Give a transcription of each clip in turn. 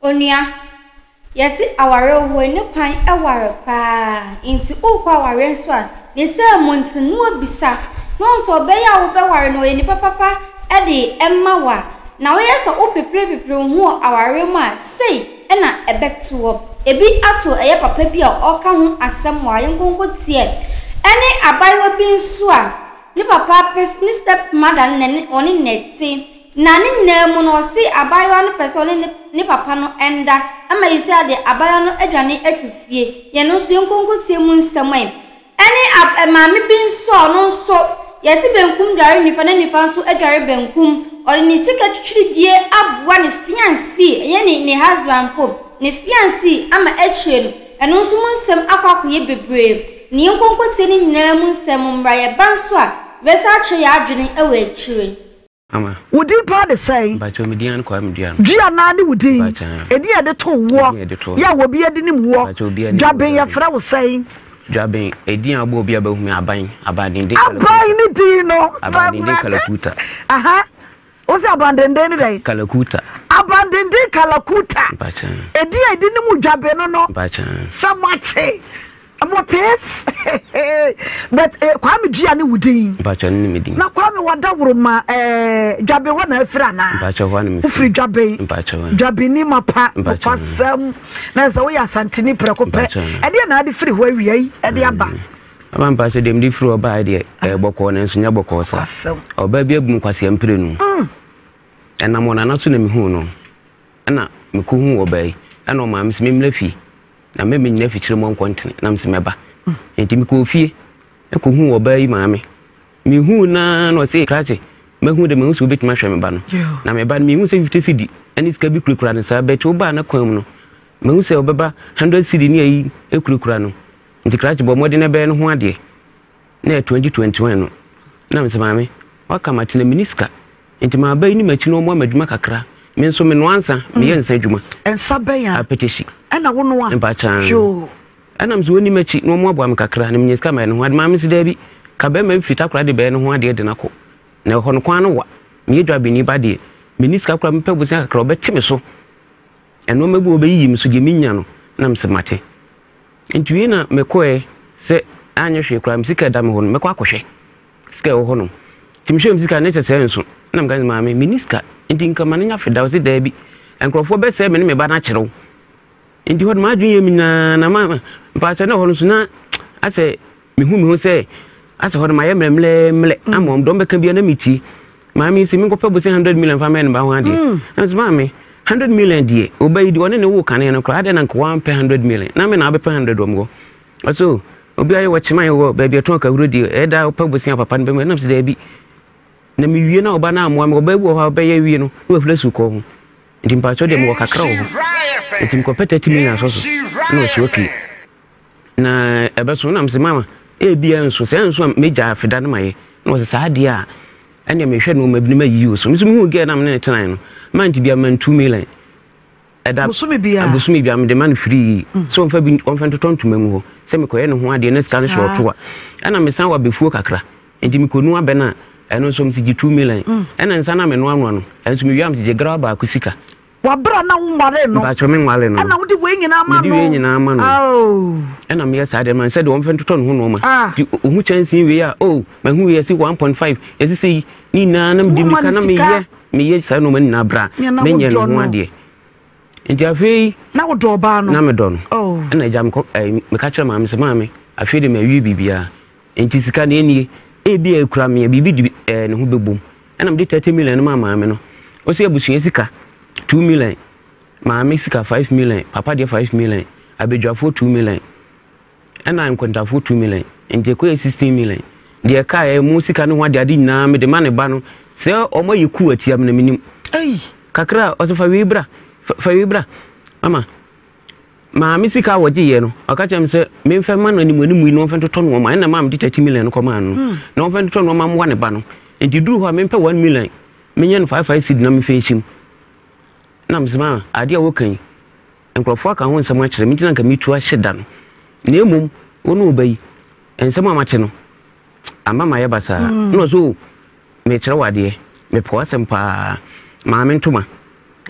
Onua, yɛse awareɛ wɔ hɔ yi ne kwan ware paa nti wokɔ awareɛ nso a ne saa mu nti no wabisa na wahu sɛ ɔbɛyɛ a wobɛware no ɔyɛ nipa papa de ma wo a na woyɛ sɛ wo pepere pepere wo ho wɔ awareɛ mu a sei na ɛbɛtoɔ. Ebi ato ɛyɛ papa bi a ɔka ho asɛm wɔ ayɛnkonko teɛ ɛne abayewa bi nso a ne papa pɛ ne step mother no na ɔne no te Na ne nyinaa mu no, ɔse abaayewa no pɛ sɛ ɔne ne ne papa no nda ama yisi de abaayewa no adwane afi fie. Yɛn nso yɛnkɔ nkotie mu nsɛm ɛ. Ɛne ab maame bi nso a ɔno nso yɛse benkum dware nifa na nifa nso dware benkum. Ɔde ne sika twitwiridie aboa ne fiancee, ɛnyɛ ne ne husband mpo, ne fiancee ama akyire no ɛno nso mu nsɛm akɔ akɔyɛ bebree. Ne yɛnkɔ nkotie ne nyinaa mu nsɛm mmra yɛba nso a yɛbɛsan akyerɛ yɛn adwene wɔ akyire. Ama. Wo din paa de sɛn? Mpakyɛw me din ane Kwame Dua no. Dua naa ne wo din? Mpakyɛw. Edin a yɛde too woɔ. Edin a yɛde too Yɛ a obi de nim woɔ. Mpakyɛw obi anim Dwaben yɛfrɛ wo sɛn? Dwaben, edin a wobɔ obi a bɛhu me Aban, Abandenden Kalakuta. Aban ne din no. Abandenden Kalakuta. Aha. Wo se Abandenden ne dɛn? Kalakuta. Abandenden Kalakuta. Mpakyɛw. Edin a yɛde nim wo Dwaben no no. Mpakyɛw. Sɛ moate. Motes but eh, Kwame Dua ne wo din. Mpakyɛ no ne me din. Na Kwame wadaworo ma eh, Dwaben hɔ na afiri anaa? Mpakyɛ hɔ na mefiri. Wofiri Dwaben. Mpakyɛ. Dwabeni mapa. Mpakyɛ. Nokwasɛm. Na sɛ woyɛ Asanteni prɛko pɛ. Ɛdeɛ na ade firi hɔ awia yi ɛde aba. Ama mpakyɛ deɛ mede firi hɔ baeɛ deɛ ɛyɛ bɔkɔɔ nanso nyɛ bɔkɔɔ saa. Ɔbaa bi abu me kwasea mprenu. Ɛnam ɔnana so na mehuu no. Ɛna mekɔhuu ɔbaa yi. Ɛna ɔmaa me sɛ memmra fie. Na me mennyina afikyire mmɔ nkɔntene, na mese mɛba. Enti mekɔɔ fie kɔhuu ɔbaa yi maame. Mehuu no ara na ɔse, Krakye, mahu de mahu sɛ wobɛtumi ahwɛ me ba no. Na me ba no, mehu sɛ 50 cedi ne sika bi kurakura no saa, but wobaa ne kwan mu no, mahu sɛ ɔbɛba 100 cedi ne ayi kurakura no. Nti krakye bɔ mmɔden na bɛyɛ no ho adeɛ. Na ɛyɛ 2021 no. Na mese, maame, waka mate na menni sika. Nti maba yi ne m'akyi na ɔmoa me adwuma kakra. Me nso menoa nsa, meyɛ nsa adwuma. Nsa bɛn a? Apɛtɛsi. Ɛna wonoa? Mpakyɛw. Yoo. Ɛna mese wɔnni m'akyi na ɔmoaboa me kakra na menya sika mayɛ ne ho ade. Maame se daabi, ka bɛrima mfiri Takoradi bɛyɛ ne ho adeɛ de no akɔ. Na ɛhɔ no kwan no wa. Meyɛ dwabeni ba deɛ, menni sika koraa mepɛ bosea kakra ɔbɛte me so. Nnoɔma bi wɔ hɔ ɔbɛyiyi me so deɛ menya no na mese mate. Nti wei na mekɔɛ sɛ anyɛ hwee koraa me sika ɛda me hɔ no mɛkɔ akɔhwɛ. Sika a ɛwɔ hɔ nom. Nti mehwɛɛ me sika no na kyerɛ sɛ ɛnso. Ɛna meka sɛ maame menni sika nti nka ma no nya feda. Ɔse daabi nkurɔfoɔ bɛsɛe me ne me ba no akyerɛ wo. Nti hɔ no m'adwene yɛ me nyinaa na ma mpakyɛ na hɔ no so na asɛ mehu me ho sɛ asɛ hɔ no mayɛ mmerɛmmerɛmmerɛ mm. ama ɔm dɔm bɛka bia na metie. Maame yi sɛ menkɔpɛ bose 100 million fa mɛyɛ ne ba ho adeɛ. Mm. Na sɛ maame 100 million deɛ ɔba yi deɛ ɔne ne wo kane no koraa adɛn na nka wampɛ 100 million na me na wabɛpɛ 100 wɔ me hɔ. Ɔse o, obi ayɛ wɔkye man wɔ baabi ɛtɔn kahuro deɛ, ɛyɛ daa wopɛ bosea papa no bɛma, ɛnam sɛ daabi. Na mewie na ɔba no ammoa me, ɔbaa bi wɔ hɔ a ɔbɛyɛ wie no, na wafiri asu kɔɔ ho. Nti mpakyɛw deɛ mewɔ kakra wɔ hɔ. Nti mekɔpɛ 30 million asɔ so, na ɔse okay. Na ɛbɛso, na mese mama, ebia ɛnso, sɛ ɛnso a mɛgya afeda no mayɛ. Na ɔse saa deɛ a, ɛnneɛ mehwɛ nnoɔma bi na mayiyi wo so. Me nso mehuu girl no a me ne no tenaeɛ no, month biara mema no 2 million. Ɛda Bosome biara. Bosome biara mede ma no firii sɛ ɔmfa bi ɔmfa ntotɔ ntoma ngu hɔ sɛ mekɔyɛ ne ho adeɛ na sika no hyɛ ɔto a. Ɛna mesan wɔ abɛfuo kakra nti mekɔnu abɛ no a ɛno nso mese gye 2 million. Ɛna nsa no a menoanoa no ɛno nso mewie a mese gye grawa baako sika. Wɔ berɛ a na wonwaree no. Mpakyɛw menwaree no no. Ɛna wode wei nyinaa ma no. Mede wei nyinaa ma no. Oh. Ɛna meyɛ saa deɛ ma no sɛdeɛ ɔmfa ntotɔ ne ho nnoɔma. Nti ɔhu kyɛnsee wei a oh mahu wei yɛse 1.5 yɛse sei ne nyinaa na mede mirika na meyɛ. Meyɛ saa nnoɔma no nyinaa berɛ a menyɛ ne ho adeɛ. Nti afei. Na wodɔ ɔbaa no? Na medɔ no. Oh. Ɛna agya mekɔ ɛɛ meka kyerɛ maame sɛ maame afei de mawie biribiara nti sika no nie ebi a ekura me a biribi de ɛɛ ne ho bɛbom. Ɛna mede 30 million no maa maame no. Ɔsɛ abusua sika 2 million, maame sika 5 million, papa deɛ 5 million, abadwafoɔ 2 million. Ɛna nkontafoɔ 2 million nti ɛkɔyɛ 16 million. Deɛ ɛkaeɛ mu sika no ho adeade nyinaa mede ma ne ba no sɛ ɔmo ayɛ kuu atia me na menim. Kakra a ɔsɛ fa wei bra fa wei bra mama maame sika a wɔgyeeɛ no ɔka kyerɛ me sɛ memfɛ ma no anim anim yi na ɔmfɛ ntotɔ nnoɔma ɛna maa mede 30 million no kɔmaa no hmm. na ɔmfɛ ntotɔ nnoɔma mmoa ne ba no nti duru hɔ a mempɛ 1 million menyɛ no 5 5 cedi na memfɛ nhyim na mesɛ ma adeɛ a wɔka yi Nkurɔfoɔ aka ho nsɛm akyerɛ me nti na anka metu ahyɛ da no, na mmom wo ne wo ba yi, nsɛm a mate no, ama mayɛ basaa. Mm. Na ɔsɛ o, mekyerɛ wo adeɛ, mepɛ w'asɛm paa, maame ntoma.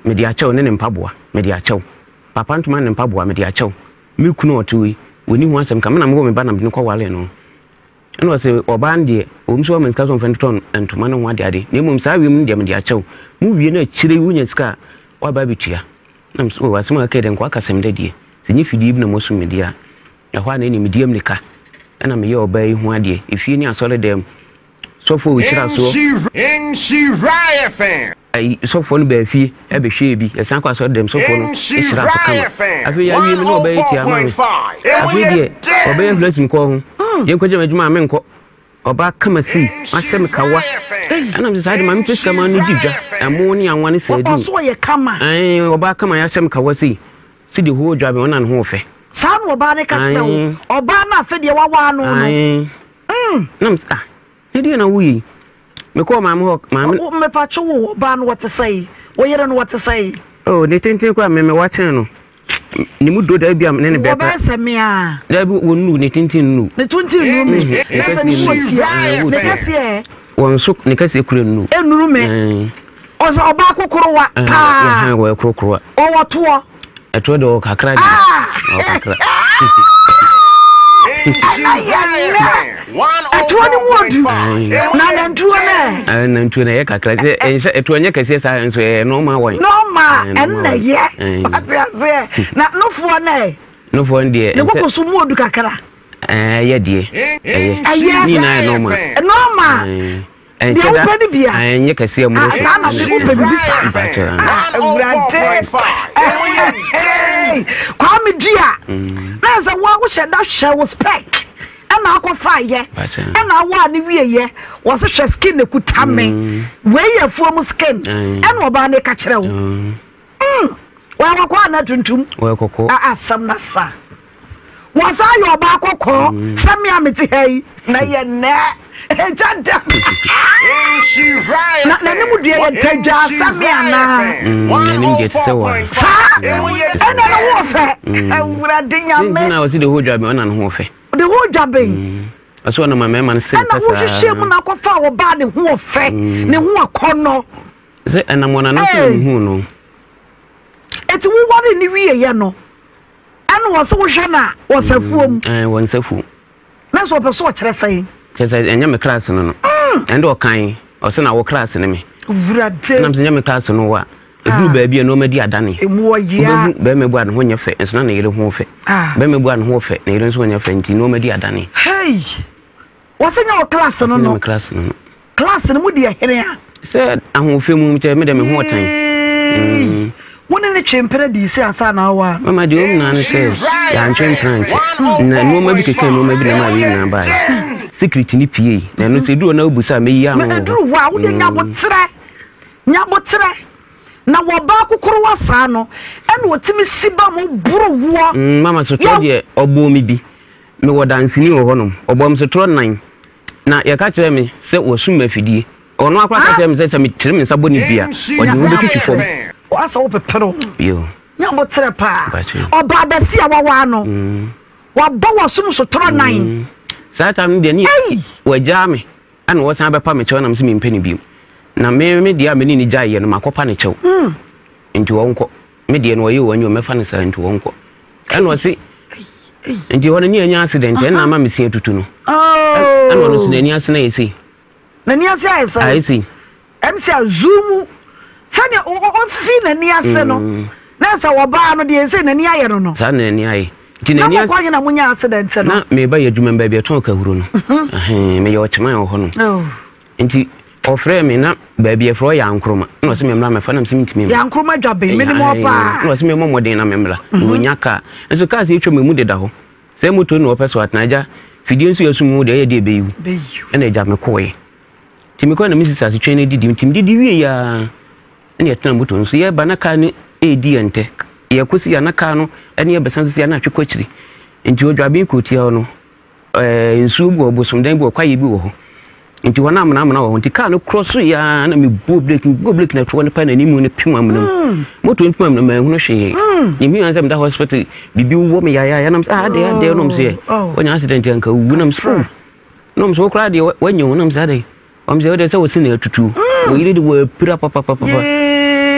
mede akyɛ wo ne ne mpaboa, mede akyɛ wo. Papa ntoma ne ne mpaboa, mede akyɛ wo. Me kunu a ɔte hɔ yi, ɔnni ho asɛm ka, me na mewoo me ba na mede no kɔwaree no. Ɛna ɔse, ɔbaa no deɛ, ɛwom sɛ wama sika sɛ ɔmfa ntotɔ ntoma ne ho adeade, na mmom saa wiem no deɛ mede akyɛ wo. Mowie no akyire yi wonya sika a, woaba abɛtua. Na mese, oh, asɛm a aka yi deɛ, nka woaka asɛm dɛ deɛ. Sɛ ɛnyɛ fidie bi na moasum me deɛ a, ɛhɔ a na ɛnneɛ medi ammirika na meyɛ ɔbaa yi ho adeɛ, efie ne asɔredan mu. Sɔfoɔ a ɔhyira soɔ. Ayi, sɔfoɔ no baa fie bɛhwɛɛ bi. Yɛsan kɔ asɔredan mu, sɔfoɔ no hyiraa so kama. Afei yɛawie me ne ɔbaa yi tua maa me. Afei deɛ, ɔbɛyɛ hulasim kɔɔ ho. Yɛnkɔgya m'adwuma a, menkɔ. Ɔbaa kama sei, mahyɛ me kawa. Ɛna mesɛ saa de ma mepɛ sika ma no di dwa. Ɛmo ne anwa ne sardine. Ɔso ɔyɛ kama. Ɛn, ɔbaa kama yɛahyɛ me kawa sei. Si de hoo dwa me, ɔna ne ho ɔfɛ. Saa na ɔbaa no ka kyerɛ wo. Ɔbaa no afei deɛ wawaa no no. Na mesɛ ah, na deɛ na woyɛ yi? Mekɔɔ maame hɔ, maame. Mepatwo wo, ɔbaa no wɔte sɛn? Wo yere no wɔte sɛn? Oh, ne tenten koraa me me wakyɛn no. Ne mu do daabi a ne ne bɛka. Wɔbɛyɛ sɛ me a. Daabi wɔn nu ne tenten nu. Ne tenten nu me. Ne kɛseɛ ne mu tia. Ne kɛseɛ. Wɔn nso ne kɛseɛ kura nu. Enuru me. Ɔsɛ ɔbaa kokorowa paa. Wɔyɛ korokorowa. Ɔwɔ toɔ. Ɛtoɔ de ɔwɔ kakra deɛ. Ɔwɔ kakra. Ɛna yɛ nnɛ. Ɛtoɔ no mu odu. Na nantuo no ɛ. Nantuo no ɛyɛ kakra sɛ ɛnhyɛ ɛtoɔ nyɛ kɛseɛ saa nso ɛyɛ normal one. Normal ɛnna yɛ. Wate aseɛ. Na nofoɔ no ɛ. Nofoɔ no deɛ. Ne koko so mu odu kakra. Ɛyɛ deɛ. Ɛyɛ. Ɛyɛ. Ne nyinaa yɛ normal. Normal. Ɛnhyɛ Deɛ da wopɛ no bia. Ɛnyɛ kɛseɛ mmoro so. Saa na me wopɛ biribi saa. Mpakyɛ. Awurade. Kwame Dua. Na sɛ wo wohyɛ da hwɛ wo spec. Ɛna akɔfa yɛ. Ɛna awo a ne wie yɛ. Wɔse hwɛ skin na ekuta me. Wei yɛ afuom skin. Ɛna ɔbaa no ka kyerɛ wo. Wɔyɛ kɔkɔɔ anaa tuntum? Wɔyɛ kɔkɔɔ. Asɛm no asa. Wɔsan yɛ ɔbaa kɔkɔɔ mm. sɛ me a mete ha yi na yɛ nnɛ ɛgya dɛm. Na n'anim deɛ yɛ ntadwaa sɛ me anaa? Mm, n'anim deɛ te sɛ wa. Saa ɛna ne ho fɛ. Awurade nyame. Nti na wɔsi de ho dwa bɛn ɔna ne ho fɛ. De ho dwa bɛn. Ɔsɛ ɔnam mmarima no sere kasa. Ɛna wohwehwɛ mu na akɔfa ɔbaa ne ho fɛ ne ho akɔnɔ. Sɛ ɛnam wɔn anan so na mehuu no. Eti wowaree no wieeɛ no, ɛna wɔ sɛ wohwɛ no a wɔ safuo mu. Ɛɛ wɔ nsafuo. Na sɛ ɔpɛ sɛ ɔkyerɛ sɛn? Kyerɛ sɛ ɛnyɛ me class no no. Ɛnde ɔkan ɔsɛ na wo class ne me. Wurade. Ɛnam sɛ nyɛ me class no wo a. Ɛduru baabi a nneɛma di adane. Emu ɔyea. Wobɛhu bɛrima bu a ne ho nyɛ fɛ nso na ne yere ho fɛ. Bɛrima bu a ne ho fɛ ne yere nso nyɛ fɛ nti nneɛma di adane. Hey! Wɔsɛ nyɛ wɔ class no no. Nyɛ me class no no. Class no mu deɛ hene a. Sɛ ahoɔfɛ mu kyɛ me deɛ me ho ɔtan. Mm. Wo ne ne twe mpena dii sɛ ansa na awa. Mama deɛ ɔmu naa ne sɛ yɛantwe mpena nkyɛ. Na nneɛma bi keka nneɛma bi na ɛma wei nyinaa baeɛ. Secret ne pie na ɛno sɛ ɛduru hɔ na wobu sɛ a mɛyi ano wɔ hɔ. Ɛduru hɔ a wode nyaboterɛ nyaboterɛ na wɔbaa kokorowa saa no ɛna ɔtumi si ba mo boro woɔ. Mama sotorɔ deɛ ɔbɔɔ me bi. Mewɔ danseni wɔ hɔnom. Ɔbɔɔ me sotorɔ nnan, na yɛka kyerɛɛ me sɛ wɔasum me afidie. Ɔno ara koraa ka kyerɛɛ me sɛ, sɛ metere me nsa bɔ ne bi a, ɔde me bɛtwitwi fam. Asɛ wopepere wo ho. Yo. Nya aboterɛ paa. Ɔbaa bɛsi a wawaa no. Wabɔ w'asom sotorɔ nnan. Saa tam no deɛ ne wagyaa me ɛna wɔsan bɛpa me kyɛw na me sɛ mempɛ no bio. Na me me deɛ a me ne no gyaeɛ no makɔpa ne kyɛw. Nti ɔnkɔ. Me deɛ no ɔyɛ o ɔnyɛ o mɛfa no saa nti ɔnkɔ. Ɛna ɔse nti hɔ no ne anya accident ɛna ama me se atutu no. Ɛna ɔno nso n'ani ase no ayɛ sei. N'ani ase ayɛ sɛn? Ayɛ sei. Ɛm sɛ zoom sɛdeɛ ɔfi n'ani ase no mm. na sɛ ɔbaa no deɛ sɛ n'ani ayɛ no no. Saa na n'ani ayɛ. Nti n'ani ase. Na mokɔ he na monya accident no? Na meba yɛ adwuma baabi ɛtɔn kahuro no. Mhm. Meyɛ ɔkyeman wɔ hɔ no. Oh. Nti ɔfrɛɛ me na baabi yɛfrɛ hɔ Yankroma na ɔse memmra mɛfa na mese mentumi mma. Yankroma Dwaben menim hɔ paa. Na ɔse memmɔ mmɔden na memmra na wɔnya kaa nso kaa sɛ ɛtwa mu ɛmu deda hɔ sɛ moto na ɔpɛ so atena agya fidie nso yɛsum mu deɛ ɛyɛ deɛ ɛbɛyiw ɛna agya mekɔɛ nti mekɔɛ na me sisi ase twɛn no didi nti medidi wie yaa ɛna yɛtena moto nso yɛba na kaa no ɛredi yɛn ntɛ yɛkɔsi ya na kaa no ɛne yɛbɛsan so si ya na atwe kɔ akyiri nti ɔdwaben kɔtia hɔ no Ɛɛ nsuo bi wɔ hɔ, bosomdan bi wɔ hɔ, kwaeɛ bi wɔ hɔ. Nti hɔ no amena amena wɔ hɔ. Nti kaa no korɔ so yɛ ara na mebɔɔ breki, mebɔɔ breki na ɛtoɔ no paa na animu no pem amena mu. Mm. Moto no pem amena mu, manhunu hwee. Mm. Mehu ara sɛ meda hospital, biribi wɔ me yayaaya nam sɛ ah adeɛ adeɛ nom sɛ yɛ. Oh. Wanya accident anka wuwu nam sɛ oh. Nom sɛ wo koraa deɛ wanya wo nam sɛ adɛn. Wɔn sɛ wode sɛ wo se na atutu. Mm. Wo yere de wɔapira papapapa.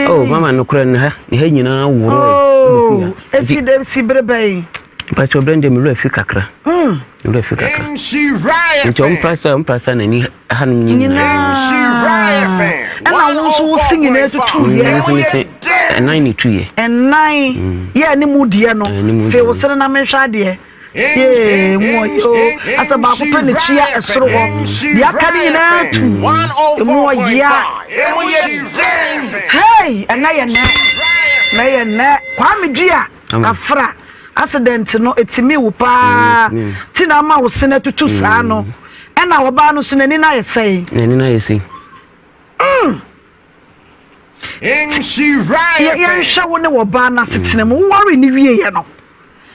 Oh, mama nokorɛ ne ha ne ha nyinaa worɔe. Oh, esi de si bere bɛn? Mpakyɛ ɔbrɛ deɛ me werɛ afi kakra. Mm. Me werɛ afi kakra. Nti ɔmprasa ɔmprasa n'ani hanom nyinaa. Ɛna wo nso wo se nyinaa tutu yɛ. Mm, nso se ɛnan ne tu yɛ. Ɛnan mm. yɛ ne mu deɛ no. Fe wo sene na menhwɛ adeɛ. Yee mu ɔyɛ o. Asɛ baako pɛ ne kyia ɛsoro hɔ. Deɛ aka ne nyinaa tu. Emu ɔyea. Hey, ɛnɛ yɛ nɛ. Nɛ yɛ nɛ. Kwame Dua. Afra. Accident no ɛtumi wo paa ti na ama wo sene atutu saa no ɛna ɔbaa no so n'ani no ayɛ sɛn? N'ani no ayɛ sɛn? Mm. Yɛnhwɛ wo ne wɔbaa no asetena mu woware ne wieɛ no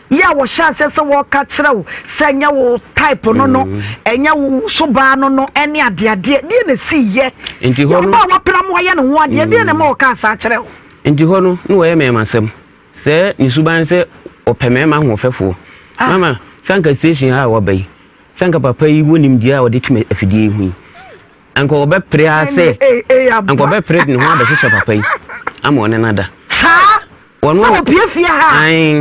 yɛ a wɔhyɛ aseɛ sɛ wɔka kyerɛ wo sɛ ɛnyɛ wo type no no ɛnyɛ wo so baa no no ɛne adeadeɛ deɛ na ɛsi yɛ ɔbaa wapena mo ayɛ ne ho adeɛ deɛ na ɛma wɔka saa kyerɛ wo nti hɔ no na wɔyɛ mɛmasɛm Sɛ ne suban sɛ ɔpɛ mmarima ahoɔfɛfoɔ. Mama, sɛ anka station ha a waba yi, sɛ anka papa yi wɔ nimdeɛ a ɔde te afidie yi ho yi, anka ɔbɛpere ara sɛ, anka ɔbɛpere de ne ho abɛhyehyɛ papa yi ama ɔne no ada. Saa? Wɔn Sɛ ɔpie fie ha? Ae.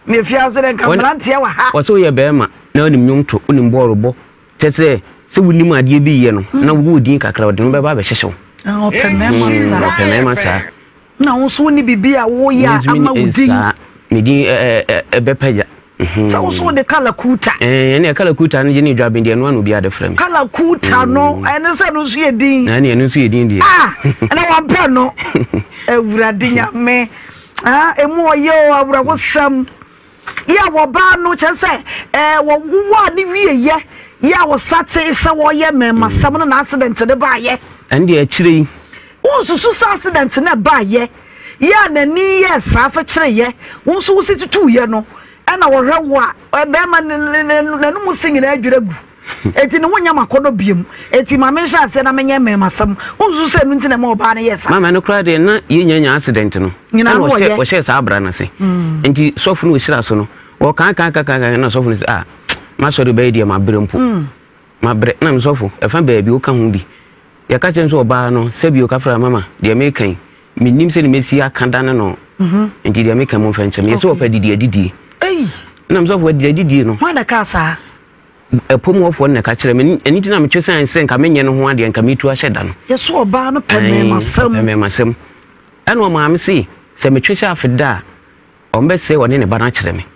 Ne fie ase dɛ nka mmeranteɛ wɔ ha. Wɔsɛ woyɛ bɛrima na wonim nnwom to, wonim bɔɔlo bɔ, kyɛ sɛ sɛ wonim adeɛ bi yɛ no na wowɔ din kakra ɔde no bɛba abɛhyehyɛ wo. Ɔpɛ mmarima saa. Ɔpɛ mmarima saa. Na wo nso wonni biribi a woyɛ a ama wo din. Saa, me din ɛbɛpagya. Sɛ wo nso wode kalakuta. Ɛne kalakuta no gye ne dwaben deɛ ɛno ano obiara de frɛ me. Kalakuta no ɛne sɛ ɛno nso yɛ din. Ɛne ɛno nso yɛ din deɛ. Ah, ɛna wampɛ no. Awurade Nyame. Ah, emu ɔyɛ o awerɛhosɛm. Yɛ a wɔbaa no kyerɛ sɛ ɛɛ wɔwowɔ a ne wieyɛ yɛ a wɔsate sɛ wɔyɛ mmɛɛmasɛm no na accident no baayɛ. Ɛne deɛ akyire yi. Wonsusu sɛ accident no ɛbaayɛ yɛ a n'ani yɛɛ saa fekyereeɛ wo nso wo si tutuuiɛ no ɛna wɔhwɛ wo a bɛɛma n'anum se nyinaa adwiri agu enti ne ho nyɛ m'akɔnnɔ biom enti ma menhyɛ aseɛ na menyɛ mmɛɛmasɛm wonsusu sɛ ɛno nti na ɛma ɔbaa no yɛɛ saa. Mama ɛno koraa deɛ na yɛnya nya accident no nyinaa ɛna no ɔyɛ ɔhyɛɛ saa abra no ase nti sɔfo no ɔhyira so no ɔkaakaakaaka na sɔfo no sɛ ah masɔre bɛyɛ deɛ mabrɛ mpo mabrɛ na mesɔfo ɛfa baabi woka ho bi Yɛka kyerɛ no sɛ ɔbaa no, sɛbi ɔka frɛ mama, deɛ meka yi, mennim sɛdeɛ mɛsi aka dane no, nti deɛ meka momfa nkyɛ me. Yɛsɛ ɔpɛ adidi adidie. Ɛna me sɔfo adidi adidie no. Hwan na ɛkaa saa? Ɛpom hɔfoɔ no na ɛka kyerɛ me. Ɛno nti na metwe san sɛ nka menyɛ no ho adeɛ, nka metu ahyɛ da no. Yɛsɛ ɔbaa no pɛ mmɛɛmasɛm. Ɔpɛ mmɛɛmasɛm. Ɛna ɔmaa me se, sɛ metwe hyɛ afe da a, ɔmbɛsɛe ɔne ne ba no akyerɛ me.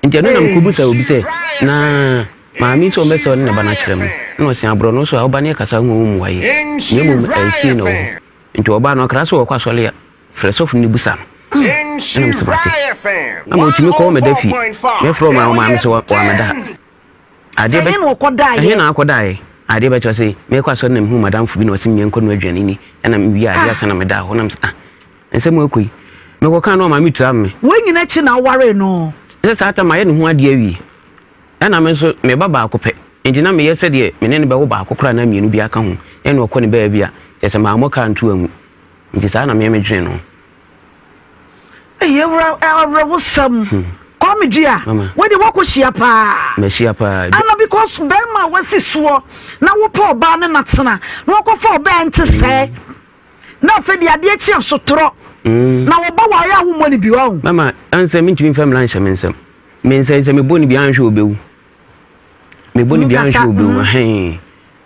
Nti ɛno na mekɔbisa obi sɛ, na maame yi sɛ ɔmbɛsɛ ɔne ne ba no akyerɛ me? Ɛna ɔse aborɔ no so a woba ne yɛkasa ho a wommu ayɛ, na mmom ɛnsie na ɔwɔ hɔ. Nti ɔbaa no ɔkra sɛ ɔkɔ asɔre a, frɛ sɔfo no ne busa no. Ɛna mese mate. Ama ɔtumi kɔ ɔmɛda fie. Mɛfrɛ ɔma ɔmaame sɛ wamɛda ha. Adeɛ bɛ ɛhe na akɔdaeɛ? Adeɛ bɛkyɛ ɔse mekɔ asɔre na mehu madamfo bi na ɔse menkɔ no aduane ni. Ɛna mewie adeɛ asa na medaa hɔ na mese ah Nsɛm a ɛkɔ yi, mekɔkaa no a maame tuaa me. Wei nyina akyi na wowaree no? Sɛ saa tam mayɛ ne ho adeɛ awie. Ɛna me nso me ba baako pɛ, nti na meyɛ sɛdeɛ me ne no bɛwo baako koraa anaa mmienu biara ka ho, ɛna ɔkɔ ne baabi a, kyerɛ sɛ mammɔ kaa nto angu. Nti saa na me medwene no ho. Eyi awura awerɛhosɛm. Kwame Dua, Mama. wei deɛ woakɔ hyia paa. Mahyia paa. Ana because bɛrima a wasi soɔ na wopɛ ɔbaa ne no atena na wakɔfa ɔbaa nte sɛɛ. Na afei deɛ adeɛ kye asotorɔ. Na wɔbɔ wo ayɛ a wommɔ no bi wahu. Mama ansɛ mentumi mfa mmara nhyɛ me nsam. Me nsa yi sɛ mebɔ no bi anhwɛ ɔbɛwu. Mebɔ no bi anhwɛ ɔbɛwu ahɛn.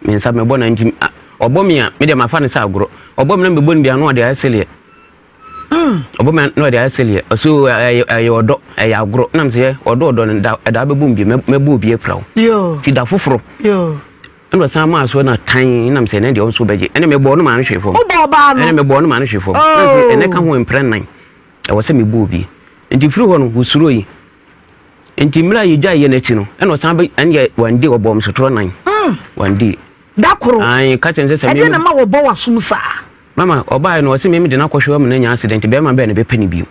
Me nsa mebɔ no nti ɔbɔ me a me deɛ mafa no sɛ agorɔ. Ɔbɔ me na mebɔ no bi a na ɔde ayɛ seleɛ. Ɔbɔ me a na ɔde ayɛ seleɛ. Ɔsɛ o ɛyɛ ɛyɛ ɔdɔ ɛyɛ agorɔ. Nam sɛ yɛ ɔdɔ ɔdɔ no da ɛda bɛbɔ me bi mɛbɔ obi apira wo. Ti da foforɔ. Ɛna ɔsan maa so na tan nam sɛ ɛnɛ deɛ ɔnso bɛgye ɛnɛ mebɔɔ no maa no hwee fam. Wobɔ ɔbaa no? Ɛnɛ mebɔɔ no maa no hwee fam. Ɛna sɛ ɛnɛ ka ho mprɛ nnan ɛwɔ sɛ mebɔ obi. Nti firi hɔ no wɔsuro yi. Nti mmerɛ a yɛgyae yɛ n'akyi no ɛna ɔsan bɛ ɛne deɛ one day ɔbɔɔ me sotorɔ nan. One day. Da koro. Ae ka kyerɛ no sɛ sɛ Ɛdeɛ na ɛma wɔbɔ w'asom saa? Mama ɔbaeɛ no ɔse me mede no akɔhwɛ ama no anya accident bɛrima bɛn na ɛbɛpɛ no bio.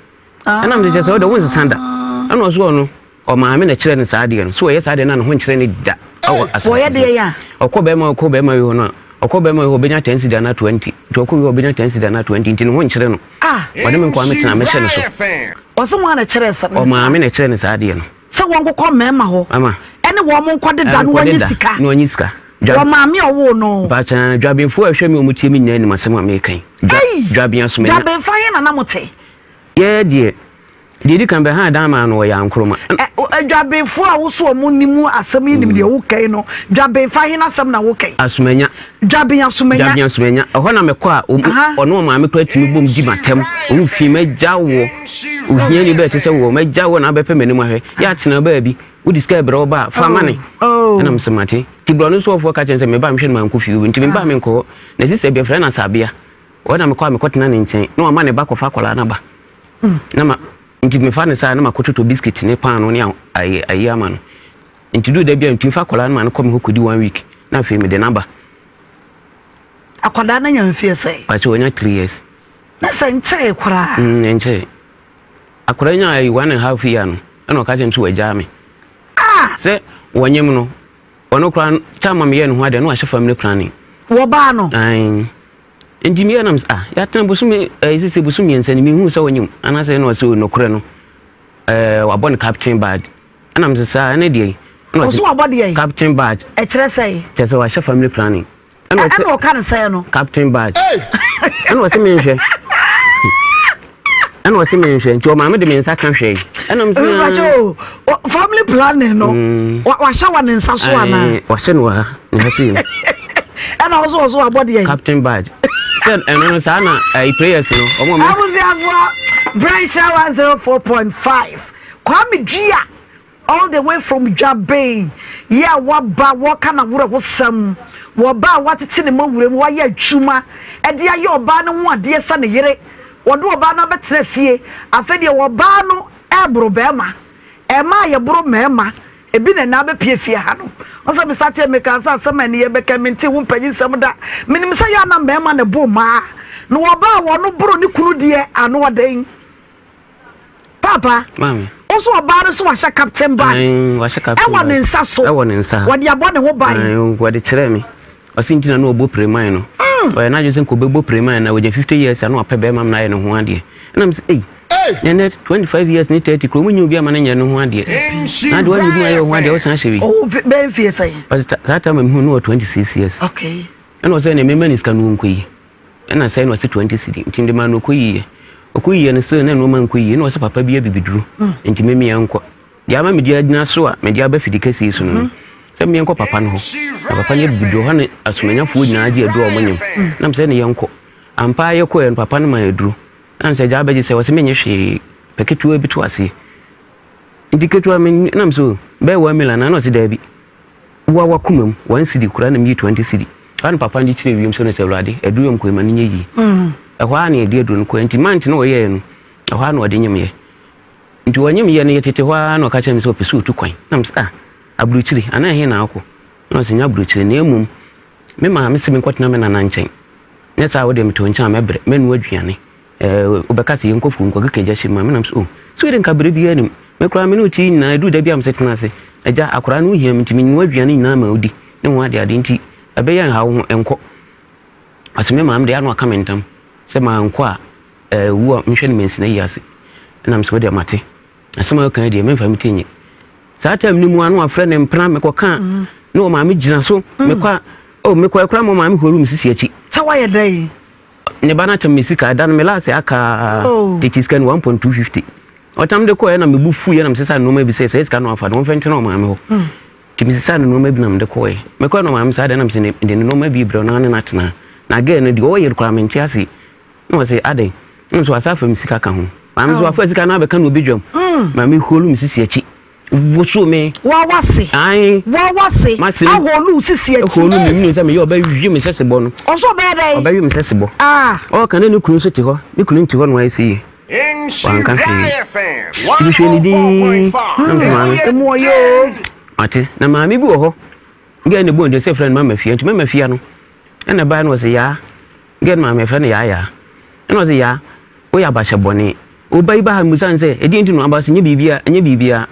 Ɛna mede kyerɛ sɛ wode wonsesa da. Ɛna ɔso ɔno Ɔmaame na ɛkyerɛ no saa adeɛ no. So ɔyɛ saa adeɛ no a ne ho nkyerɛ no da wɔ asase Ɔyɛ deɛ yɛ a. Ɔkɔ bɛrima ɔkɔ bɛrima wei hɔ no a, ɔkɔ bɛrima wei hɔ ɔbɛnya ten cedi anaa 20. Nti ɔkɔ wei hɔ ɔbɛnya ten cedi anaa 20 nti ne ho nkyerɛ no. Ah. Ɔne me nkoa metena mɛhyɛ no so. Ɔse wɔn na ɛkyerɛɛ sa. Ɔmaame na ɛkyerɛ no saa adeɛ no. Sɛ wɔn nkokɔ mmarima hɔ. Mama. Ɛne wɔn nkɔ deda na wɔnye sika. Na wɔnye sika. Wɔ maame a ɔwoo no. Mpakyɛ dwabenfoɔ a ɛhwɛ me a wɔtie me nyinaa nim asɛm a meka yi. Dwa, Dwaben Asomanya. Dwabenfa he na na mote? Yɛ deɛ, deɛ ɛdi kan bɛhaa dan maa no wɔ Yankoroma. Ɛ, Dwabenfoɔ a wo so wɔn nim asɛm yi nim deɛ woka yi no, Dwabenfa he n'asɛm na woka yi? Asomanya. Dwaben Asomanya. Dwaben Asomanya. Ɛhɔ na mekɔ a, wɔn, ɔne ɔmaame koraa tumi bom di m'atɛm. Wɔn fi m'agya woɔ, ohiani bɛɛ te sɛ woɔ, m'agya woɔ na abɛpɛ m'anim ahwɛ. Yɛ atena baabi. Wode sika rebrɛ wo ba a, fa ma ne. Ɛna mesɛ mate. Nti borɔno soɔfoɔ ka kyerɛ me sɛ meba a mehwɛ no mankɔ fie hɔ bio. Nti meba a menkɔ hɔ. Na sista bi yɛfrɛ no Asabea. Ɔhɔ na mekɔ a mekɔtena ne nkyɛn. Na wama ne ba kɔfa akwadaa no aba. Na ma nti mefa no saa na makɔtotɔ biscuit ne paano ne ayi ayi ama no. Nti duru da bi a metumi fa akwadaa no ma no kɔ me hɔ kɔdi one week. Na afei mede no aba. Akwadaa no anya mfeɛ sɛn? Pakyɛ wanya 3 years. Na sɛ nkyɛe koraa. Ɛnkyɛe. Akwadaa nyaa ayi one and half year no ɛna ɔka kyerɛ me sɛ wagyaa me. Ah! Sɛ wɔnyem no, ɔno koraa time a meyɛɛ ne ho adeɛ no wahyɛ family planning. Wɔbaa no? Ae. Nti meyɛ nam sɛ ah yɛatena bosome ɛɛ sisi bosome mmiɛnsa ni mehu sɛ wɔnyem anaasɛ ɛna ɔsɛ nokorɛ no ɛɛ wabɔ no captain bad ɛna mesɛ saa ɛne deɛ ɛna ɔsɛ wabɔ deɛ captain bad ɛkyerɛ sɛ kyerɛ sɛ wahyɛ family planning. Ɛna ɔka ne sɛn no. Captain Badge. Ɛna ɔse menhwɛ. Ɛna ɔse menhwɛ nti ɔmaame de me nsa ka hwɛ yi. Ɛna mese. Mpakyɛ o family planning no. Wahyɛ wɔ ne nsa so anaa. Wahyɛ no wɔ ha ne ha sei no. Ɛna ɔso ɔso wabɔ deɛ. Captain Badge. Sɛ ɛno no saa na ɛyi prayers no ɔmo ɔmo. Abusuafoɔ Brɛnhyɛ 104.5 Kwame Dua. All the way from Dwabin yi a waba wɔka n'awerɛhosɛm wɔ ɔbaa a watete ne ma wuram wayɛ adwuma de ayɛ ɔbaa no ho adeɛ sɛ ne yere wɔde ɔbaa no abɛtena fie afei deɛ ɔbaa no ɛreboro bɛrima ɛma a yɛboro mmarima ebi na ɛna abɛpie fie ha no ɔsɛ me starteɛ meka sɛ asɛm a ɛne yɛbɛka mente ho mpanyin nsɛm da menim sɛ yɛ ana mmarima na ɛbo mmaa na ɔbaa a wɔno boro ne kunu deɛ ano ɔden. Papa, wo so ɔbaa no so wahyɛ captain bag. Ɛwɔ ne nsa so. Ɛwɔ ne nsa. Wɔde abɔ ne ho ban. Wɔde kyerɛ me. Ɔsi nti na na ɔbɔ preman no. Ɔyɛ n'adwene sɛ nka ɔbɛbɔ preman na wɔgya 50 years a na wapɛ bɛrima na ayɛ ne ho adeɛ. Ɛna mesɛ ei, ɛnɛ 25 years ne 30 kuro mu nyɛ obi ama no nyɛ ne ho adeɛ. Na adeɛ wanyɛ bi ma ayɛ ho adeɛ ɔsan hyɛ bi. Ɔwɔ bɛyɛ mfie sɛn? Saa time a mehu no wɔ 26 years. Okay. Ɛna ɔsɛ ne mema ne sika no ɔnkɔ yi. Ɛna sɛe na ɔse 20 cedi nti mede maa no ɔkɔyiiɛ. Ɔkɔyiiɛ no still na nnoɔma nkɔ yie na ɔse papa bi abibiduro nti me meɛnkɔ. Deɛ ama mede agyina so a mede aba fidi kɛseɛ yi so no no sɛ meɛnkɔ papa no hɔ na papa no abibiduro hɔ ne asomanyafoɔ nyinaa gye aduro a wɔnyem na mesɛ ne yɛnkɔ. Ampa ara yɛkɔɛ no papa no maa aduro na mesɛ agya abɛgye sɛ ɔse menyɛ hwee pɛ ketewa bi to aseɛ nti ketewa me na mesɛ o bɛyɛ one million anaa na ɔse daabi. Wo a w'akoma mu, one cedi koraa na meyi 20 cedi. Ɛhɔ na papa no de kyerɛɛ wiem sɛ no sɛ Awurade, aduru yɛ nkɔe ma no nyɛ yie. Ɛhɔ ara na yɛde aduru no kɔe. Nti month na ɔyɛɛ no, ɛhɔ ara na ɔde nyemyɛ. Nti ɔnyemyɛ no yɛtete hɔ ara na ɔka kyerɛ me sɛ ɔpɛ sɛ ɔtu kwan. Na mesɛ ah, aburokyire, anaa ɛhe na akɔ? Na ɔsɛ nyɛ aburokyire, na mmom me maame se menkɔtena me nana nkyɛn. Nyɛ saa a wodeɛ mete wo nkyɛn a mɛbrɛ, mɛnoa aduane. Ɛɛ, wobɛka sɛ yɛnkɔ fie nkɔkeka gya hyɛ mu a, me nam sɛ, oh, sɛ wei de nka berɛ biara nim. Me koraa me ne wo te yi nyinaa, ɛduru da bi a mesɛ tena ase. Agya, akwadaa no ho hia me nti menoa aduane nyinaa ma ɔdi ne ho adeade nti ɛbɛyɛ nha wo ho, nkɔ. Ɔse me maame deɛ ano aka me ntam sɛ mankɔ a, ɛɛ, wu a menhwɛ no mansina yi ase. Ɛna mesɛ wo deɛ mate. Asɛm a woka yi deɛ memfa me ti nye. Saa time no mu a na wafrɛ ne mpena mekɔka a, na ɔmaame gyina so mekɔ a, oh, mekɔɛ koraa ma ɔmaame hɔru me sisi akyi. Sɛ woayɛ dɛn? Ne ba no atam me sika ɛda no me last aka tete sika no 1.250 ɔtam de kɔɛ na me bu fuiɛ na mesesa nneɛma bi sɛ sɛ sika no afa no wɔmfa ntena ɔmaame hɔ nti mesesa no nneɛma bi na mede kɔɛ mekɔɛ na ɔmaame saa deɛ na mesɛ de ne nneɛma bi brɛ no ne no atena na gɛɛ no deɛ ɔyɛ koraa mente ase na ɔsɛ adɛn na mesɛ wasa afa me sika ka ho maame so wafa sika no abɛka no obi dwam maame holu me sisi akyi Wosow me. Wa w'ase. Ae. Wa w'ase. M'ase. Aholu sisi akyi. Aholu me minu sɛ meyɛ ɔbɛwe me sɛ sebɔ no. Ɔso ɔbɛyɛ dɛn? Ɔbɛwe me sɛ sebɔ. Ah. Ɔka ne ne kunu nso te hɔ. Ne kunu nte hɔ na wayɛ sɛ yie. Wanka hwee. Mehwɛ ne din. Na mese maame. Emu ɔyɛ o. Mate. Na maame bi wɔ hɔ. Gɛɛ ne bɔ nti sɛ frɛ no mama fia. Nti mama fia no. Ɛna ɛbaeɛ no ɔse yaa. Gɛɛ no maame frɛ no yaa yaa. Ɛna ɔse yaa. Woyɛ abahyɛ bɔne. Wo ba yi ba ha mmusa no sɛ, Ɛdeɛn nti na waba? Ɔse, Nyɛ biribiara, ɛnyɛ biribiara.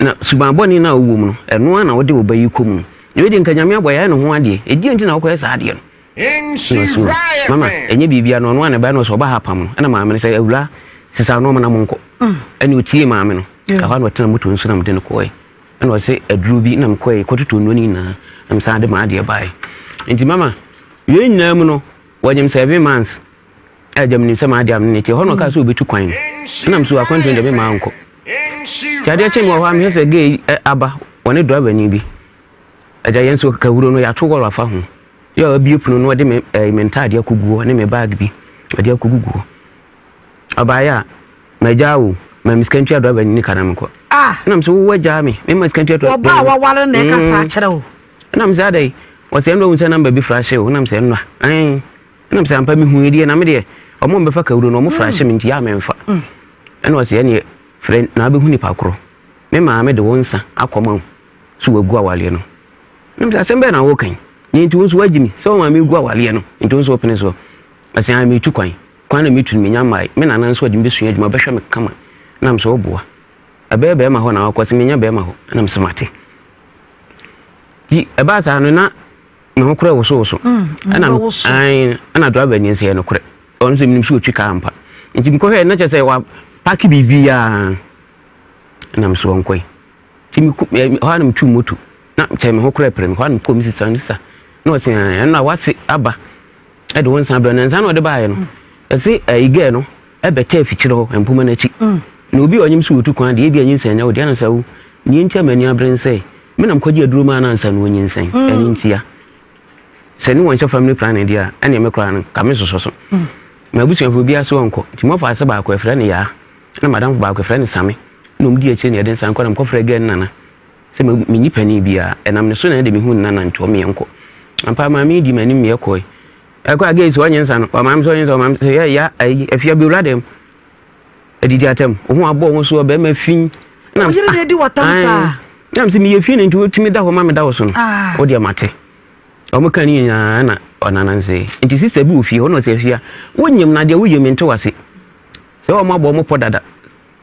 Na suban bɔne no a wowɔ mu no, ɛno ara na wode wo ba yi kɔ mu no. Na wei deɛ nka Nyame abɔ yɛayɛ ne ho adeɛ, ɛdeɛn nti na wokɔyɛ saa adeɛ no? Ɛna ɔse, O, mama, ɛnyɛ biribiara. Na ɔno ara na ɛbaeɛ na ɔse, ɔba ha apam no. Ɛna maame no sɛ, Awuraa, sesa nnoɔma na monkɔ. Ɛna ɔtiee maame no. Ɛhɔ ara na ɔtena moto no so na mede no kɔeɛ. Ɛna ɔse, Aduro bi na mekɔeɛ kɔtotɔɔ nnuro no nyinaa. Na mesan de m'adeɛ baeɛ. Nti mama, wei nyinaa mu no, wɔnyem 7 months. Agya menim sɛ m'adeɛ a mene ne te. Ɛhɔ na ɔkaa sɛ ɔbɛtu kwan no. Ɛna mesoo akwantuo no deɛ memma ankɔ. Nti adeɛ kyee me wɔ hɔ a mehwɛ sɛ gay yi aba, wɔne driver ni bi. Agya yɛn nso kawuro no yɛato wɔre afa ho. Yɛ a wabue pono no ɔde me ɛɛ me ntaadeɛ akɔgu hɔ ne me bag bi ɔde akɔgugu hɔ. Ɔbaeɛ a magyaa o ma me sika ntua driver ni ka na menkɔ. Ah! Ɛna mesɛ wo agyaa me mema sika ntua driver. Ɔbaa a waware na ɛka saa kyerɛ wo. Ɛna mesɛ adɛn ɔsɛ ɛnna ɔhu sɛ namba bi fra hye o ɛna mesɛ ɛnna ɛn ɛna mesɛ ampa mehu deɛ na me deɛ ɔmo mbɛfa kawuro no ɔmo fra hye me nti yɛ a memfa. Ɛna ɔsɛ ɛneɛ frɛ na abɛhu nipa korɔ me maame de wo nsa akɔma wo. So wagu awareɛ no? Na mesɛ asɛm bɛn na woka yi? Na nti wo nso woagye me sɛ wo maame regu awareɛ no nti wo nso wopene soɔ? Ɔse ae meretu kwan. Kwan na metu no menya mmae. Me nana nso ɔde me bɛsua adwuma ɔbɛhwɛ me kama. Na mesɛ woboa. Ɛbɛyɛ bɛrima hɔ na wakɔ? Ɔse menya bɛrima hɔ. Na mesɛ mate. Nti ɛbaa saa no na me ho korɛ wosowoso. Ɛna ae ɛna driver ni nso yɛ nokorɛ. Ɔno nso menim sɛ ɔtwi kaa ampa. Nti mekɔhwɛɛ na kyerɛ sɛ wapake biribiara. Ɛna mesɛ ɔnkɔe. Nti me kɔ ɛhɔ a na metu moto na kyɛ me ho koraa pere me hɔ a na mekɔ me sista me sista na ɔse ɛno a wase aba ɛde wo nsa brɛ no nsa na ɔde baeɛ no ɛse ɛyi gɛɛ no ɛbɛtɛ afikyire hɔ mpoma no akyi na obi a ɔnyem sɛ wɔtu kwan deɛ ebi anyinsɛn nyɛ wo deɛ na sɛ wo neɛ nti a m'ani abere nsɛ me na mekɔgye aduro maa no ansa na ɔnyinsɛn ɛno ntia sɛ ne wɔnhyɛ family planning deɛ a ɛneɛ me koraa no ka me sosɔ so m'abusuafoɔ biara so ɔnkɔ nti mɔfa ase baako ɛfrɛ no yaa na madamfo baako yɛfrɛ no Same na ɔmo di akyire na yɛde nsa nkɔ na mekɔfrɛ girl no nana sɛ menni panin biara ɛnam ne so na ɛde mehu ne nana nti ɔmo yɛnkɔ ampa maame yi di m'anim yɛkɔe ɛkɔ a girl yi sɛ ɔnyɛ nsa no ɔmaame sɛ ɔnyɛ nsa ɔmaame sɛ yɛ ya ayi afia bi owura dɛm adidi atam ohun abɔ ho so ɔbɛrima fi na ɔyere na edi wɔtam saa na sɛ meyɛ fi na nti wotumi da hɔ ma meda wo so no ah. wo deɛ mate ɔmo ka ne nyinaa na ɔnana nse nti sista bi wɔ fie hɔ na ɔsɛ afia wonyim na deɛ woyɛ mente wase Sɛ wɔn abɔ wɔn pɔ dada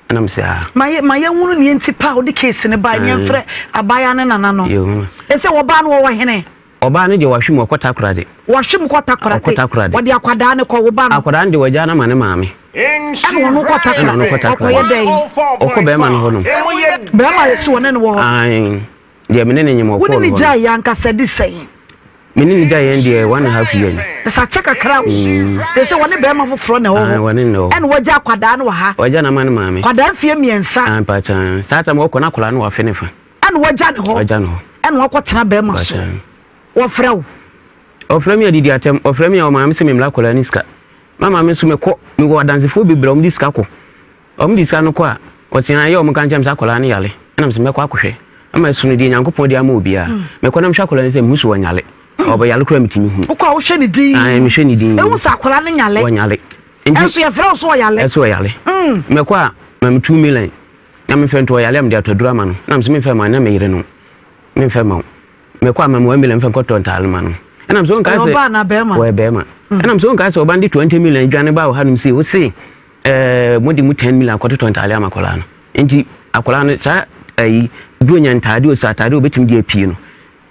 ɛna me sɛ aa. Ma yɛ ma yɛnhunu nea nti pa a wode case no bae ne yɛmfrɛ abaayewa ne nana no. Ɛsɛ ɔbaa no wɔwɔ hene? Ɔbaa no deɛ wahwe mu ɔkɔ Takoradi. Wahwe mu kɔ Takoradi. Ɔkɔ Takoradi. Ɔde akwadaa no kɔ wo ba no. Akwadaa no deɛ wagya no ama ne maame. Ɛna ɔno kɔ Takoradi. Ɛna ɔno kɔ Takoradi. Ɔkɔyɛ dɛn? Ɔkɔ bɛrima no hɔ nom. Bɛrima yɛ si wɔne no wɔ hɔ. Ae. Deɛ me ne no nyem ɔkɔɔ Wo ne no no hɔ no. gyae yɛ ankasa di sɛn? Me ne no gyae yɛn deɛ one and a half year ni. Ɛsɛ akyɛ kakra o. Te sɛ wɔne bɛrima foforɔ na ɛwɔ hɔ. Ae, wɔne no na ɛwɔ hɔ. Ɛna wɔagya akwadaa no wɔ ha. Wɔagya no ama ne maame. Akwadaa mfeɛ mmiɛnsa. Ae, mpakyɛ. Saa tam ɔkɔ na akwadaa no wafe ne fa. Ɛna wɔagya ne hɔ. Wɔagya ne hɔ. Ɛna wakɔtena bɛrima so. Mpakyɛ. Wɔfrɛ wo. Ɔfrɛ me adidi atɛm. Ɔfrɛ me a ɔmaame sɛ memmra akwadaa no sika. Mama me nso mekɔ. Mewɔ adansefoɔ bebree a wɔde sika kɔ. Wɔn de sika no kɔ a, wɔse aah ɛyɛ a wɔn ka nkyerɛ me sɛ akwadaa no yare, ɛna mese mɛkɔ akɔhwɛ. Ama ɛsono deɛ Nyankopɔn de ama obiara. Mekɔ na mehwɛ akwadaa no sɛ mehu sɛ ɔnyare. Ɔbɛyare koraa metumi hu. Wokɔ a wohwɛ ne din. Ae mehwɛ ne din. Ehu sɛ akwadaa no nyare. Ɔnyare. Nti Ɛnso yɛfrɛ wo sɛ ɔyare. Ɛso ɔyare. Mekɔ a ma me 2 million na memfɛ nto ɔyare a mede atɔ aduro ama no. Na mese memfɛ ma na me yere no. Memfɛ ma wo. Mekɔ a ma me 1 million mfɛ nkɔtɔ ntaare ma no. Ɛna mese wonkae Ɔyɛ sɛ ɔbaa anaa bɛrima? Ɔyɛ bɛrima. Ɛna mese wonkae sɛ ɔba no de 20 million dwane baa ɔhanom sei wose Ɛɛ mo de mo 10 million akɔtotɔ ntaade ama akwadaa no. Nti akwadaa no saa ɛyi buronya ntaade osi ataade a obetumi de apue no.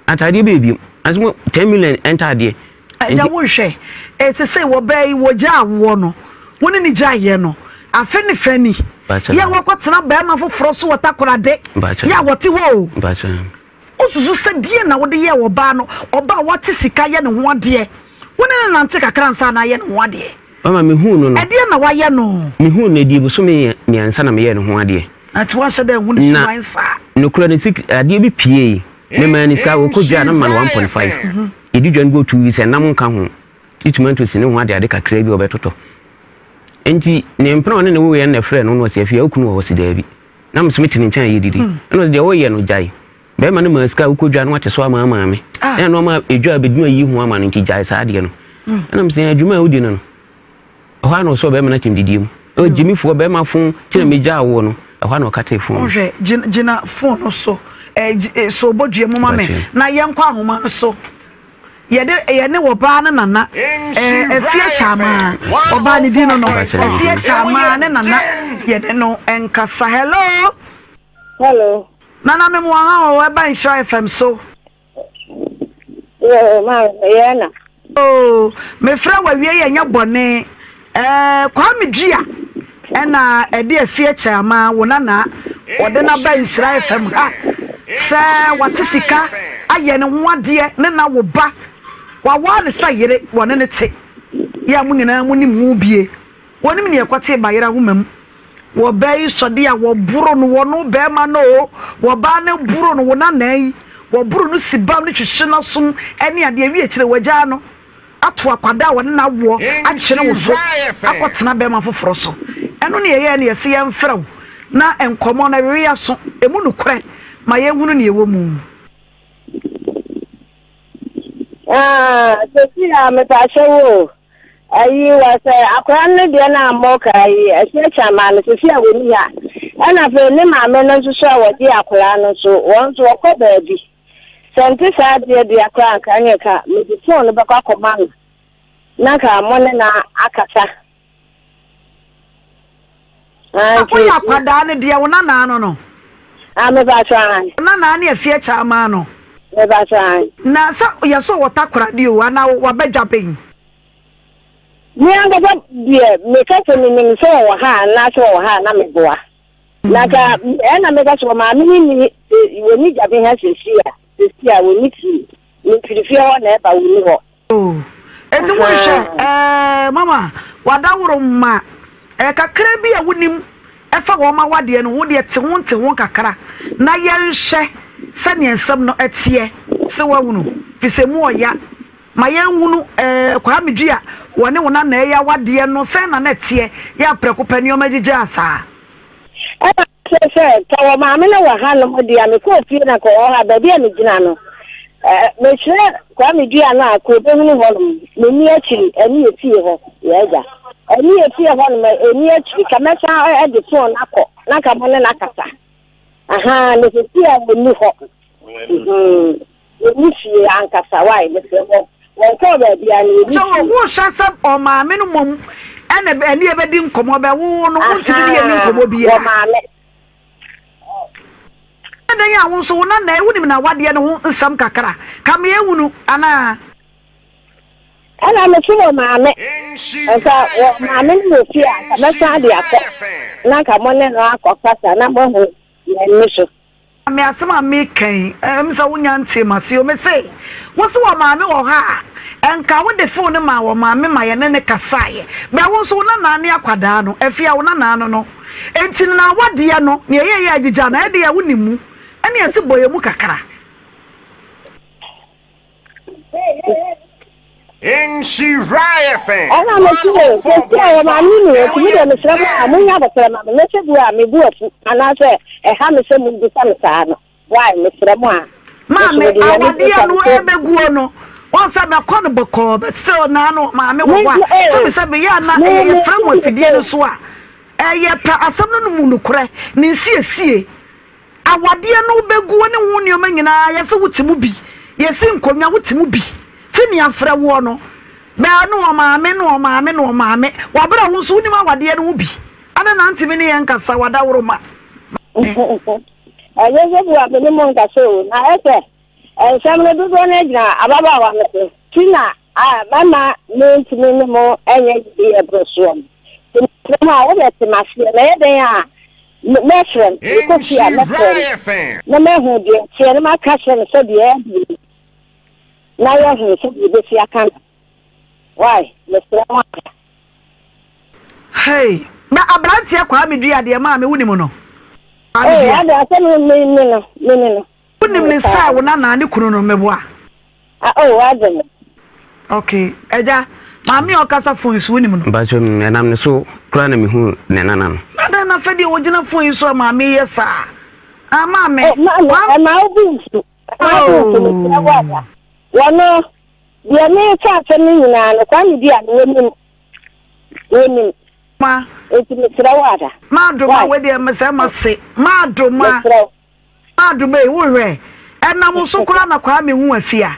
Ataadeɛ bɛyɛ bio. Ase mo 10 million ntaadeɛ. Agya wo nhwɛ ɛsɛ sɛ wɔbaa yi wɔgya awoɔ no wo ne ne gyaeɛ no afe ne fɛ ni yɛ a wɔkɔtena bɛrima foforɔ so wɔ Takorade yɛ a wɔte hɔ o wosusu sɛ deɛ na wode yɛɛ ɔbaa no ɔbaa a wate sika yɛ ne ho adeɛ wo ne no nante kakra ansa na ayɛ ne ho adeɛ. Mama mehuu no no. Ɛdeɛn na wayɛ no? Mehuu no ɛdii bosome mmiɛnsa na meyɛɛ ne ho adeɛ. Na nti woanhyɛ da anhu ne suban saa? Na nokorɛ no sik adeɛ bi piee. Memaa no sika, ɔkɔ dwa a na mema no 1.5. Yɛdi dwa no bɔ 2 weeks a nam nka ho. Ti tomatoes ne ho adeade kakraa bi a ɔbɛtotɔ. Nti ne mpena a ɔne no woeɛ no na ɛfrɛɛ no na ɔse Afia wo kunu wɔ hɔ? Ɔse daabi. Na me nso mete ne nkyɛn a yɛdidi. Ɛna ɔse deɛ woyɛ no gyae. Bɛrima no maa sika a wokɔ dwa no wate so ama ama me. Ɛna na ɔma edwa a bɛdunu ayi ho ama no nti gyae saa adeɛ no. Ɛna mesɛ adwuma a wodi no no. Ɛhɔ a na ɔsɔ bɛrima no akyɛm didie mu. Ɛwɔ gyimifoɔ bɛrima fon nti na megyaa woɔ no. Ɛhɔ a na ɔkatee fon no. Wohwɛ gyina fon no so ɛ so bɔdua mu ma me na yɛnkɔ ahoma no so. Yɛde yɛne ɔbaa no nana ɛ Afie Kyamaa ɔbaa ne din no no Afie Kyamaa ne nana yɛne no nkasa. Hello. Hello. Nana me mo aha o ɛba Nhyira FM so. Yoo maame meyɛ na. Oo mefrɛ wo awie yɛ nyɛ bɔne ɛɛ Kwame Dua ɛna ɛde afie kyɛ ama wo nana ɔde no aba Nhyira FM ha sɛ wate sika. ayɛ ne ho adeɛ ne na wo ba. Wawaa ne sɛ yere, wɔne no te. Yɛ a mo nyinaa monim ho bie. Wɔnim nea ɛkɔtee bayerɛ ahoma mu. Wɔ baa yi sɔde a wɔboro no wɔno bɛɛma no o, wɔ baa no boro no wo nanaa yi, wɔboro no si bam no hyehye n'asom ɛne adeɛ wie akyire wagyaa no ato akwadaa a wɔne no awoɔ akyene wo so akɔtena bɛɛma foforɔ so. Ɛno ne yɛyɛɛ no yɛse yɛmfrɛ wo na nkɔmmɔ no ɛwewe aso, ɛmu nokorɛ ma yɛnhunu nea ɛwɔ mu. Ah, sɛsi a mepaakyɛ wo o. Ayi wɔ sɛ akwadaa no deɛ na mɔka ayi ɛkyerɛkyerɛ amaa no sɛsi a wɔni ha. Ɛna afei ne maame no nso so a wɔgye akwadaa no nso wɔn nso wɔkɔ baabi. Sɛ nte saa adeɛ deɛ koraa nka ne ka mede phone no bɛkɔ akɔma no na nka mo ne na akasa. Ah, nti. Woyɛ akwadaa no deɛ wo nanaa no no. Ah, me ba so an. Wo nanaa ne afie kyɛ ama no. Me ba so an. Na sɛ yɛ so wɔ takoradi o anaa waba dwaben. Me ankasa deɛ meka sɛ menim sɛ wɔwɔ ha anaasɛ wɔwɔ ha a na meboa. Na ka ɛna meka sɛ maame no ni wɔni dwaben ha sɛsi a sɛsi a wɔni fie mefiri fie hɔ na ɛba wɔni hɔ. Oh, enti wonhwɛ ɛɛ mama wadaworo ma ɛɛ kakra bi a wonim ɛfa wɔn awadeɛ no ho deɛ te ho nte ho kakra na yɛnhwɛ sɛdeɛ nsɛm no ɛteɛ sɛ wahunu fi sɛ mu ɔya ma yɛnhunu ɛɛ Kwame Dua wɔne wɔn nana ɛyɛ awadeɛ no sɛn na na ɛteɛ yɛ aprɛko pɛ nneɛma gyigyaa saa. Ɛna kyerɛ sɛ, sɛ wɔ maame no wɔ hanom deɛ a, mekɔɔ fie na nka ɔwɔ hɔ a, baabi a megyina no, mekyerɛ Kwame dua no a, kɔ obɛhunu hɔnom, m'ani akyiri, ɛne yɛ fie hɔ, yɛ agya. Ɛne yɛ fie hɔnom, ɛni akyiri, ka mɛsan de fon no akɔ, na nka mo ne no akasa. Aha, na sɛsi a wɔnni hɔ. Wɔnni fie ankasa, why, mesrɛ mo, wɔnkɔɔ baabiara na wɔnni Sɛ fie. wohyɛ sɛ ɔmaame no mmom ɛna ɛne yɛbɛdi nkɔmmɔ bɛ wo no wontumi ne yɛni Ahaa, nkɔmmɔ biara. wɔmaame. Dɛn a wo nso wo nana wonim na wadeɛ no ho nsɛm kakra ka me ehunu anaa? Ɛna mese wɔ maame, nka wɔ maame no wɔ fie a, nka mɛsan de akɔ, na nka mo ne no akɔ kasa na moahu yɛn nni so. Me asɛm a meka yi, ɛm sɛ wonya ntee m'ase o. Mese, wo se wɔ maame wɔ hɔ a, ɛnka wode phone no maa wɔ maame ma yɛne no kasaeɛ. Bɛ wo nso wo nanaa ne akwadaa no, afie a wo nanaa no no. Enti no n'awadeɛ no, nea ɛyɛeɛ a agyigya no, ɛdeɛ wonim mu. Ɛne ɛse bɔ yɛn mu kakra. Nhyira FM Ɛna me se, seesei a wɔma me ni, enti me deɛ mesrɛ mo a, monyɛ abɔterɛ ma me, nyɛ sɛ bu a me bo afu, anaasɛ ɛha me sɛ mobisa me saa no, why, mesrɛ mo a, me nso Maame, mede Nyame din awadeɛ ka no me sɛ, ɛbɛguo no, wɔn sɛ bɛkɔ no bɔkɔɔ, but still naa no maame wɔ me, hɔ a, me, eh, sɛbi sɛbi yɛ a na me, ɛyɛ me, yɛfrɛ mo me, afidie no so a, ɛyɛ pɛ asɛm no no mu nokorɛ, ne nsiesie. Awadeɛ no bɛgu wo ne ho nneɛma nyinaa yɛse wote mu bi yɛsi nkonnwa wote mu bi ti nea frɛ woɔ no bɛɛ ne ɔmaame ne ɔmaame ne ɔmaame wabrɛ wo nso wonim awadeɛ no ho bi ɛne nantemi ne yɛn nkasa wadaworo ma. Ɛnyɛ sɛ bua me ne mo nkasa o na ɛsɛ nsɛm no dodoɔ no agyina ababaawa no so ti na mɛma mentumi ne mo nyɛ yie ɛborɔ soɔ no nti mesrɛ mo a wode te maseɛ na ɛyɛ dɛn a mɛfrɛ no mekɔ fie a mɛfrɛ no na mahu deɛ ɛteɛ na maka kyerɛ no sɛ deɛ ɛdeɛ na yɛhu sɛ deɛ ɛbɛsi aka no why mesrɛ mo a Hey, na aberanteɛ Kwame Dua deɛ maame wonim no? Kwame Dua. Ee, ade asɛm me ne no, me ne no. Wonim ne sɛ wo nana ne kunu no meboa? Ah, oh, wagye me. Okay, agya, maame a ɔkasa phone so wonim no? Mpakyɛ menim, ɛnam ne so koraa na mehuu ne nana no. Na dɛn na afɛ deɛ ɔgyina phone yi so a maame yi yɛ saa? Ah, maame. Oh, maame, ɛma wo bo nsu. Ɛma wo bo nsu, mesrɛ wo ada. Wɔno, deɛ meka asɛm no nyinaa no, Kwame di a no, wɔnim. Wɔnim. Ma. Enti mesrɛ wo ada. Maadoma, wo deɛ mesɛ mase. Maadoma. Mesrɛ wo. Adom ei, wo hwɛ, ɛnam wo so koraa na Kwame hu afia.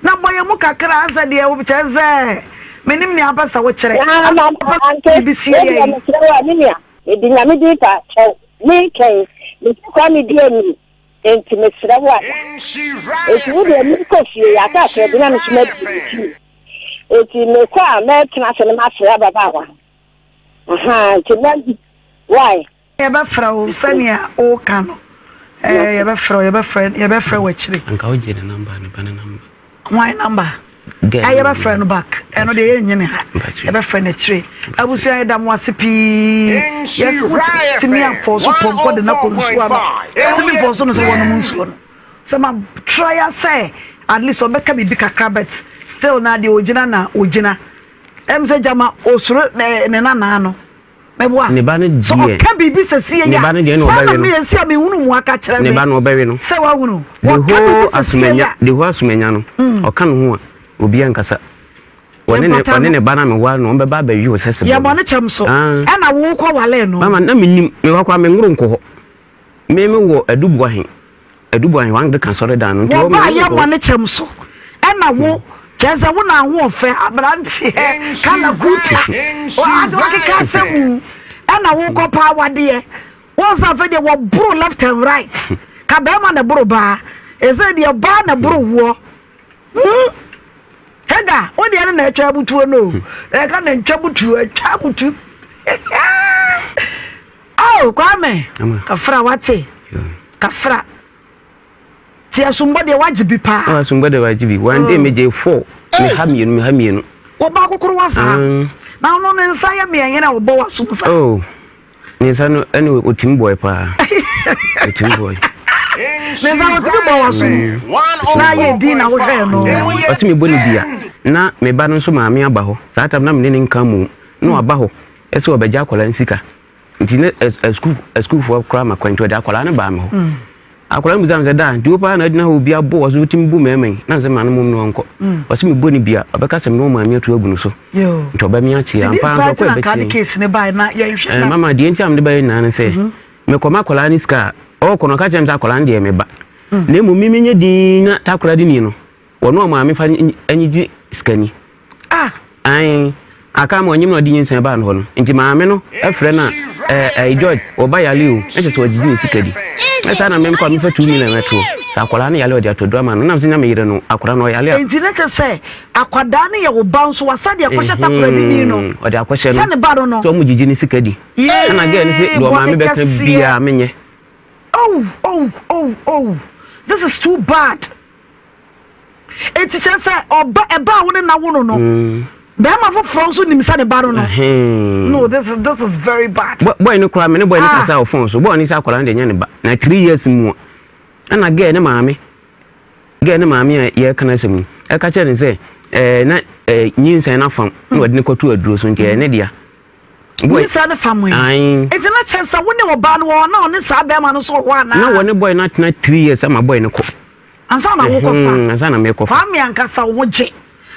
Na bɔ yɛn mu kakra ansɛ deɛ wo kyerɛ sɛ menim nea wopɛ sɛ wo kyerɛ. Na Asɛ ma wopɛ sɛ ante, biribi sie wei deɛ yɛn. mesrɛ wo a me nua, mede Nyame din pa kyɛw, meka yi, mese Kwame di anim, enti mesrɛ wo ada. Enti wo deɛ merekɔ fie, yɛaka akra bi na me nso madi me fie. Enti mekɔ a mɛtena ase na mafrɛ ababaawa no. Ahaa, nti mɛ, why? Yɛbɛfrɛ wo sɛnea woka no. Ɛɛ yɛbɛfrɛ wo, yɛbɛfrɛ, yɛbɛfrɛ wo akyire. Anka wogye ne number, ne ba ne number. Hwan number? Girl Ɛ no yɛbɛfrɛ number. no back. Ɛno deɛ yɛnnye ne ha. Mpakyɛ. Yɛbɛfrɛ no akyire. Abusua yɛda mo ase pii. Yɛse Nhyira wotumi FM afɔɔso pɔnkɔ de no akɔ nsuo ano. 104.5. Wotumi fɔɔso no sɛ wɔnom nsuo no. Sɛ ma try a sɛ at least ɔbɛka biribi kakra but still na deɛ ogyina na ogyina. Ɛm sɛ gyama osuro ne ne nanaa no. Mɛboa. Ne ba no Sɛ deɛ. ɔka biribi sɛsie Ne yi a, ba no deɛ na saa na ɔbɛwe no. me esi a mehunu mu aka kyerɛ Ne me. ba no ɔbɛwe no. Sɛ wahunu. The Ɔka whole biribi sɛsie yi asomanya, a. the whole asomanya no, ɔka ne ho a, obiara nkasa. Ɔne ne, Yɛmpata ɔne no. ne ba no a meware no, wɔbɛba abɛwe wo sɛ sebɔ Yɛbɔ no. ne kyɛm so. Ah. Ɛna wokɔ walee no. Mama, na mennim, mewɔ koraa menworo nkɔ hɔ. Me me wɔ Aduboahe, Aduboahe, Anglican asɔredan no, nti hɔ Wɔba a menworo nkɔ yɛmmɔ hɔ. ne kyɛm so. Ɛna wo, kyerɛ sɛ wo na ahoɔfɛ, aberanteɛ, kalakuta, ade wakeka asɛm mu, ɛna wokɔ pa awadeɛ. Wɔn sɛ afei deɛ wɔboro left and right. Ka bɛrima na ɛboro baa. Ɛsɛ deɛ baa na ɛboro woɔ. Hmm? Hagar, wo deɛ no na atwa abutuo no o. Ɛka na ntwa butuo, atwa abutu. Oh, Kwame, kafra wate. Kafra. Ti asumbɔ deɛ wagye bi paa. Oh, asumbɔ deɛ wagye bi. One day oh. megye four. Me ha mmienu, me ha mmienu. Wɔba kokoro wa saa. Mm. Na ɔno ne nsa yɛ mmiɛnyɛ na ɔbɔ w'asom saa. Oh. Ne nsa no ɛne otumi bɔe paa. Otumi bɔe. Ne nsa otumi bɔ w'asom. Na ayɛ din na wohwɛɛ no. Ɔsi me bɔ ne dua. Na me ba no nso maame aba hɔ. Saa tam na me ne ne nka mu. Na waba hɔ. Ɛsɛ ɔbɛgye akwadaa no sika. Nti ne asukuu asukuufoɔ koraa ma kwan nti ɔde akwadaa no baa me hɔ. Mm. Akwadaa no bisa me sɛ daa nti wo paa na agyina hɔ obi abɔ wɔ so wotumi bu mmarima yi na sɛ ma no mom no ɔnkɔ. Mm. Ɔsɛ mebɔ ne bi a ɔbɛka sɛ me ne ɔmaame atu agu no so. Nti ɔbɛme akye ampa nso ɔkɔ ɛbɛkye. Eh, mama deɛ nti a mede baeɛ nyinaa ne sɛ mhm. mekɔma akwadaa no sika a ɔkɔ no ɔka kyerɛ me sɛ akwadaa no deɛ meba. Mm. Na mmom me menyɛ din na takora de ni no Wɔne wɔn maame fa nyigye sika ni. Ah! Ae, aka ma ɔnyem na ɔde nyinsɛn baa no hɔ no. Nti maame no frɛ no a, ɛɛ, ɛɛ, George, wo ba yale o, na kyerɛ sɛ ɔgyegye ne sika di. Na saa na me nkɔ a mefa 2 million mɛtoɔ. Sɛ akwadaa no yale a ɔde atɔ aduro ama no. Nam sɛ nya me yere no, akwadaa no ɔyale a. Nti na kyerɛ sɛ akwadaa no yɛ wo ba nso wasa de akɔhyɛ takoradi ni no. Ɛhee, ɔde akɔhyɛ no. Sɛ ne ba no no. Sɛ wɔn gyegye ne sika di. Yee, Ɛna girl no se, deɛ ɔmaame bɔne bɛka kɛseɛ. biara menyɛ. Oh, oh, oh, oh, this is too bad. Enti kyerɛ sɛ ɔba ɛba a wo ne na wo no no mm. bɛrima foforɔ nso nim sɛ ne ba no no. No this is this is very bad. Boy no koraa me ne boy no ah. kasa wɔ phone so boy no sɛ akwadaa no deɛ nyɛ ne ba na three years mu a ɛna girl ne maame girl ne maame a yɛreka no asɛm yi ɛka kyerɛ ne sɛ ɛɛ na ɛɛ nyinsɛn no afam na wɔde no kɔto aduro so nti ɛyɛ ne dea. Nyinsɛn no fam yi. Nti na kyerɛ sɛ wo ne ɔbaa no wɔ hɔ na ɔne saa bɛrima no nso wɔ hɔ anaa? Na wɔne boy no atena 3 years ama boy no kɔ. Ansa na wokɔfa. Ansa na mekɔfa. Kwame ankasa wo ho gye.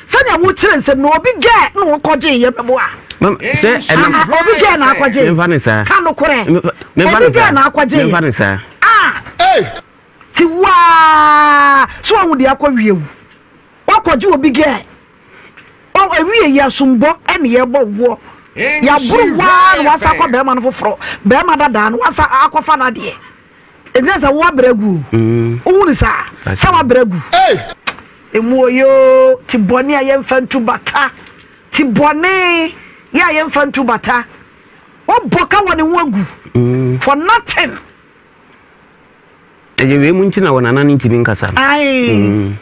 Sɛnea wokyerɛ nsɛm no obi gɛ na wɔkɔgye yɛ mɛboa. Sɛ ɛnam. Obi gɛ na akɔgye. Memfa ne saa. Ka nokorɛ. Obi gɛ na akɔgye. Memfa ne saa. Ah. Ti waa so wɔn de akɔ wie wo. Wakɔgye obi gɛ. Ɔ awie yi asombɔ ɛne yɛbɔ woɔ. Yɛaboro waa na wasa akɔ bɛrima no foforɔ. Bɛrima dadaa no wasa akɔfa n'adeɛ. Ɛnyɛ sɛ woabrɛ agu o. Mm. Wohu ne saa sɛ woabrɛ agu. Emu oye o, ti bɔne a yɛmfa ntu bata. Ti bɔne yɛ a yɛmfa ntu bata. Wabɔ ka wɔ ne ho agu. Mm. For nothing. Ɛyɛ wei mu nti na wɔn anan ntumi nkasa no. Aye. Mm.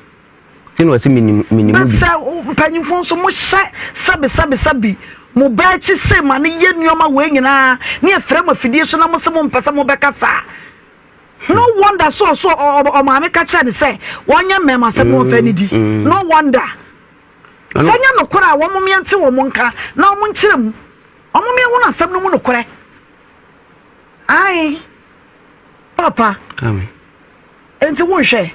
Nti na ɔse menim menim Bɛ bi. sɛ mpanyimfoɔ nso mohyɛ sɛbi sɛbi sɛbi mo ba akyi se ma no yɛ nnoɔma wei nyinaa ne yɛfrɛ mo afidie so na mo se mompɛ sɛ mobɛkasa a no wonder so ɔso ɔmaame ka kyerɛ ne sɛ wɔnyɛ mmɛɛmasɛm na wɔmfa anidi no wonder sɛ nyɛ nokorɛ a wɔn meɛnte wɔn nka na wɔn nkyerɛ mu wɔn meɛhunu asɛm no mu nokorɛ ae papa enti wonhwɛ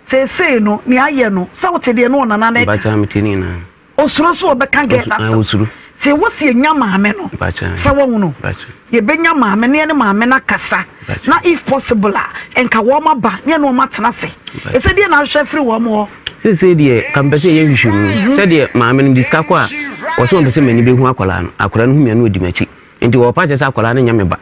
Seesei no, nea ayɛ no, sɛ wote deɛ na ɔnana no reka. Mpakyɛ mete ne nyinaa. Osuro sɛ ɔbɛka girl no asɛm. Osuro. Te wo se yɛnya maame no. Mpakyɛ. Sɛ wahu no. Mpakyɛ. Yɛbɛnya maame na yɛne maame no akasa. Mpakyɛ. Na if possible a, nka wɔn aba na yɛne wɔn atena ase. Mpakyɛ. Ɛsɛ deɛ na ahwehwɛ firi wɔn hɔ. Seesei deɛ, ka mepɛ sɛ yɛyɛ nhwehwɛmu. Sɛdeɛ maame no mede sika kɔ a, ɔse ɔmpɛ sɛ m'ani bɛhu akwadaa no. Akwadaa no hu me a na ɔdi m'akyi. Nti wɔpa kyɛ sɛ akwadaa no nyɛ me ba.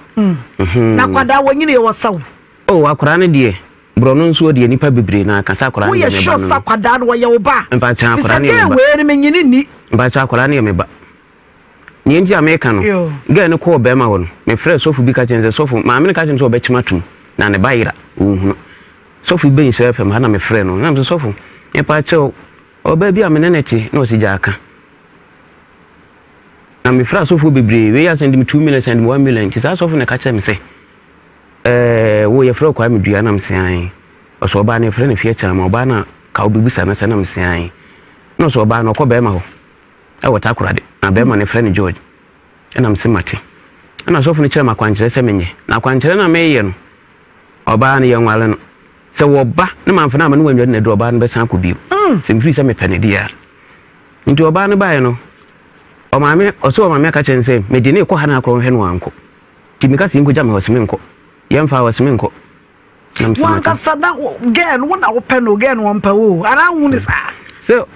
Na akwadaa wɔnyini yɛ wɔ sɛ wo. Oh, akwadaa no deɛ, Borɔno nso deɛ nipa bebree na aka sɛ akwadaa no Woyɛ deɛ me sure ba no sɛ no. akwadaa no ɔyɛ wo ba? Mpakyɛ akwadaa Fisɛ no yɛ me girl ba. wei no menyini nni. Mpakyɛ akwadaa no yɛ me ba. Nea nti a meka no, Yoo. girl no kɔɔ bɛrima hɔ no, mefrɛɛ sɔfo bi ka kyerɛ no sɛ sɔfo, maame no ka kyerɛ me sɛ ɔbɛkyem atom. Na ne ba yera, ɔnhunu. Sɔfo bi bɛn Nhyira FM ha na mefrɛɛ no. Na mese, Sɔfo, mepa kyɛw, ɔbaa bi a me ne no te na ɔse gyaa ka. Na mefrɛ asɔfoɔ bebree, wei asɛnde me 2 million, sɛnde me 1 million. Nti saa sɔfo na ɛka kyerɛ me sɛ, ɛɛ, wo yɛfrɛ wo Kwame Dua, na mese ae. Ɔsɛ ɔbaa no yɛfrɛ no Afia Kyama, ɔbaa no a ka wobɛbisa no sɛ, na mese ae. Na ɔsɛ ɔbaa no ɔkɔ bɛrima hɔ ɛwɔ Takoradi, na bɛrima no yɛfrɛ no George. Ɛna mese mate. Ɛna sɔfo no kyerɛ me akwankyerɛ sɛ menyɛ. Na akwankyerɛ no a meyɛ no, ɔbaa no yɛnware no. Sɛ wɔba na mamfa no amma no wannware no aduru ɔbaa no bɛsan akɔ bio. Sɛ mefiri sɛ mepɛ no deɛ a. Nti ɔbaa no baeɛ no, ɔmaame, ɔsɛ ɔmaame aka kyerɛ no sɛ mede no rekɔ ha na akorɔ nhwɛ no wankɔ. Nti meka sɛ yɛnkɔgya me hɔ, ɔse menkɔ. Yɛmfa ɔse menkɔ. Na mese mate. Wankasa na girl no wo na wopɛ no, girl no ɔmpɛ wo o, anaa wohu no saa? Sɛ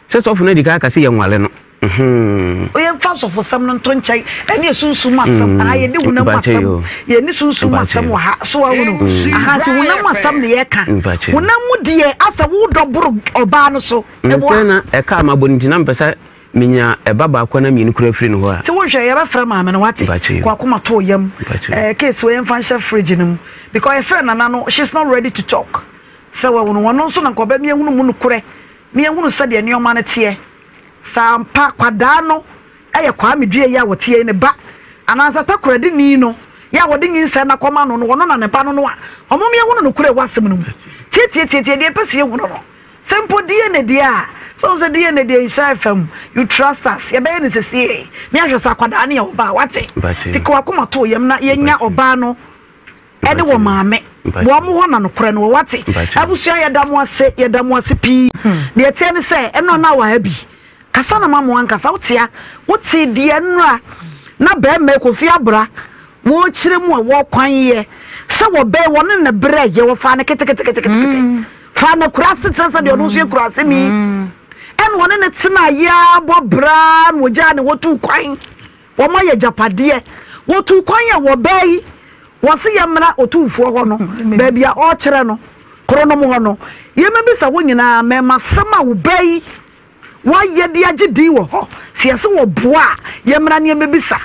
sɛ sɔfo no adi kan aka sɛ yɛnware no. Mm-hmm. Yɛmfa asɔfosɛm no nto nkyɛn ɛne sunsum mu asɛm. Mm. Aha yɛde honam mu asɛm. Yɛne sunsum mu asɛm wɔ ha. So ahunu. Mm. Aha nti honam mu asɛm na yɛka. Honam mu deɛ asɛ wodɔ boro ɔbaa no so. Nsɛ na ɛka ama bɔ no nti na mpɛ sɛ menya ɛba baako na mmienu kura firi no hɔ a. Sɛ wonhwɛ yɛbɛfrɛ maame no wate. Kɔ akoma to yam. Ɛɛ case wɔ yɛmfa nhyɛ fridge no mu. Because yɛfrɛ nana no she's not ready to talk. Sɛ wɔhunu wɔn nso na nkɔbɛ miehunu mu nokorɛ. Miehunu sɛdeɛ nneɛma no teɛ. Sɛ ampa kwadaa no yɛ Kwame Dua yi a ɔteɛ yi ne ba, anaasɛ Takoradi-ni no yɛ a wɔde nyinsɛn no akɔma no no, ɔno na ne ba no no a, ɔmom yɛhunu nokorɛ ɛwɔ asɛm no mu. Tiatiatiatia, deɛ yɛpɛ sɛ yɛhunu no, sɛ mpo DNA deɛ a, sɛ wohu sɛ DNA deɛ nhyira FM, you trust us, yɛbɛyɛ no sesiei, na yɛahwɛ sɛ akwadaa no yɛ ɔbaa, wate? Nti ka w'akoma to wo yam na yɛnya ɔbaa no ɛne wɔ maame wɔn hɔ na nokorɛ no wɔ wate abusua yɛda mo ase yɛda mo ase pii deɛ ɛteɛ ne sɛ ɛnɔ na wɔ ha bi kasa na ma mo ankasa wotea wote deɛ nnora na bɛrima kofi abra wɔkyerɛ mu a wɔkwan yɛ sɛ wɔbɛn wɔne ne berɛ yɛ wɔfaa no keteketeketekete mm. faa no kura ase kyerɛ sɛ deɛ ɔno nso yɛ kura ase ni mm. ɛna wɔne ne tena yɛ abɔ braa na wɔgyaa ne wɔtu kwan Wɔayɛ agyapadeɛ. Wɔtuu kwan yɛ wɔ baa yi, wɔse yɛmmra Otumfoɔ hɔ no, baabi a ɔrekyerɛ no, Kronom hɔ no. Yɛmmɛbisa wo nyinaa, mmɛɛmasɛm a wo baa yi wɔayɛ de agye din wɔ hɔ. Sɛ yɛse wɔboa a, yɛmmra na yɛmmɛbisa.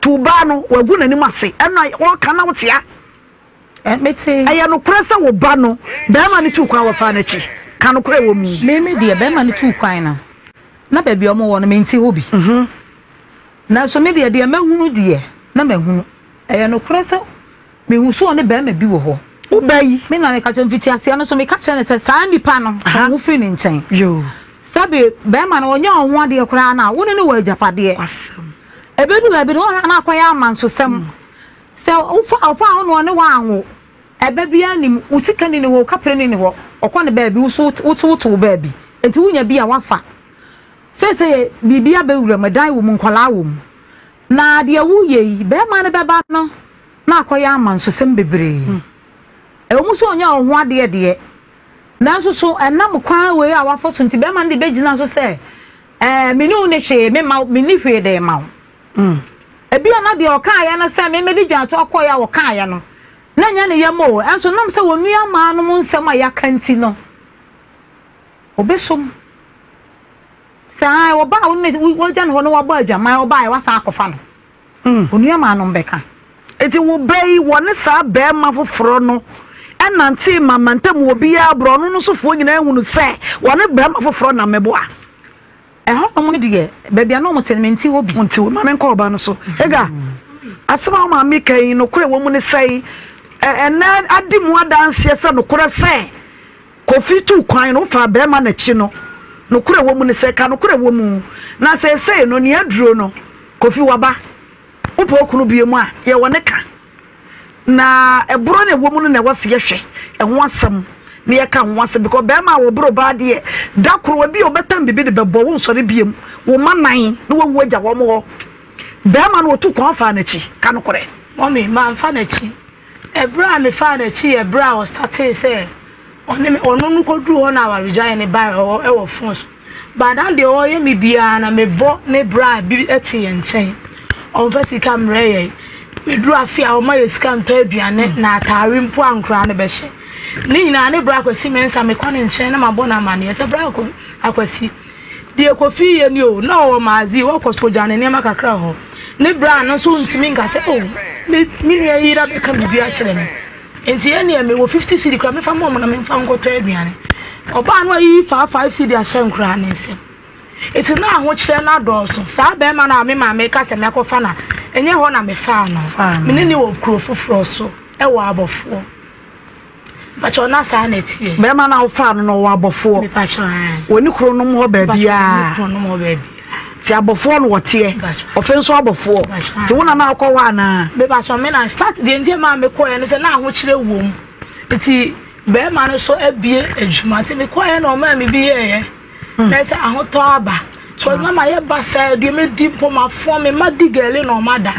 Tuu baa no, wagu n'anim ase, ɛna ɔreka na wotea. Mete. Ɛyɛ nokorɛ sɛ wo ba no, barima no tuu kwan wɔfaa n'akyi? Ka nokorɛ wɔ mu. Me me deɛ, barima no tuu kwan no, na baabi a wɔwɔ no, mente hɔ bi. Nanso me deɛ, deɛ mahunu deɛ, na mahunu. Ɛyɛ nokorɛ sɛ mehu sɛ ɔne barima bi wɔ hɔ. Wo ba yi. Me na meka kyerɛ, mfitiaseɛ no nso meka kyerɛɛ no sɛ saa nipa no, twe wo ho firi ne nkyɛn. Sɛbe barima no, ɔnyɛ wo ho adeɛ koraa no a, wo ne no wɔ agyapadeɛ. Ɛbɛdu baabi no, wohwɛ a na akɔyɛ amansosɛm. Sɛ wofa ɔfa wo na ɔne wo anwo, ɛba biara nnim, wo sika nni ne hɔ, wo kaprɛ nni ne hɔ, ɔkɔ ne baabi, wo nso wo so wote wo baabi, nti wonya bi a woafa. Seesei biribi abɛwura mu, ɛdan wɔ mu, nkwadaa wɔ mu. Na deɛ woreyɛ yi, barima no bɛba no na akɔyɛ amansosɛm bebree. Ɛwɔ mu sɛ ɔnyɛ wo ho adeɛ deɛ, nanso so ɛnam kwan wei a wafa so nti, barima no de bɛgyina so sɛ, ɛɛ, me ne wo nni hwee, memma wo, menni hwee de rema wo. Ebia na deɛ ɔkaeɛ no sɛ me mede dwantoa kɔeɛ a ɔkaeɛ no, na ɛnyɛ ne yam o, ɛnso nam sɛ wɔn nuammaanom nsɛm a yɛaka nti no, ɔbɛsom. Sɛ ae, ɔbaa a wo ne wagya no hɔ na wabɔ adwaman, ɔbaeɛ wasan akɔfa no. Wɔn nuammaanom bɛka. Enti wo ba yi, wɔne saa barima foforɔ no nantee ma mantam obiara borɔno no sofoɔ nyinaa hunu sɛ wɔne barima foforɔ nam meboa. Ɛhɔnom no deɛ, baabi a na wɔte no, mente hɔ bi. Wonte hɔ. Ma menkɔ ɔbaa no so. Hagar, asɛm a wo maame ka yi, nokorɛ wɔ mu ne sɛn? Ɛnnɛ adi mu adanseɛ sɛ nokorɛ sɛ Kofi tuu kwan no, wofaa barima no akyi no, nokorɛ wɔ mu ne sɛ, ka nokorɛ wɔ mu. Na seesei no, nea aduro no, Kofi waba. Wopɛ okunu bio mu a, yɛwɔ ne ka. Na ɛborɔ no ɛwɔ mu no na ɛwɔ sɛ yɛhwɛ ɛho asɛm na yɛka ho asɛm because bɛrima a wɔboro baa deɛ da koro ebi a ɔbɛtam biribi de bɛbɔ wo nsɔre biem wo ma nan na wawu agya wɔn hɔ bɛrima no ɔtu kwan faa n'akyi ka nokorɛ. Mummy, mamfa n'akyi. Ɛberɛ a mefaa n'akyi yɛ berɛ a ɔstartee sɛ ɔne me, ɔno no kɔduruu hɔ na awaregyaeɛ no baeɛ hɔ wɔ phone so. But na deɛ ɔyɛ me biara na mebɔ ne bra bi te yɛn nkyɛn. Ɔmfa sika mmerɛ yɛn. Meduru afe a ɔma yɛ sika ntɔ aduane na ataare mpo a nkoraa no bɛhyɛ. Ne nyinaa ne bra Kwasi Mensah mekɔ ne nkyɛn na mabɔ no amaneɛ sɛ bra Akwasi deɛ Kofi yɛ ni o na ɔwɔ Maazi ɔkɔ so gya ne nneɛma kakra hɔ. Ne bra no nso ntumi nka sɛ oh me me nua yi abɛka biribi akyerɛ me. Nti ɛneɛ mewɔ 50 cedi koraa mefa ma ɔmo na memfa nkɔtɔ aduane. Ɔbaa no ayiyi faa 5 cedi ahyɛ nkoraa ne nsam. Nti na ahokyerɛ no adɔɔso. Saa bɛrima no a me maame ka sɛ mɛkɔfa no a, ɛnyɛ hɔ na mefaa no. Me ne no wɔ kuro foforɔ so wɔ abɔfoɔ. Mpakyɛw na saa na ɛteɛ. Bɛrima no a wofaa no no ɔwɔ abɔfoɔ. Mepakyɛw ɛn. Wɔ ne kuro nom hɔ baabiara. Ne kuro nom hɔ baabiara. Ti abɔfoɔ no wɔteɛ. Ɔfɛ nso abɔfoɔ. Ti wo na na akɔ hɔ anaa? Mepakyɛw me na start deɛ nti ɛmaa mekɔɛ no sɛ na ahokyerɛ wom. Nti bɛrima no so abie adwuma nti mekɔɛ na ɔmaa me bi yɛɛyɛ. Na ɛsɛ ahotɔ aba. So ɔsɛ na ma yɛ basaa deɛ medi mpo ma fɔn me ma di gɛle na ɔma da.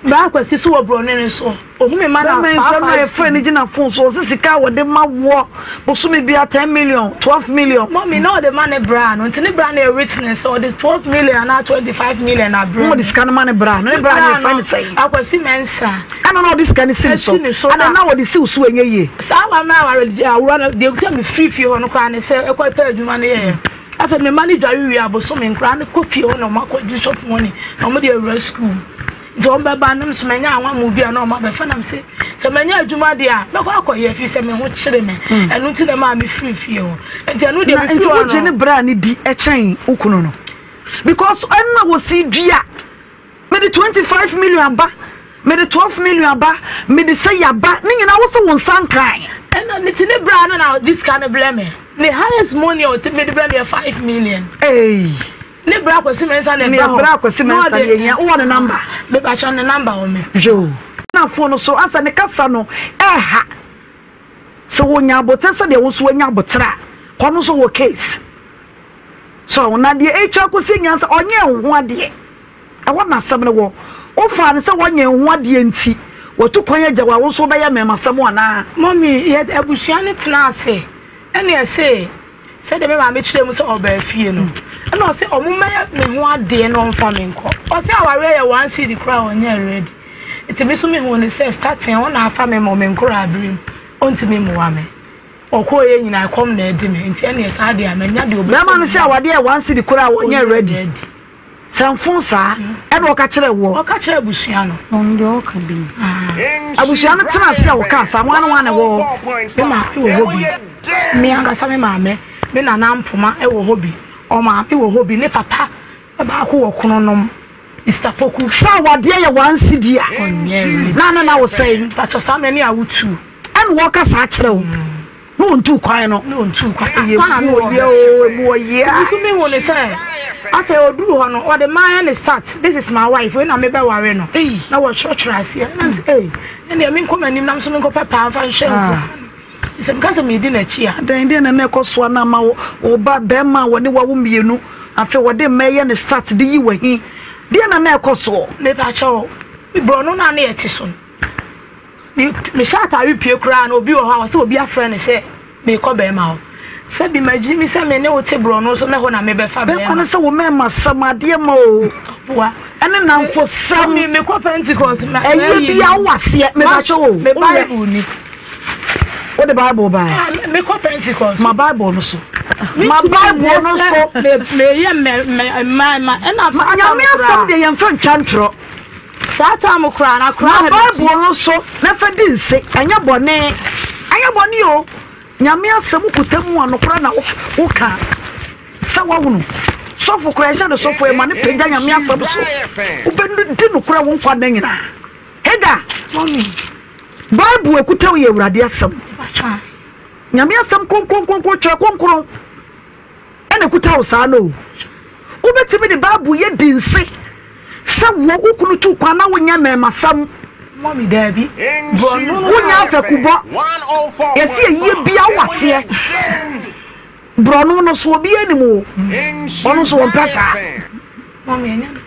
Bra Kwasi so wɔ brɔno no so. Ohu me ma na Bɛma faa nsɛm na faa yɛfrɛ no gyina phone so ɔse sika a wɔde ma woɔ bosome bia 10 million 12 million. Mummy na ɔde ma ne bra no nti ne bra no yɛ witness sɛ ɔde 12 million anaa 25 million abrɛ no. Ɔde sika no ma ne bra no ne bra no yɛfrɛ no sɛn? Akwasi Mensah. Ɛna na ɔde sika no si ne so adɛn na ɔde si wo so ɛnyɛ yie. Saa wa na aware awura no deɛ ekuta me firi fie hɔ no koraa ne sɛ ɛkɔ pɛ adwuma no yɛɛ. Afei me mma no dware wie a bosome nkoraa no kɔ fie hɔ na wɔn akɔ gye shop money na wɔn de awura school. Nti wɔn bɛba no nso manya anwa bi a na wɔn abɛfa nam se sɛ manya adwuma deɛ a mɛkɔ akɔyɛ fi sɛ me ho kyere me. Hmm. Ɛno nti na maa me firi fie hɔ. Nti ɛno deɛ me firi hɔ no. Nti wogye ne bra ne di ɛkyɛn wo kunu no because ɛno na wɔsi dua. Mede 25 million aba, mede 12 million aba, mede sɛyi aba, ne nyinaa wo se wo nsa nkae. Ɛna me ti ne bra no na ɔde sika no brɛ me. Ne highest money a ɔte mede brɛ me yɛ 5 million. Hey. Ne bra Kwasi Mensah na ɛba hɔ. Ne bra Kwasi Mensah na yɛhia. Wowɔ ne number? Mepakyɛ ne number wɔ me. Yo. Na phone no so asɛ ne kasa no ɛha. Sɛ wɔnya abotere sɛdeɛ wo nso wanya abotere a, kɔ no nso wɔ case. So na deɛ ɛtwa kɔsi nyansa ɔnyɛ ho adeɛ. Ɛhɔ na asɛm no wɔ. Wofaa no sɛ woanyɛ wo ho adeɛ nti, watu kwan agya wo a, wo nso wobɛyɛ mmarimasɛm anaa? Mummy, yɛ abusua no tenaa ase ɛna ɛse sɛdeɛ me maame kyerɛɛ mu sɛ ɔbaa fie no ɛna ɔse ɔmo mmɛyɛ me ho adeɛ na ɔmfa me nkɔ. Ɔse awareɛ yɛ one cedi koraa ɔnyɛɛ ready. Nti me nso me huu no sɛ starting ɔna afa me ma me nkoraa bere mu ɔntumi mmoa me. Ɔkɔɔyɛ nyinaa ɛkɔm na ɛde me nti ɛneɛ saa deɛ a manya deɛ ɔbɛsɔ Bɛrima no me se mu. awadeɛ yɛ one cedi koraa a ɔnyɛɛ ready. Sɛ mfon saa ɛna ɔka kyerɛɛ woɔ? Ɔka kyerɛɛ abusua no. Ɔno deɛ ɔka bi. Abusua no tena ase a wɔkaa saa, hwan ne hwan na ɛwɔ hɔ? Me maame wɔ hɔ bi. Me ankasa me maame, me nana Mpoma wɔ hɔ bi. Ɔmaame wɔ hɔ bi. Ne papa baako wɔ Kronom, Mister Poku. Sɛ awadeɛ yɛ one cedi a, na ne na wo sɛn? Mpakyɛ saa mmerɛ ne awo tuu. Ɛna wɔka saa kyerɛ wo? Na ɔntuu kwan no. Na ɔntuu kwan. Ɛyɛ mu ɔyɛ o, emu ɔyɛ a. Nti so mehu ne sɛ afei ɔduru hɔ no ɔde maa ne start this is my wife wei na mebɛware no na wɔtwerɛtwerɛ aseɛ na mesɛ ei ɛndeɛ menkɔ m'anim na nso menkɔpɛ paa mfa nhyɛ nkura sɛ meka sɛ medi n'akyi a. Adɛn deɛ na na ɛkɔ soa na ama wo ba bɛrima a wɔne wawo mmienu afei wɔde mma ɛyɛ ne start de yi w'ahi deɛ na na ɛkɔ soɔ. Mepakyɛw borɔno no a na yɛte so no Me mehyɛ atare pue koraa no obi wɔ hɔ a ɔsɛ obi afrɛ no sɛ meekɔ bɛrima hɔ. Sɛ bi magye mi sɛ me ne wo te borɔno so na hɔ na mebɛfa bɛrima. Bɛrima no sɛ wo mɛɛma sɛm adeɛ ma o. Boa. Ɛne namfo sɛm. Me mekɔ Pentecost. Ɛyɛ bi a wowɔ aseɛ mebakyɛ o. Me Bible ni. Wode Bible bae? Ah, mekɔ Pentecost. Ma Bible no so. Ma Bible no so. Meyɛ mɛ mɛ mma mma ɛna. Nyame asɛm deɛ yɛmfa ntwa ntorɔ. Saa tam koraa na koraa Ma Bible no so na fa di nse. Ɛnyɛ bɔne. Ɛnyɛ bɔne o. Nyame asɛm kuta mu a nokorɛ na woka. Sɛ woahunu. Sɔfo koraa ɛhyɛ no sɔfo ɛma no pagya Nyame asɛm so. Wobɛdi nokorɛ wo nkwa nna nyinaa. Hagar. Bible ekuta wo yɛ Awurade asɛm. Nyame asɛm kronkron kronkron twerɛ kronkron. Ɛna ɛkuta wo saa no o. Wobɛtumi de Bible yɛ di nse sɛ wo wo kunu tu kwan na wonyɛ mmɛɛmasɛm. Mɔmi daabi. Wonyɛ afɛkubɔ. Yɛsi ayie bia wo aseɛ. Borɔno no so obiara nim wo. Ɔno nso wɔmpɛ saa.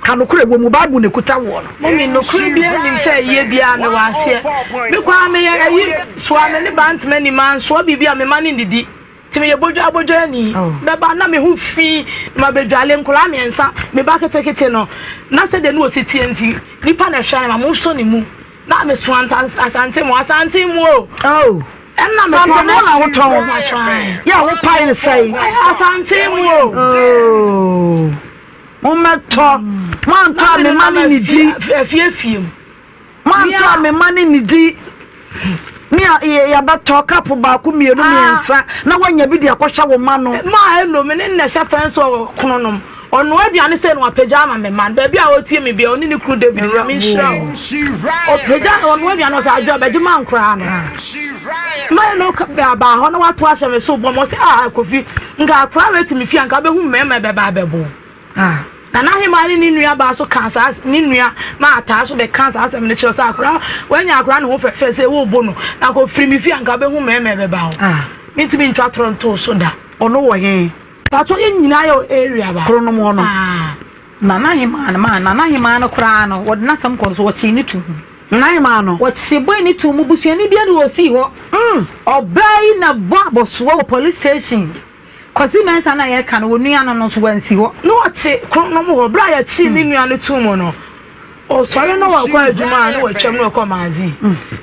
Ka nokorɛ wɔ mu Bible na ɛkuta woɔ no. Mɔmi nokorɛ biara nim sɛ ayie biara mewɔ aseɛ. Me koraa meyɛ ayi soa me ne bantama nim ansoa biribi a mema no nnidi. Nti meyɛ bodwaa bodwaani. Mɛba na me ho fi na mabɛdwale nkwadaa mmiɛnsa, me ba ketekete no, na sɛdeɛ ne ɔsi teɛ nti, nipa na ɛhwɛ no ma mosɔ ne mu. Na meso asante mu, asante mu o. Oh. Ɛna me Asante mu na wotɔn. Yɛ a wopae ne sɛn. Asante mu o. Oh. Mommɛtɔ. Moantɔ a me ma ne ne di. Afiefie mu. Moantɔ a me ma ne ne di. Ne a yɛbɛtɔ cup baako mmienu mmiɛnsa na woanya bi de akɔhyɛ wo mma no. Maa ɛno me ne no na ɛhyɛ fɛn so wɔ kono nom. Ɔnoa aduane sɛ na wapagya ama me mma no. Baabi a ɔtie me biara ɔne ne kunu David Nyame nhyira wɔn. Ɔpagya ɔnoa aduane ɔsɛ adwo abɛgye ma nkoraa no. Maa ɛno baa hɔ na wato ahyɛ me so bɔ me ɔsɛ ah Kofi nka akoraa wei te me fie a nka wobɛhu mmarima ɛbɛba abɛbo. Na n'ahemaa ne ne nua baa so kaa saa ne nua maa taa so bɛkaa saa asɛm no kyerɛ sɛ akora wanya akora ne ho fɛfɛ sɛ wɔrebɔ no na kɔ firi me fie anka wobɛhu mmarima ɛbɛba hɔ mentumi ntwa torɔ ntoo so da. Ɔno wɔ he? Paatɔ yɛn nyinaa yɛ wɔ area baako. Kronom hɔ no. Nana Hemaa no maa Nana Hemaa no koraa no wɔde n'asɛm kɔɔ so wɔkyee no too mu. Nana Hemaa no. Wɔkyee boy no too mu busuani biara ni wɔsii hɔ. Ɔbaa yi na bɔ abɔsoɔ wɔ police station. Kwasi Mensah no a yɛreka no, onua no no nso wansi hɔ. Na ɔte kronom hɔ. Berɛ a yɛkyee ne nua no too mu no, ɔsɔre na wakɔ adwuma a na watwam na wakɔ Maazii.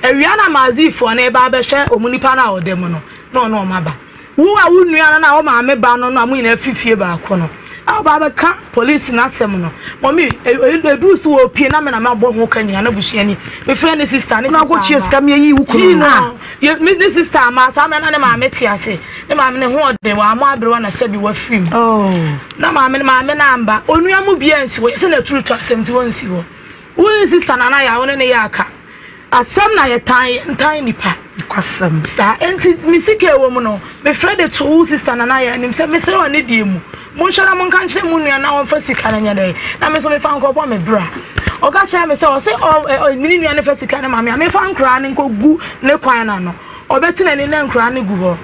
Awia na Maaziifoɔ no reba abɛhwɛ wɔn nipa no a ɔda mu no, na ɔne wɔn aba. Wo a wo nua no na wo maame ba no no a mo nyinaa firi fie baako no, a woba abɛka polisi no asɛm no, mɔmi, ɛduru so wɔpie na me na mabɔ ho ka nyinaa na busuani. Mefrɛ ne sista, ne sista ama. Yii no. Yɛ me ne sista ama saa mmerɛ na ne maame te ase ne maame ne ho ɔden wammɔ aberewa na sɛbi wafiri mu oh. Na maame ne maame no amba onua mu bia nsi hɔ yɛsɛ na turu to asɛm nti wɔnsi hɔ wo ne sista nana yɛ a wo ne ne yɛ aka asɛm na yɛtan yɛntan nipa kwasɛm saa nti me sika ɛwɔ mu no mefrɛ de to wo sista nana yɛ anim sɛ mesrɛ wɔ ne deɛ mu Monhwɛ na monka nkyerɛ mo nua na ɔmfa sika no nyɛ dɛn, na me nso mefa nkɔbɔ me bra. Ɔka kyerɛɛ me sɛ ɔse ɔ ɛ ne nua no fa sika no ma me a, memfa nkoraa no nkɔgu ne kwan no ano. Ɔbɛte n'ani na nkoraa no gu hɔ.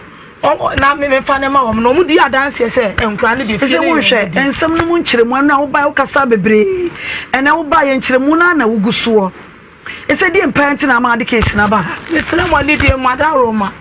Ɔ na me memfa no ma wɔn. Na wɔn di adanseɛ sɛ nkoraa no deɛ fie Ɛsɛ no yɛ wohwɛ wɔn dea. nsɛm no mu nkyerɛmu ɛno a wobaeɛ wokasaa bebree ɛnɛ wobaeɛ nkyerɛmu no ara na wogu soɔ ɛsɛ deɛ mpaa nti na ama ade case no aba ha. Mesrɛ mo anidie mu adaworoma.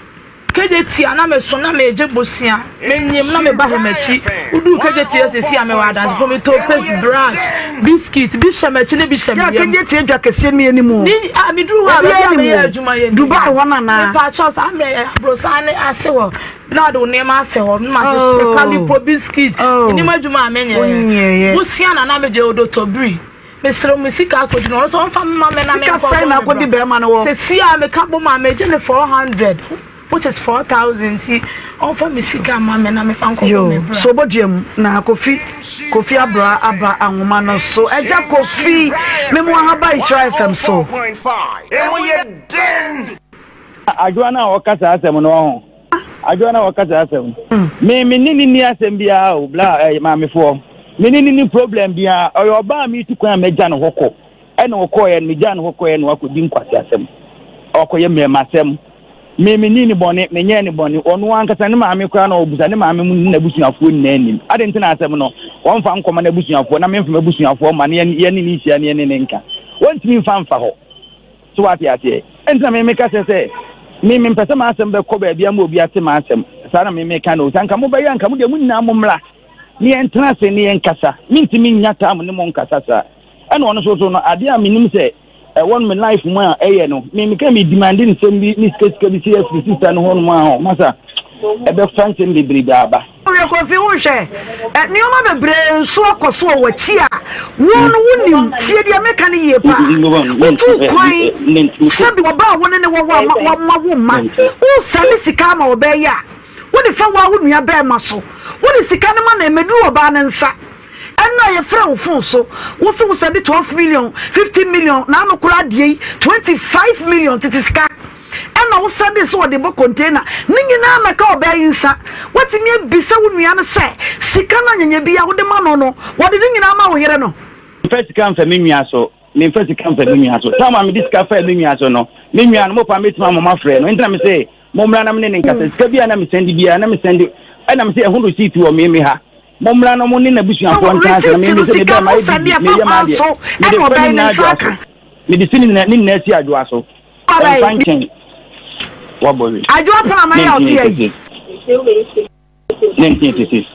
Kegye tia na meso na megye bosea menyim na meba hɛ m'akyi woduu kegye tia sisi a mewɔ adansefo metɔ paste brush biscuit bi hyɛ m'akyi ne bi hyɛ me yam. Kegye tia dwa kɛseɛ no yɛ ne mu ni a meduru hɔ a baabi a meyɛ adwuma yɛ Dubai hɔ no anaa mepa kyɛw saa mmerɛ yɛ aborosan ne ase hɔ na ɔde wo nneɛma asɛ hɔ na mahyehyɛ kalipo biscuit menim adwuma a menyɛ bosea na na megye odotobiri Mesrɛ wo me sika akɔdi no ɔno nso ɔmfa mma me na Sika menkɔ sɛn na bɔ me akɔdi bra. bɛrima no hɔ? Sɛsi a meka bom a megye ne 400 which is 4000 nti ɔmfa me sika mma me na mefa nkɔ bɔ me Yo, bra. so obodua mu na Kofi Kofi Abra aba ahoma no so. Agya Kofi, me mo aha ba Nhyira FM so. Adwoa no a ɔka saa asɛm no ɔho. Adwoa no a ɔka saa asɛm no. Me me ne ne ni asɛm biara o bla ɛyɛ eh, maamefoɔ. Me ne ne ni problem biara. Ɔyɛ ɔbaa mi tu kwan a mɛgya ne hɔ kɔ. Ɛna ɔkɔɔyɛ no megya ne hɔ kɔɔyɛ na wakɔdi nkwasi asɛm. Ɔkɔyɛ mmarima asɛm. Me me ni ne bɔne, menyɛɛ ne bɔne. Ɔno ankasa ne maame koraa na ɔbusa ne maame mu ne n'abusuafoɔ nyinaa nim. Ade nti na asɛm no wɔmfa nkɔma n'abusuafoɔ na memfa m'abusuafoɔ ma ne yɛne ne nhyia ne yɛne ne nka. Wɔntumi mfa mfa hɔ. So wate aseɛ? Ɛnti na me meka sɛ sɛ me mempɛ sɛ m'asɛm bɛkɔ baabi ama obi ate m'asɛm. Saa na me meka no. Sɛ anka mobɛyɛ anka mo deɛ mo nyinaa mo mmra ne yɛntena ase ne yɛnkasa. Mentumi nnya time ne mo nkasa saa. Ɛna ɔno nso so no adeɛ a menim sɛ ɛwɔ no me life mu a ɛyɛ no me meka me demande nsɛm bi ne sika sika bi sɛ afiri sista no hɔ nom a hɔ masa ɛbɛfa nsɛm bebrebe aba. Wohwɛ Kofi, wohwɛ ɛ, nneɛma bebree nso akɔ so wɔ w'akyi a wo no wonim. Tie deɛ meka no yie paa. Wotuu kwan sɛbi ɔbaa a wo ne ne wɔ hɔ a wama wo mma. Wosɛnde sika ama ɔbaa yi a, wode fa wo ara wo nua barima so. Wode sika no ma no, ɛmmɛduru ɔbaa no nsa. Ɛnna a yɛfrɛ wo fon so, wo se wosɛnde 12 million, 15 million, n'ano koraa deɛ yi, 25 million tete sika. Ɛna wo sɛdee sɛ ɔde bɔ container ne nyinaa mɛka ɔbaa yi nsa. Woatumi abisa wo nua no sɛ sika no anyanya bi a wode ma no no wɔde ne nyinaa ma wo yere no? Memfa sika mfa me nua so, memfa sika mfa me nua so. Time a mede sika faa me nua so no, me nua no mopa mɛtumi ama moafrɛ no. Nti na mese mommra na me ne no nkasa. Sika bi a na mesɛnde biara na mesɛnde, ɛna mese ɛho receipt wɔ me me ha. Mommra na mo ne n'abusuafoɔ ntena ase na me Receipt no mese sika mebɛɛ no mayɛ sɛnde busy, ɛfa meyɛ kwan m'adeɛ. so Mede ɛna fa ɔbaa ne yi ne nyinaa nsa adwoa aka. so. Mede si ne nyinaa ne nyinaa si adwoa so. Ɛmfa nkyɛn. Wabɔ we. Adwoa pon ama yɛ a ɔte ayi. 1986.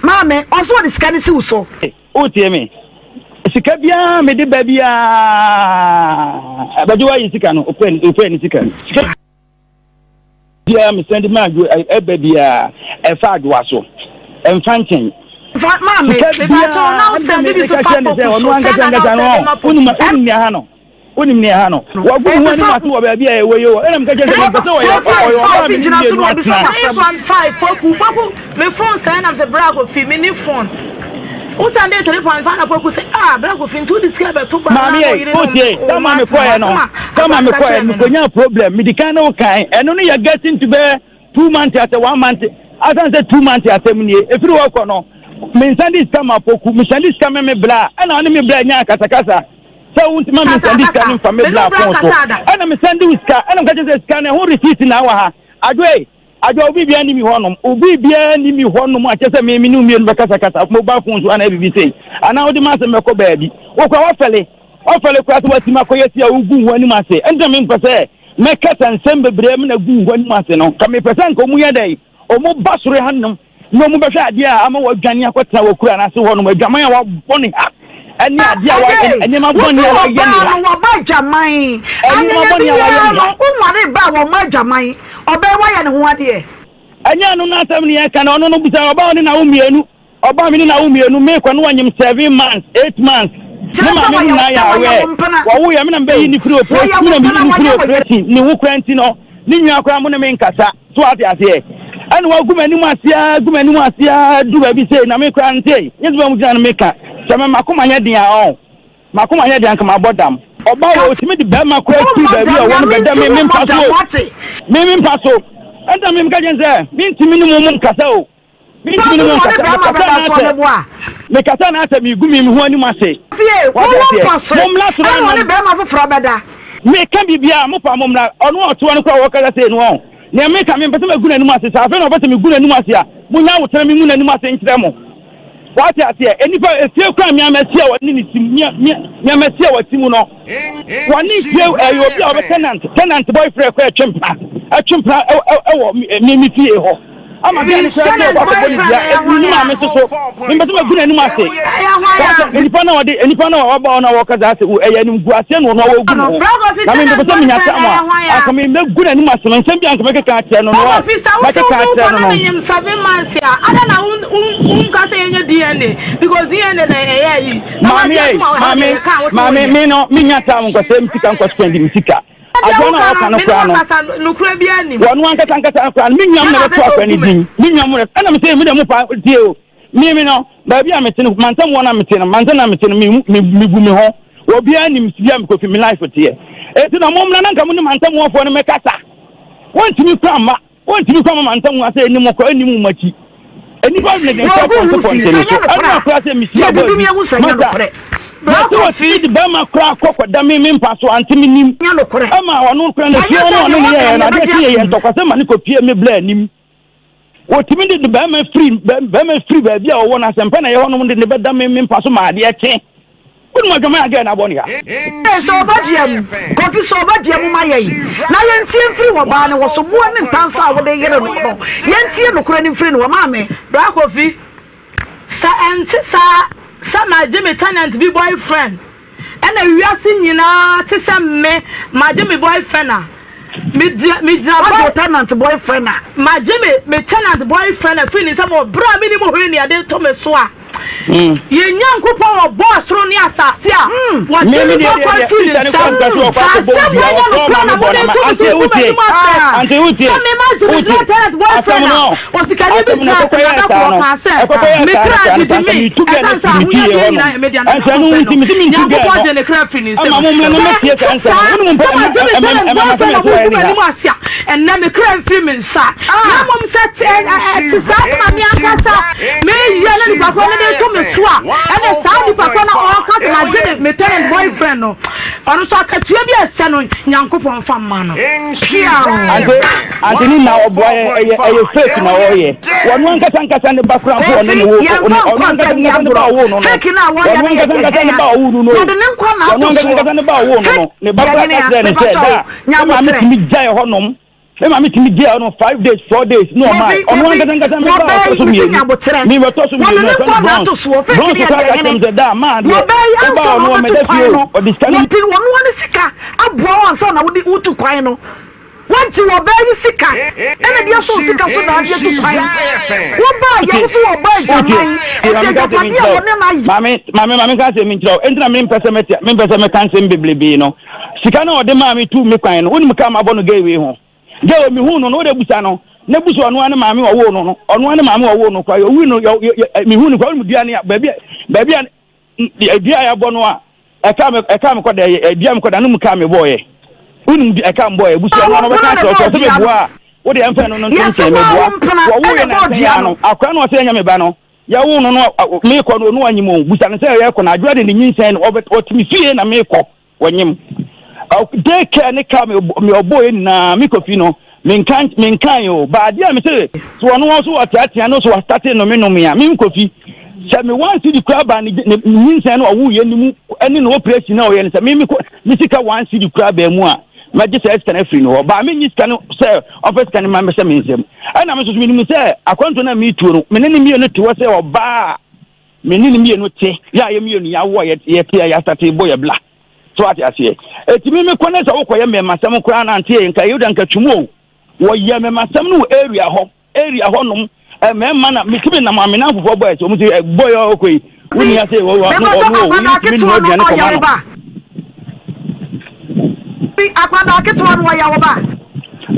Maame, ɔso ɔde sika no si wo so. Wotie me? Sika biara mede ba biara abɛgye wayi sika no opɛ ne sika no. Sika biara mesɛn de ma adwo ɛba biara ɛfa adwoa so. Ɛmfa nkyɛn. Maame, Sika biara ɛna meka kyerɛ ne sɛ ɔno ankasa ankasa no wonim wonim nea ha no. Wonim nea ɛha no. Wagu ne ho anim ase wɔ baabi a ɛwɔ yi o. Ɛna meka kyerɛ sɛ mempɛ sɛ ɔyɛ ɔyɛ ɔbaa a me ne no mmienu atena. 3.5 poku poku me phone sɛe nam sɛ bra kofi me ni phone wo send 3.5 na poku sɛ ah bra kofi nti wode sika bɛto ba Maame ei, wotie, tam a mekɔɛ no, tam a mekɔɛ no, mekɔnyaa problem, medi kan ne wo kan, ɛno no yɛ getting to bɛyɛ two months asɛ one month, asan sɛ 2 months asɛm nie, ɛfiri hɔ kɔ no, mensan de sika ma poku, mesan de sika me me bra, ɛna ɔne me bra nyaa kasakasa. Sɛ wo ntoma mi nsɛnde sika no nfa me bla phone so. Ɛna me sɛnde wo sika. Ɛna meka kyerɛ sɛ sika no ɛho receipt na wɔ ha. Adwoe, adwoa obi biara ni mi hɔ nom. Obi biara ni mi hɔ nom akyɛ sɛ me me ne mmienu bɛkasakasa mobile phone so anaa biribi sei. Anaa wode m'asɛm bɛkɔ baabi. Wo kora wafɛle. Wafɛle koraa sɛ watumi akɔyɛ si a wogu wo anim ase. Ɛnti na mempɛ sɛ mɛkasa nsɛm bebree na gu wo anim ase no. Ka mepɛ sɛ nka ɔmu yɛ dɛn? Ɔmu ba soro hanom na wɔn bɛhwɛ adeɛ a ama wɔadwane akɔtena wɔ kuro anaase hɔ nom, adwaman a wɔabɔ ne ha ɛne adeɛ a wɔayɛ nneɛma bɔne a wɔayɛ ne ha. No wɔba adwaman nneɛma bɔne a wɔayɛ ne ha. Wonware ba a wɔma adwaman ɔbɛn wɔayɛ ne ho adeɛ. Ɛnyɛ ɛno no asɛm ne yɛka na ɔno no bisa ɔbaa ɔne na wo mmienu ɔbaa me ne na wo mmienu mekɔ no wɔnyem 7 months 8 months ne maame no nyinaa yɛ awɛ wɔwo yɛ me na mebɛyi ne firi operation me na meyi ne firi operation ne ho kora nti no ne nua koraa mo ne me nkasa. So wate aseɛ? Ɛna wagu m'anim ase ara, gu m'anim ase ara du baabi sei, na me koraa nte. Nyɛ sɛ bɛn gyina no meka. Sɛ me makoma nyɛ den a ɔn. Makoma nyɛ den anka mabɔ dam. Ɔbaa wɔ otumi de bɛrima koraa firi baabi a ɔwɔ no bɛda me me mpa so o. Me me mpa so. Ɛnna me meka kyerɛ sɛ mentumi ne mo mo nkasa o. Mentumi ne mo nkasa. Mekasa na asɛ mekasa na asɛ megu me ho anim ase. Wate aseɛ? Mommra soro anom. Meka biribiara, mopa mommra. Ɔno a ɔte hɔ no koraa a ɔkasa sei no ɔn. Nea meka, mempɛ sɛ megu n'anim ase. Sɛ afei na ɔpɛ sɛ megu n'anim ase a, monnya ahokyerɛ mengu n'anim ase nkyerɛ mo. Wate aseɛ? Nnipa, efie koraa mmea mɛsi a wɔne ne ti mu, mmea, mmea, mmea mɛsi a wɔte mu no, wɔne fie, ɛyɛ obi a ɔbɛ tenant, tenant boyfriend koraa ɛtwe mpena, ɛtwe mpena ɛwɔ me, me fie hɔ. Ama bia ne koraa sɛ ɔkɔ akɔbɔ ne dua, ɛfiri ne maame so so. Mempɛ sɛ megu n'anim ase. Saa sɛ, nnipa na ɔde, nnipa na ɔba hɔ na wɔka saa sɛ, ɛyɛ animguaseɛ na ɔno a wɔgu ne ho. Na me mepɛ sɛ menya tam a, anka me mɛgu n'anim ase no, nsɛm bi a anka mɛkeka akyerɛ no no a, mɛkeka akyerɛ no no. Maame ei, maame, maame, me no, menya tam nkɔsɛe me sika nkɔ spend me sika. Adwoa no a ɔka no koraa no, wɔno ankasa ankasa no koraa no, me nuam na bɛto akora ne din, me nuam na, ɛna me sɛ, me deɛ mo pa, tie o, me me no, baabi a mete no, mantam wɔn a mete no, mantam na mete no, me me megu me ho. Obiara nim sibia mekɔfi me life teɛ. Enti na mommra na nka mo ne mantam wɔfoɔ no mɛkasa. Wɔntumi kora mma, wɔntumi kora ma mantam asɛ ɛni mo kɔ, ɛni mo akyi. Nnipa ne ne nsa pɔnte pɔnte ne so. Ɛno akora sɛ mehyia bɔ bi. Masa, masa wɔtumi de bɛrima kora kɔ kɔda me me mpa so ante me nim. Ɛma ɔno kora no fie ɔno ɔno ne yɛyɛ no adeɛ kye yɛyɛ ntɔkwa sɛ ma ne kɔpie me blɛ anim. Wɔtumi de de bɛrima firi bɛrima firi baabi a ɔwɔ no asɛmpa na ɛyɛ hɔnom de ne bɛda me me mpa so ma adeɛ kye. Wonim adwaman a girl no abɔ ne ha? Ee, sɛ ɔba dua mu, Kofi, sɛ ɔba dua mu ma yɛn, na yɛntie mfiri wɔ baa no wɔ so, boɔ ne ntansa a wode yere no no, yɛntie nokorɛ no mfiri no hɔ. Maame. Bra Kofi, sɛ ɛnte saa sɛ magye me tenant bi boyfriend ɛna wiase nyinaa te sɛ me magye me boyfriend a, me gyina me gyina Wagye wo tenant boyfriend a. Magye me me tenant boyfriend afiri ne nsam wɔ berɛ a mennim hwee nea ɛde to me so a. Yɛn Nyankopɔn a ɔbɔɔ soro ne asase a wɔgye nnipa nkwa firi ne nsam. Sɛ asɛm wei nyɛ nokorɛ na mode to me so gu m'anim ase sɛ me magye me gyina tenant boyfriend a, osikani bi tenaa ase na da koro ɔkaa sɛ, Me kra didi me, ɛsiane sɛ ahonyadeɛ nyinaa yɛ me dea na mepɛ no. Nyankopɔn gyee ne kra firii ne nsam. Sɛ ɛnte saa sɛ magye me tenant boyfriend na mogu m'anim ase a, ɛnnɛ me kra mfiri me nsa. Na mmom sɛ ɛte saa sɛ ma me ankasa meyɛ na nipa korɔ no de to me so a, ɛne saa nipa korɔ no a ɔreka sɛ magye me me tenant boyfriend no, ɔno nso akatua bi a ɛsɛ no Nyankopɔn mfa mma no. Piaw! Ante ante ne na ɔboa yɛ ɛyɛ ɛyɛ fake na ɔyɛ wɔn ankasa ankasa ne ba kora mpo ɔne ne wo Kofi, ɔne yɛmfa ɔno nkɔ ankasa nsɛm ni ankasa ne ba agorɔ. ɔwo no no Fake no a wɔyɛ ɔno no yɛ ankasa ankasa ne yɛhɛn ba a, ɔwo no no wɔde ne nkwa na ɔno ato ankasa soɔ. ankasa ne ba ɔwo no Fake no ne ba deɛ kora nyene ka a, kyerɛ ne sɛ mepakyɛ da wo, ne maame nyaboterɛ. tumi gyae hɔ nom Me maame tumi gye ɔno 5 days 4 days ne ɔmaa Kofi, ɔno Kofi, ankasa ankasa me ba wɔbɛyi ɔtɔ so mesi mmienu nyaboterɛ. me bɛtɔ so Wɔde mmienu ne ɛfɛ no nkwa na bronze ato soɔ. Fake bronze ne yɛ koraa deɛ ka kyerɛ hene. me sɛ daa maa deɛ Wɔbɛyi woba ansa na ɔno wɔbɛtu ɔmɛda fie kwan o no. ɔde sika no Wɔde wɔn ara ne sika aboa wo ansa na wode wotu kwan no. Wɔgye wɔbaa yi sika ɛna de asɔ wo sika so na ade atu kwan. Wobaa yɛ wo so wɔbaa wotie adwaman. tie Enti maame nka asɛm agyapadeɛ a nkyerɛ wo wɔne no ayɛ. maame maame maame nka asɛm nkyerɛ wo enti na mempɛ sɛ mɛte mempɛ sɛ mɛka nsɛm bebrebe no. Sika no a ɔde maa me tuu me kwan no, wonim ka a mabɔ no gay wei ho? Gay wei mehuu no no, wode busa no, na busa ɔno ara ne maame a ɔwoo no no, ɔno ara ne maame a ɔwoo no koraa, ɔwui no, yɛ, yɛ, yɛ, mehuu no koraa, wonim dua ne a, baabi a, baabi a, dua a yɛabɔ no a, ɛka me, ɛka me kɔda, ɛyɛ, dua me kɔda no mu ka me bɔɔyɛ. Wonim ɛka me bɔɔyɛ, busa ɔno ara na ɔbɛka akyerɛ wo sɛ, ɔsɛ meboa a, wode ɛmfa no no nto nkyɛn, meboa. Wɔwoo yɛ nansa yi ara no, akora no a ɔsɛ ɛnyɛ me ba no, Yɛwoo no no, meekɔ no, ɔno anyim o. Busa no sɛ yɛkɔ no, Adwoa de ne nyinsɛn no, ɔbɛ, ɔte me fie na meekɔ, wɔnyem. Day care ne car me ɔbɔɔ yɛ nyinaa, me Kofi no, menka, menkae o. Ba adeɛ a me se, so ɔno nso ɔteatea no so wastate nome nome a, me Kofi, sɛ me one cedi koraa ba ne, ne nyinsɛn no ɔwoo yɛ ne mu, ɛne ne operation a ɔyɛ no, sɛ me, me, me sika one cedi koraa baa mu a, mɛgye saa sika no afiri ne hɔ. Ba menyi sika no sɛ ɔmfa sika no ma mmɛhyɛ me nsam. Ɛna me nso so menim sɛ akwantuo no a metuo no, me ne ne mmienu te hɔ sɛ ɔbaa a me ne ne mmienu te, yɛ a yɛ mmienu yɛawo a yɛte a yɛasate bɔ yɛ bla. So ate aseɛ? Ɛti me mekɔ ne sɛ wokɔyɛ mmɛmasɛm koraa na ante nka yɛwda nka twum o. Wɔyɛ mmɛmasɛm no wɔ area hɔ. Area hɔ nom mmarima na metumi nam amena nfofoɔ boys wɔn ti boy a ɔkɔ yi wonni ase wɔ wɔ ɔno ɔno o wɔn tumi nua aduane kɔma no. Akwadaa ketewa no ɔyɛ wo ba.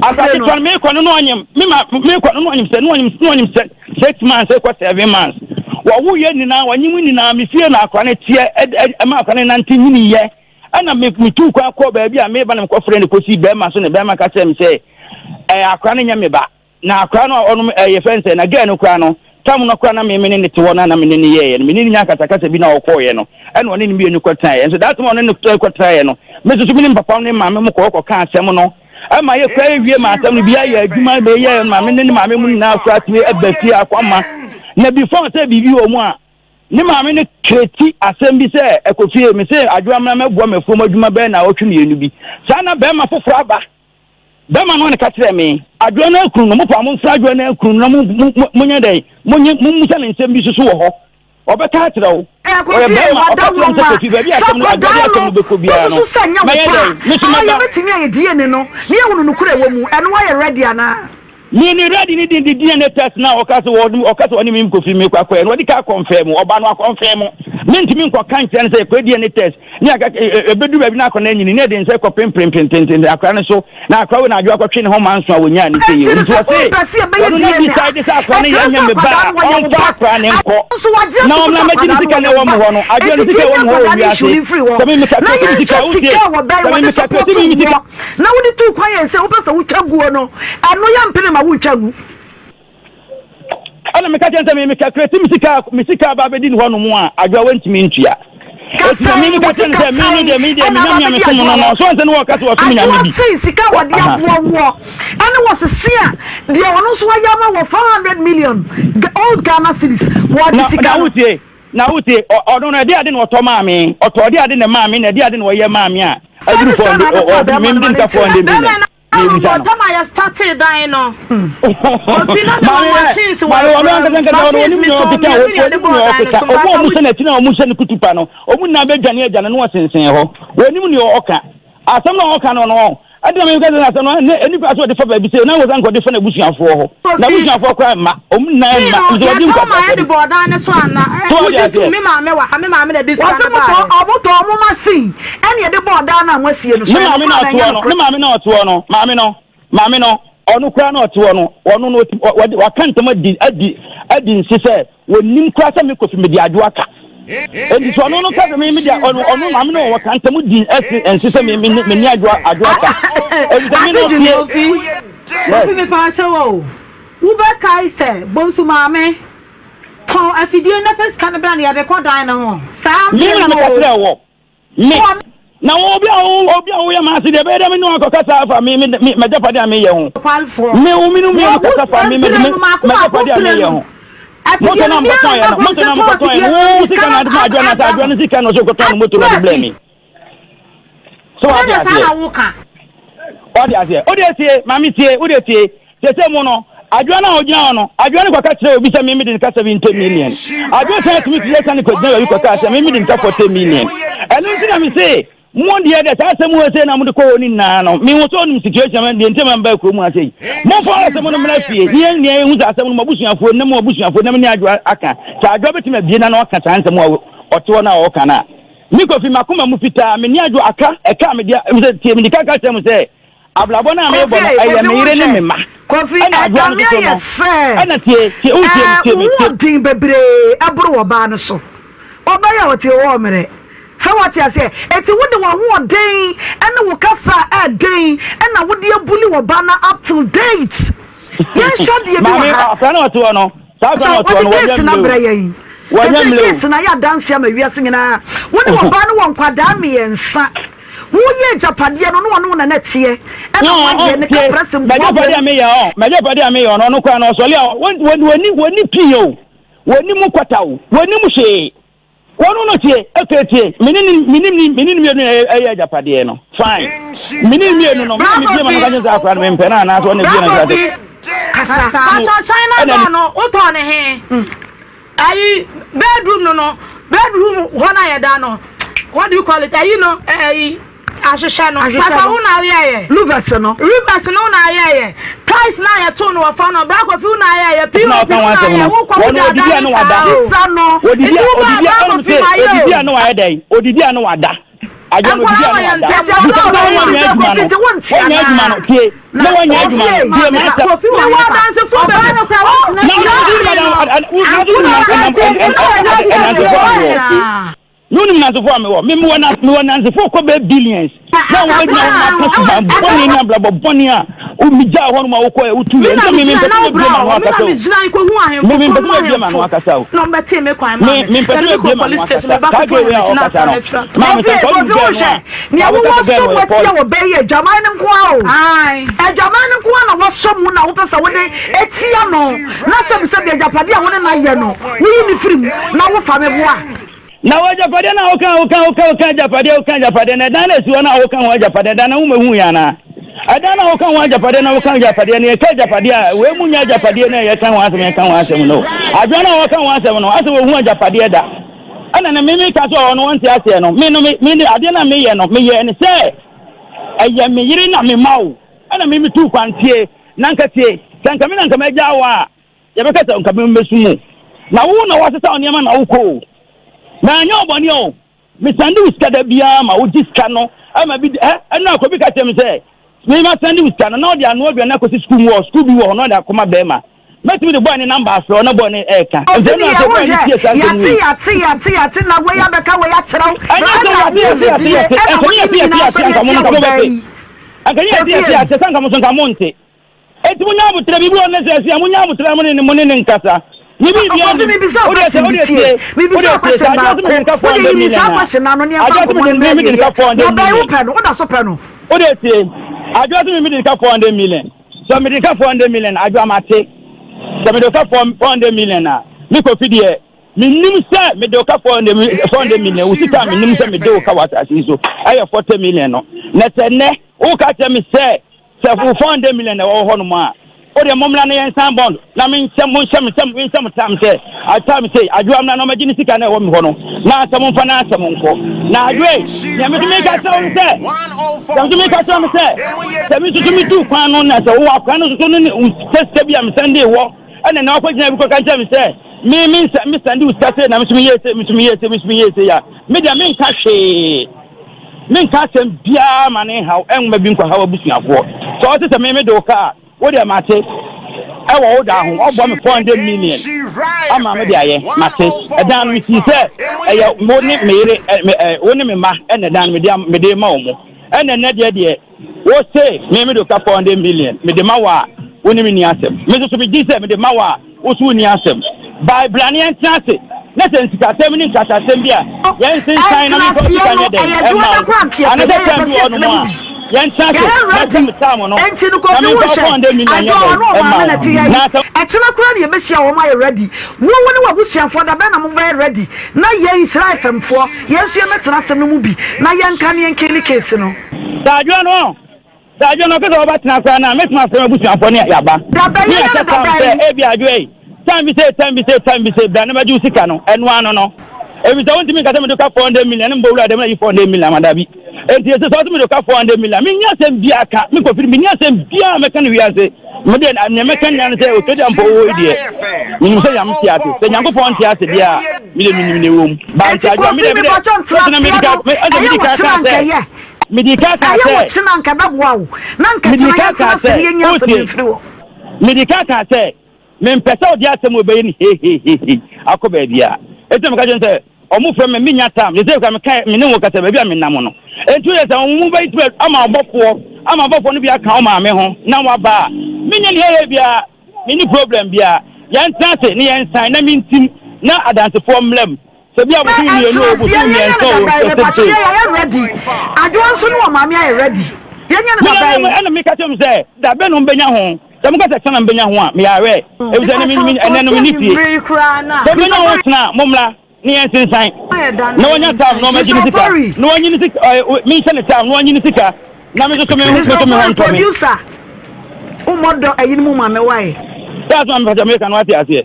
Akwadaa ketewa no mekɔ no no ɔnyem me ma mekɔ no no ɔnyem sɛ no ɔnyem no ɔnyem sɛ 6 months ekɔ 7 months wɔwo yɛ nyinaa wɔnyem nyinaa me fie na akwadaa no teɛ ɛma akwadaa no nante nyini yɛ ɛna me metu kwan kɔ baabi a meba na mekɔfrɛ no kɔsi bɛrima so ne bɛrima ka kyerɛ me sɛ ɛɛ akwadaa no nyɛ me ba. Na akora no a ɔnom ɛɛ yɛfrɛ no sɛ na girl no koraa no tam no koraa na me me ne ne te hɔ na na me ne ne yɛɛyɛ no me ne ne nya akasakasa bi na ɔkɔɔyɛ no ɛna ɔne ne mmienu kɔtenaeɛ nso that time ɔne ne kɔtenaeɛ no me nso so me ne me papa ne maame mo kɔɔ kɔka asɛm no ɛma yɛ koraa ewie ma asɛm no bi ayɛ adwuma bɛyɛ maame ne ne maame mu nyinaa koraa tumi ɛba fie akɔ ama na before sɛ biribi wɔ mu a ne maame no kreti asɛm bi sɛ ɛkɔ fie me sɛ adwoa mmra mɛboa m'afuom adwuma bɛyɛ na ɔtwe mmienu bi saa na bɛrima foforɔ aba Bɛrima no na ka kyerɛɛ me, Adwoa no akunu no, mopɛ a momfrɛ Adwoa no akunu no na mo, mo, mo, monyɛ dɛn? Monye, mommusa no nsɛm bi soso wɔ hɔ. Ɔbɛka akyerɛ wo. Ɔyɛ bɛrima, ɔka kyerɛ me sɛ, Kofi, baabi a asɛm no, Adwoa de asɛm no bɛkɔ biara no, mɛyɛ dɛn? Me nso mɛba. Me ne ready ne din de DNA test na ɔka sɛ wɔde ɔka sɛ ɔne me Kofi me kɔ akɔyɛ no ɔde ka confirm ɔba no akɔnfɛm mentumi nkɔka nkyerɛ no sɛ yɛkɔyɛ DNA test ne aka ɛbɛdu baabi na akɔ no anyini ne ɛde nsɛ kɔpemprempententen akora no so na akora wei na adwo akɔtwe ne ho ma nso a wɔnyaa ne sɛ yɛ nti ɔse ɔno na decide sɛ akora no yɛnyɛ me ba a ɔmfa akora ne nkɔ na ɔmmra mɛgye ne sika na ɛwɔ me hɔ no adwoa no sika ɛwɔ me hɔ wɔ wiase sɛ me mekakra me sika wotie sɛ me mekakra me sika Na wode tuu kwan yɛn sɛ wopɛ sɛ wotwa guo no, ɛno yɛ mpene ma wontwa ngu. Ɛna meka kyerɛ sɛ me meka kreti me sika me sika aba abɛdi ne hɔ nom a adwoa wantumi ntua. Eti na me meka kyerɛ no sɛ me no deɛ me deɛ me nyame a mesom no no so ɔnsɛ ne wɔka sɛ wɔsom nyame bi. Adwoa sei sika a wɔde aboa woɔ ɛne wɔsese a deɛ ɔno nso ayɛ ama wɔ 400 million old Ghana cedis wɔde sika no. Na wotie na wotie ɔno no ɛde ade na ɔtɔ maa me ɔtɔ ɔde ade na maa me na ɛde ade na ɔyɛ maa me a aduru fɔ ɔde ɔde me mde nka fɔ ɔde million. Mebisa no. Tam a yɛ startee dan no. Ofi na me wɔ machines wɔ Maame ɔno ankasa nkasa ɔno onim nea ɔkeka onim nea ɔkeka ɔmo a ɔmo hyɛ n'akyi na ɔmo hyɛ no kutupa no ɔmo nyinaa bɛdwane agya no na wɔsensɛn hɔ onim nea ɔka asɛm na ɔka no no ɛde na meka sɛ asɛm no ɛne ɛni kwan sɛ ɔde fa baabi sɛ na wɔsan nkɔde fa n'abusuafoɔ hɔ n'abusuafoɔ koraa mma ɔmo nyinaa mma nti ɔde nkwa ma yɛde bɔ ɔdan ne so ana wogye tu me maame wɔ ha me maame na de sika no baeɛ ɔmo tɔ ɔmo machine ɛne yɛde bɔ ɔdan no a moasie no so ne maame na ɔtoɔ no ne maame na ɔtoɔ no maame no maame no ɔno koraa na ɔte hɔ no ɔno no ɔde waka ntɛm adi adi adi nse sɛ wɔnim koraa sɛ me kofi mede adwo aka enti sɛ ɔno no ka sɛ me mede ɔno ɔno maame no wɔka ntɛm di ɛse nse sɛ me me me ne adwo adwo aka enti sɛ me no tie Kofi me pa ahyɛ wɔ o wobɛkae sɛ bonsu maame tɔn afidie na fɛ sika no bra na yɛde kɔ dan no ho saa me na meka kyerɛ wɔ Me, na wo obi a wo obi a woyɛ m'ase deɛ ɛbɛyɛ dɛ me ne wo akɔkasa afa me me me m'agyapadeɛ a meyɛ ho. Me wo me ne mmienu kasa fa me me me m'agyapadeɛ a meyɛ ho. Moto na mokɔtɔn yɛ no moto na mokɔtɔn yɛ no wo sika na ade ma adwoa na sɛ adwoa no sika na ɔsɛ kɔtɔn no moto na ɔde blɛ mi. So wate aseɛ. Wate aseɛ. Wode tie maame tie wode tie. Seesei mu no, adwoa no a ogyina hɔ no, adwoa no kɔka kyerɛɛ obi sɛ me mede no ka 70 million. Adwoa san tumi te sɛ siane kɔgyina baabi kɔkaa sɛ me mede no ka 40 million. Ɛno nti na mese, mo deɛ dɛ saa asɛm wei sei na mode kɔ hɔ no nyinaa no, mehu sɛ onim situation ma deɛ nti ma mebaa kurom ha sei. Momfa asɛm no mmra fie, ne yɛn nyinaa yɛhu sɛ asɛm no mo abusuafoɔ ne mo abusuafoɔ na me ne adwoa aka. Sɛ adwoa bɛtumi abie n'ano aka saa nsɛm a ɔte hɔ no a ɔka no a. Me Kofi, m'akoma mu fitaa, me ni adwo aka, ɛka me deɛ, sɛ tie, mede ka ka kyerɛ mo sɛ, abrabɔ no a mebɔ no, ɛyɛ me yere ne me mma. Kofi, Ɛna adwoa no ɛkame soso ayɛ no, sɛ ɛna tie, tie, wo tie me, ɛɛ tie me, wo tie. ho den bebree ɛboro wɔ baa no so. Ɔbaa yi a ɔte hɔ wɔ mmerɛ. Sɛ wate aseɛ? Eti wode w'ahoɔden ɛne wo kasa a ɛden ɛna wode abuli wɔ baa no up till date. Yɛnhwɛ adeɛ bi wɔ Maame, ha. akora no ɔte hɔ no, saa akora So no ɔte hɔ wɔde no, wɔnyɛ case no mmerɛ abrɛ o. yɛn. Wɔnyɛ Sɛ mmerɛ case o. no ayɛ adanse ama wiase nyinaa. Wo ne ɔbaa no wɔ nkwadaa mmiɛnsa. Woyɛ agyapadeɛ no, ne ɔne wo na na ɛteɛ. Ɛna No, woayɛ ne tie, kaprɛ sɛ mpoa m'agyapadeɛ a wom. meyɛ ɔ, m'agyapadeɛ a meyɛ ɔno, ɔno koraa no ɔsɔle a, wɔni, wɔni pii o, wɔni mu kwata o, wɔni mu hwee. Wɔn no tie, okay tie, me ne ne, me ne ne, me ne ne mmienu na ɛyɛ agyapadeɛ no, fine. Me ne ne mmienu no, me na mebie ma no ka kyerɛ sɛ akora no mempɛ no anaasɛ ɔna ebie na kyerɛ sɛ. Kasa. Pacho China Ɛna door no wotɔɔ ne he? Ayi bedroom no no bedroom hɔ na yɛda no what do you call it ayi no ayi ahwehwɛ no Ahwehwɛ papa no. wo na woyɛɛyɛ Louvers no. Rivers no wo na ayɛɛyɛ tiles na yɛtoo no wɔ fam no bra kofi wo na ayɛɛyɛ na pop ɔka wo ho na asɛm ayɛ no wo kɔ wo wɔn da odidi a adan no ne wada saa o Bisa no. odidi nti a wo baa odidi a bra ɔnom kofi sɛ ma ayɛ odidi o a no wayɛ dɛn odidi a no wada adwa no odidi nkwadaa a wɔ no yɛn wada ntam Tete wɔn bisa a sɛ wɔyɛ wɔnyɛ Kofi adwuma Kofi no nti wonte wɔnyɛ adwuma no anaa? tie na wɔnyɛ adwuma no tie ma asɛm Kofi wɔ adansefo bɛbɛ no kora wɔn na wɔn adi ma na wɔn adi ma ɛnantefo a mewɔ na wonim nansefo a mewɔ me mewɔ na mewɔ nansefo kɔ bɛyɛ billions na wɔn bɛgyina hɔ na aka suban bɔne ne abrabɔ bɔne a womegyaa hɔ nom a wokɔɛ wotu yɛ nti me mempɛ sɛ mebie ma no akasa o me mempɛ sɛ mebie ma no akasa o me mempɛ sɛ mebie ma no akasa saa gɛ wei a ɔkasa no maame sɛ nka wonim gɛ no a Nea ka wowɔ wobɛka sɛ gɛ sɔ no mu ɔyɛ atia pɔl wɔ bɛyɛ adwaman no nko ara o. Adwaman no nko ara na wɔsɔ mu na wopɛ sɛ wode tia no na sɛbisɛbi agyapadeɛ a wo ne no ayɛ no woyi no firi mu na wofa me boa. Na wɔ agyapadeɛ no a woka woka woka woka agyapadeɛ woka agyapadeɛ no ɛdan no a ɛsi hɔ no a woka ho agyapadeɛ ɛdan no womɛhu yɛ anaa ɛdan no a woka ho agyapadeɛ na woka agyapadeɛ no yɛka agyapadeɛ a wei mu nyɛ agyapadeɛ no a yɛka ho asɛm yɛka ho asɛm no adwene no a wɔka ho asɛm no asɛ wɔhu agyapadeɛ da ɛna na meme ka sɛ ɔno ɔnte aseɛ no me no me me adeɛ no a meyɛ no meyɛ ne sɛ ɛyɛ me yere na mema wo ɛna me metu kwan tie na nka tie sɛ nka me na nka magya wo a Yɛbɛka sɛ nka mebɛsu mu. Na wo na woasesa wo nneɛma na wokɔ o. Manyɛ wo bɔne o. Mesande wo sika da biara ma wogye sika no ma bi ɛ ɛno akɔ bi ka kyerɛ me sɛ me ma sande wo sika no na ɔde anoa aduane akɔsi sukuu mu wɔ sukuu bi wɔ hɔ na ɔde akɔma bɛrima. Mɛtumi de bɔɔ ne namba afrɛ ɔna bɔɔ ne ɛɛka. Nti Ɔsi ɛno deɛ sɛ bɔɔ ne wohwɛ tie saa nsɛm yate wei. yate yate yate na wei abɛka wei akyerɛ wo Ɛnyɛ sɛ ɛna yate yate wogye yate die yate ɛna ɛnka wode ne yate ne yate nyinaa yate sɔre anka mo atia nka wo mo baa bɛte. yi. Anka ne yate yate Kofi yate sɛ anka mo so nka mo nte. Enti munya aboterɛ, biribi wɔ hɔ nnɛ sɛ asi a, munya aboterɛ na mo ne no nkasa. Ne biribiara Kofi nim. mebisa wo Wodeɛ sɛ question bi wodeɛ tie tie, mebisa wodeɛ wo tie, sɛ question adwoa so baako mede ne ka wodeɛ 400 yi mi million saa a, question no ano ne yɛmfa adwoa so nkɔmmɔ no mede mmra me mede ne ka awieɛ 400 na ɔbɛn wo million. pɛ no woda so pɛ no. Wodeɛ tie, adwoa so mede ne ka 400 million. Sɛ mede ne ka 400 million, adwoa mate. Sɛ mede wo ka 400 million a, me Kofi deɛ, Mennim sɛ mede wo ka 400 400 million, wo sika a mennim sɛ mede wo ka wɔ asase yi so ɛyɛ 40 million no. Na sɛ nnɛ woka kyerɛ me sɛ sɛ wo 400 million na ɛwɔ hɔ nom a, wo deɛ mommra na yɛnsan bond na menhyɛ mo nhyɛ me sɛ menhyɛ mo tam sɛ atam sɛ adwoa mmra na ɔmɛgye ne sika na ɛwɔ me hɔ no na asɛm mfa na asɛm nkɔ. Na adwoa yi, nea me nso meka kyerɛ wo ne sɛ, sɛ me nso meka kyerɛ wo sɛ, sɛ me nso so metu kwan no na sɛ wowɔ akwan no nso so no ne sɛ sika bi a mesan de wɔ ɛna na wakɔgyina bi kɔka kyerɛ me sɛ me me nsa me sande wo sika sei na me nso meyɛ sei me nso meyɛ sei me nso meyɛ sei a me deɛ menka hwee menka asɛm biara ma ne nhaw ɛnwoma bi nkɔhaw abusuafoɔ sɛ ɔte sɛ me me de wo kaa wo deɛ mate ɛwɔ wo da ho ɔbɔ me 400 million ama me de ayɛ mate ɛdan no mesii sɛ ɛyɛ mo ne me yere wo ne me mma ɛna ɛdan no mede mede ma wo mo ɛna ɛnɛ deɛ deɛ Wo se me mede wo ka 400 million mede ma wo a, wo ne me nni asɛm. Me nso so megye sɛ mede ma wo a, wo so wonni asɛm. By bra na yɛntena ase na sɛ nsikasɛm ne nkrataasɛm bi a, yɛnsensan na memfa wo Ɛntenaseɛ sika no nyɛ dɛn ɛyɛ adwuma mma da wo. koraa nka yɛpɛ Anasɛ yɛ yɛpɛ time bi sɛ wɔ yɛtena hɔnom mu a, bi. yɛntena ase Yɛyɛ na ready sɛ me time no Enti no na Kofi memfa wo wohwɛ 400 million nyɛ adwoa dɛn ɔne mma ɔmaame wo. na ɛte ha yi Na sɛ. ɛkyena koraa na yɛbɛhyia wɔn ayɛ ready Wo wo ne w'abusuafoɔ da bɛn na mobɛyɛ ready na yɛn Nhyira FM foɔ yɛn nso yɛmmɛtena asɛm no mu bi na yɛnka ne yɛnkili case no. Sɛ adwoa no sɛ adwoa no ɔpɛ sɛ ɔba tena koraa no a, mɛtumi afrɛ m'abusuafoɔ ne yɛaba. Da bɛn? Ne Yɛyɛ yɛahyɛ no da tam sɛ bɛn? ebia adwoa yi, time bi sei, time bi sei, time bi sei, bra na bɛgye wo sika no. Ɛno ano no. Efisɛ wontumi nka sɛ mede wo ka 400 million ne mbɔ wura dɛm na yi 400 million ama dabi. Enti ɛsɛ sɛ ɔse mede wo ka 400 million. Menni asɛm biara ka, me Kofi, menni asɛm biara mɛka no wiase. Me deɛ nea mɛka nyinaa ne sɛ otwa mpo wɔ yi deɛ menim sɛ Nyame te ase. Sɛ Nyankopɔn nte ase deɛ a me deɛ menim nea ɛwɔ mu. Ba nti adwoa me deɛ me deɛ ɛsɛ medi ka ɛsɛ medi ka ka sɛ medi ka ka sɛ medi ka ka sɛ wotie medi ka ka sɛ Mempɛ sɛ ɔde asɛm a ɔbɛyɛ no hehehehe akɔ baabiara. Enti na meka kyerɛ no sɛ, Wɔfrɛ me, mennya tam. Seesei koraa meka me ne wo kasa, baabi a menam no. Enti woyɛ sɛ wɔn mu bɛtumi ama ɔbɔfoɔ, ama ɔbɔfoɔ no bi aka wo maame ho na waba a, menyɛ no hehe biara, menni problem biara. Yɛntena ase na yɛnsan na mentim na adansefoɔ mmra mu. Sɛ bi a bosome mmienu o, bosome mmiɛnsa o, sɛ sɛ yɛyɛ ready. Adwoa nso ne wɔn maame ayɛ ready. Yɛnyɛ no dabɛn. Ɛna meka kyerɛ mo sɛ, dabɛn na wɔbɛnya ho. Sɛ moka sɛ kyena mobɛnya ho a, meyɛ aware, efisɛ ɛnnɛ no menni fie. Sɛ mobɛnya ho kyena a, mommra na yɛnsensan, na wanya tam na ɔmmɛgye ne sika, na wanyi ne sika, ɛɛ, menhyɛ ne tam na wanyi ne sika, na me nso so me nso me ho ntɔ me. Producer, wommɔ dɔ ayi no mu ma me wae. Sɛ asɛm a mepɛ sɛ meka no woate aseɛ.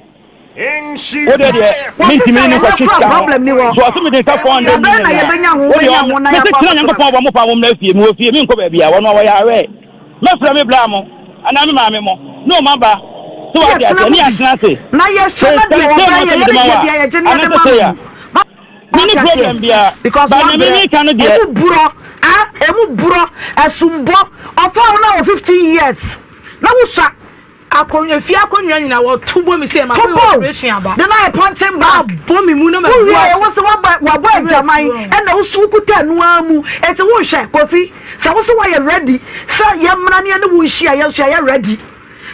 Wo deɛ deɛ mentumi ne no nkɔtwe sika ho. So ɔse mede nka 400 million a, wo deɛ ɔmmra. Mese kyena Nyankopɔn bɔ mo paa mommra fie, mewɔ fie menkɔ baabiara, wɔn a wɔyɛ aware. Mɛfrɛ me bra mo anaa me maame mo ne wɔn aba. So wate aseɛ, ne yɛatena ase. Sɛ sɛ mo sɛ mede ma wo a, anaasɛ sei a. Menni problem biara. Because But nea wabrɛ. meka no deɛ. Emu borɔ, ah, emu borɔ, ɛsombɔ, ɔfa wo na wɔ 15 years, na wosua. Akonnwa, fie akonnwa nyinaa wɔto bɔ mi sɛ ma To kɔyɛ bɔ operation aba. De no ayɛ punching bag. Abɔ mi mu na ma bu. Wowie yɛ wo sɛ wabɔ wabɔ adwaman ɛna wo so wokuta ɛno ara mu. Eti wonhwɛ Kofi sɛ wo so wayɛ ready sɛ yɛmmra ne yɛne wo nhyia yɛn nso yɛayɛ ready.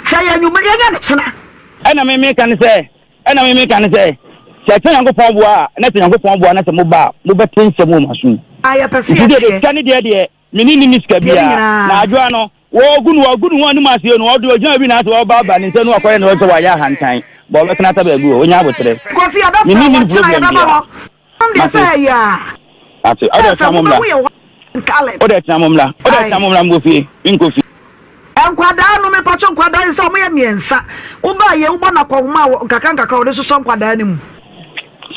Sɛ yɛ anwummerɛ yɛnyɛ no kyena. Ɛna me meka ne sɛ, ɛna me meka ne sɛ, sɛ sɛ Nyankopɔn boa a, na sɛ Nyankopɔn boa na sɛ moba a, mobɛte nsɛm wɔ m'aso mu. A yɛpɛ sɛ Nti deɛ yɛteɛ. sika ne deɛ deɛ, me ne nni me sika Deɛ ne biara. nyinaa. Na adwoa no, Wɔagu no, wɔagu ne ho anim ase no, ɔde ɔgyina obi nan ase, ɔbaabaa ne nsa nu akɔyɛ ne ho sɛ wayɛ ahantan, bɔ ɔbɛtena ata baabi o, ɔnya aboterɛ. Kofi Me yɛbɛfrɛ ne wo nni ɔkyena problem yɛbɛba biara. hɔ. Nom deɛ Mate, sɛ ɛyɛ a. mate. Ɔde Sɛ ɔkyena fɛ mo mmra. mobɛhu yɛ hɔ colored. Ɔde ɔkyena mo mmra. Ɔde Aye. ɔkyena mo mmra mewɔ fie, menkɔ fie. Nkwadaa no mepatwɔ nkwadaa yi sɛ ɔmo yɛ mmiɛnsa wobaa yɛ wobɔ no akɔnhoma a nkakra nkakra wɔde sosɔ nkwadaa no mu.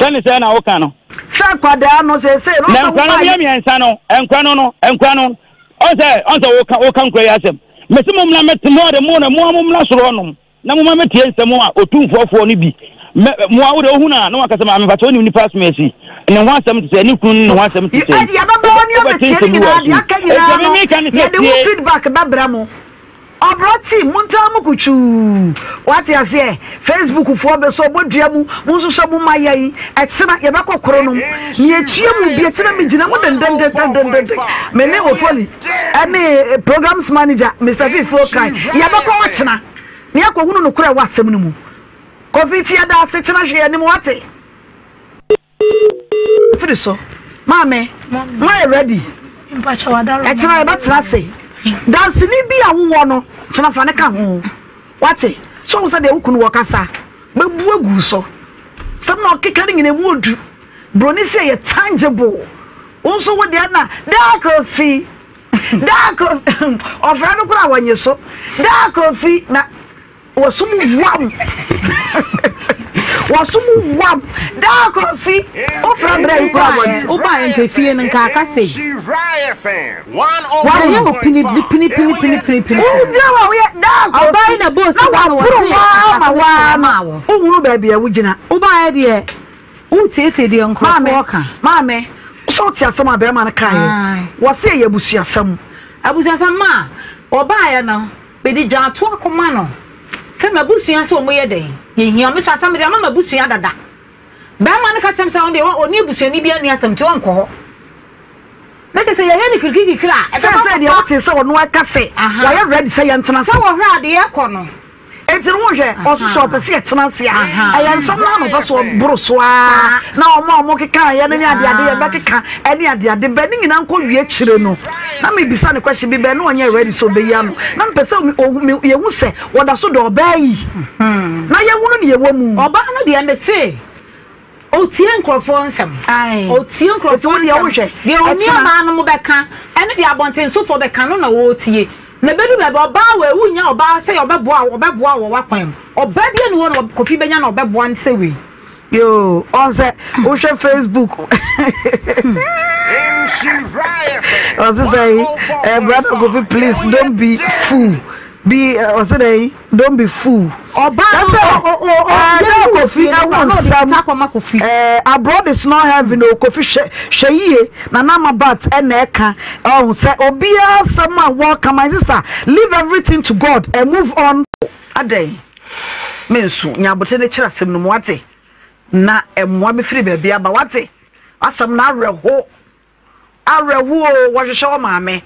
Sɛne sɛ na woka no. Sɛ nkwadaa no seesei no Na sɛ nkwa no wobaa moyɛ yɛ. mmiɛnsa no, nkwa no no, nkwa no, Ɔn sɛ, ɔn sɛ woka, woka nkura yi asɛm. Mese mo mmra mɛte, mo ade, mo na, mo a mo mmra soro hɔnom, na mo ma mɛtie nsɛm a otumfoɔ foɔ no bi. Mɛ, mo a wode ohu no a, na waka sɛ, maame mpakyɛ wonim nipa asɛm asi. Ne ho asɛm te sɛ, ne kunu ne ne ho asɛm te sɛ. Yɛbɛba hɔ ne Wobɛte abɛtie ne nsɛm bi wɔ nyinaa, aso. deɛ aka Enti nyinaa me no, meka ne sɛ yɛde wo tie. feedback bɛbrɛ mo. Ɔbrɔ team, montaa mo kutuu. Wate aseɛ? Facebook foɔ bɛsɔ bɔ dua mu, monsosɔ mu ma yɛn. Ɛkyena yɛbɛkɔ koro nom. Nea ɛkyia mu bi, ɛkyena megyina mu dendendendendenden. Me ne Ofoli ɛne programs manager Mister Fifi Okan, yɛbɛkɔ hɔ kyena na yɛakɔhunu nokorɛ ɛwɔ asɛm no mu. Kofi nti yɛda ase, kyena hwɛ yɛn anim, wate? Firi so. Maame, moayɛ ready? Ɛkyena yɛbɛtena ase. Danseni bi a wowɔ no, kyena fa ne ka ho. Wate? So wo sɛ deɛ wo kunu wɔ kasa bɛbu agu so. Sɛm na ɔkeka no nyina mu odu. Broni sɛ yɛ tangible. Wo nso wo deɛ na daa kofi. Daa kofi. Ɔfrɛ no koraa wɔnye so. Daa kofi na Wɔso mu wam. Wɔso mu wam. Daa kofi. Wofra berɛ yi koraa wɔn. Wobaeɛ nka efie no nka aka sei. Wɔayɛ wo pini pini pini pini pini pini. Wogyina hɔ a woyɛ daa kofi. Ɔbaa yi na bɔɔ Na sika no waboro wɔse waa ma asase no waa sɛɛ maa no. wo. Wohunu baabi a wogyina. Wobaeɛ deɛ wotietie deɛ nkurɔfoɔ ka. Maame, sɛ wote asɛm a bɛrima no kaeɛ. Wɔse ɛyɛ abusuasɛm. Abusuasɛm maa ɔbaeɛ no. Mede dwaatoa kɔma no sɛ m'abusua sɛ wɔyɛ dɛn? Yɛhia. Me nso asɛm mede ama m'abusua dada. Barima no ka kyerɛ me sɛ ɔno deɛ ɔne abusuani biara nni asɛm nti ɔnkɔ hɔ. Na kyerɛ sɛ yɛyɛ no kirikirikiri a, ɛbɛba Sɛ sɛ deɛ papa. wote sɛ ɔno aka sɛ wayɛ ready sɛ yɛntena ase. Sɛ wɔhwɛ a deɛ ɛkɔ no. Enti no wohwɛ, ɔso sɛ ɔpɛ sɛ yɛtena ase a, ɛyɛ nsɛm no ara na ɔpɛ sɛ ɔboro so ara, na wɔn a wɔkekaeɛ no ne adeade yɛbɛkeka ne adeade bɛ ne nyinaa nkɔ wie akyire no, na mebisa no question bi bɛ na ɔnyɛ ready sɛ ɔbɛyi ano, na mepɛ sɛ yɛhu sɛ wɔda so dɔ ɔbaa yi, na yɛhunu ne yɛwɔ mu. Ɔbaa no deɛ mese Otie nkurɔfoɔ nsɛm. Otie nkurɔfoɔ nsɛm. Deɛ onuabaa no mo bɛka ɛne deɛ abɔntensofoɔ bɛka no na ɔretie. Na ɛbɛdu baabi ɔbaa wei wonnya ɔbaa sɛ ɔbɛboa wo ɔbɛboa wo wɔ w'akwan mu. Ɔbaa biara nni hɔ na Kofi bɛnya na ɔbɛboa no sɛ wei. Yoo, ɔn sɛ wohwɛ Facebook. Ɔse sɛ eh, brother Kofi please don't be fool. Be ɔsɛ dɛ don't be fool. Ɔbaa no o o o ɛɛ Kofi ɛho nsɛm ɛɛ abroad is not heaven o Kofi hwɛ hwɛ yie na nana bat ɛna ɛka ɔho sɛ obiara asɛm a wɔka my sister leave everything to God and move on. Adɛn me nso nya abotire ne kyerɛ asɛm no mu wate na mmoa bɛfiri baabi aba wate asɛm no awerɛho. Awerɛhoɔ o, wɔhwehwɛ wo maame.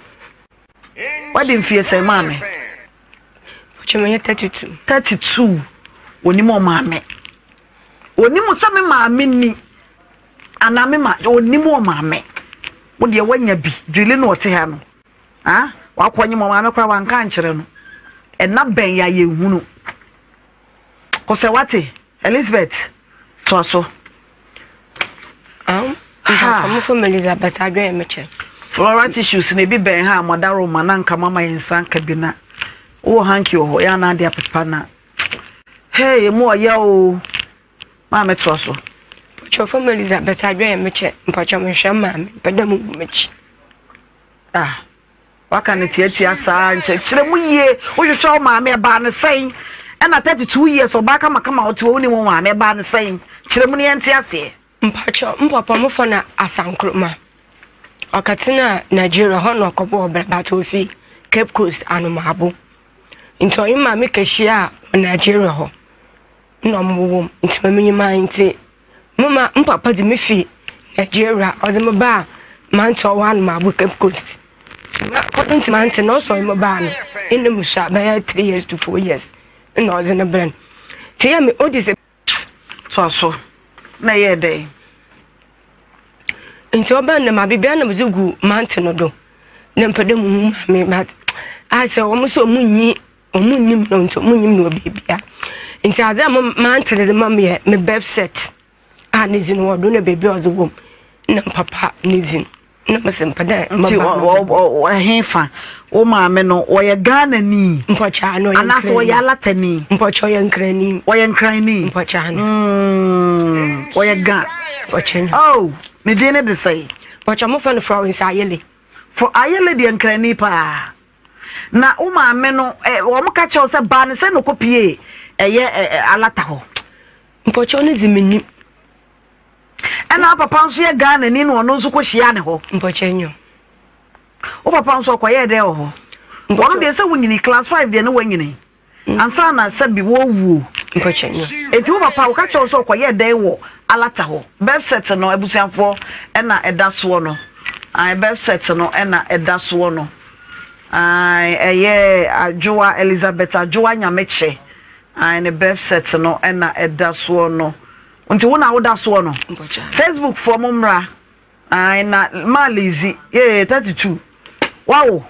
Wadi mfie sɛn maame? Ɔkyɛ manyɛ 32. 32. Onim ɔmaame. Onim sɛ me maame ni. Anaa me ma onim ɔmaame. Wo deɛ wanya bi. Julie na ɔte ha no. Ah, wakɔ nyim ɔmaame koraa wanka ankyerɛ no. Ɛna bɛn yɛ a yɛnhunu. Kɔsɛ wate. Elizabeth, toa so. Um, mpatsɔ mo Elizabeth adwene me kyɛ. Floral tissues na ebi bɛn ha a mɔdaro ma na nka mama yɛn nsa nka bi na wowɔ hanky wɔ hɔ yɛ anaa de apepa na hey emu ɔyɛ o maame toa so. Mpatsɔ fam Elizabeth adwene me kyɛ mpatsɔ mehwɛ maame mpɛ dɛ mo gu m'akyi. Ah. Waka no tiatia saa nkyɛ kyerɛ mu yie wohwehwɛ wo maame ɛbaa no sɛn ɛna 32 years ɔbaa kamakama ɔte hɔ wonim wo maame ɛbaa no sɛn kyerɛ mu no yɛnte aseɛ. Mpakyɛw mpapa mo fa na Asankroma ɔkɛtena Nigeria hɔ na ɔkɔbɔ ɔbra but ofi Cape Coast Anomaabo nti ɔnye maame kɛhyia wɔ Nigeria hɔ na ɔmo wowɔ mu nti ma menye maa nti Mo ma mo papa dze me fi Nigeria ɔdze me baa Mantse ɔwɔ Anomabo Cape Coast. According to Mantse na ɔsɛ ɔnye me baa no nna musua bɛyɛ 3 years to 4 years nna ɔdze no brɛ no. Ntsi yɛ me odi sɛ. Toa so, na ɛyɛɛ dɛn? Ntsi ɔbaa no dɛm aber biara na medze gu Mantse no do na mepɛ dɛ muhu maame but ayɛ sɛ wɔn sɛ wɔn nnyi Ɔmo nnim no nti ɔmo nnyim no wɔ beebia. Nti adze a m'antse dze ma me yɛ me birth cert a ne dzin wɔ do na beebi a ɔdze wɔ mu na me papa ne dzin na mese mepɛ dɛ Nti ɛhefa wo maame no ɔyɛ Ghanani? Mpɔkyɛ ano ɔyɛ Anaasɛ ɔyɛ Alatani? Mpɔkyɛ ɔyɛ Nkrani. Ɔyɛ Nkrani? Mpɔkyɛ ano. Ɔyɛ Ga. Mpɔkyɛ. Oh, ne din ne de sɛn? Mpɔkyɛ mo fɛ no Florence Ayele. For Ayele deɛ Nkrani paa. Na wo maame no, ɛ, wɔn ka kyerɛ wo sɛ baa ne sɛ na ɔkɔpie ɛyɛ ɛ, ɛ, alata hɔ. Mpɔkyɛw no dze mennim. Ɛna wo papa nso yɛ Ghana ni na ɔno nso kɔhyia ne hɔ. Mpɔkyɛw nyo. Wo papa nso ɔkɔyɛɛ dɛn wɔ hɔ? Wɔn deɛ sɛ wonyini class five deɛ ne wanyini. Ansa na sɛbi wɔrewuo. Enti wo papa wɔka kyerɛ wo sɛ ɔkɔyɛɛ dɛn wɔ alata hɔ? Birth cert no abusuafoɔ ɛna ɛda soɔ no. Ae birth cert no ɛna ɛda soɔ no. Ae ɛyɛ Adwoa Elizabeth Adwoa Nyamekyɛ. Ae ne birth cert no ɛna ɛda soɔ no. Nti wo na woda soɔ no? Facebook foɔ mo mmra. Ae na maa Lizzy yee 32. Wawo?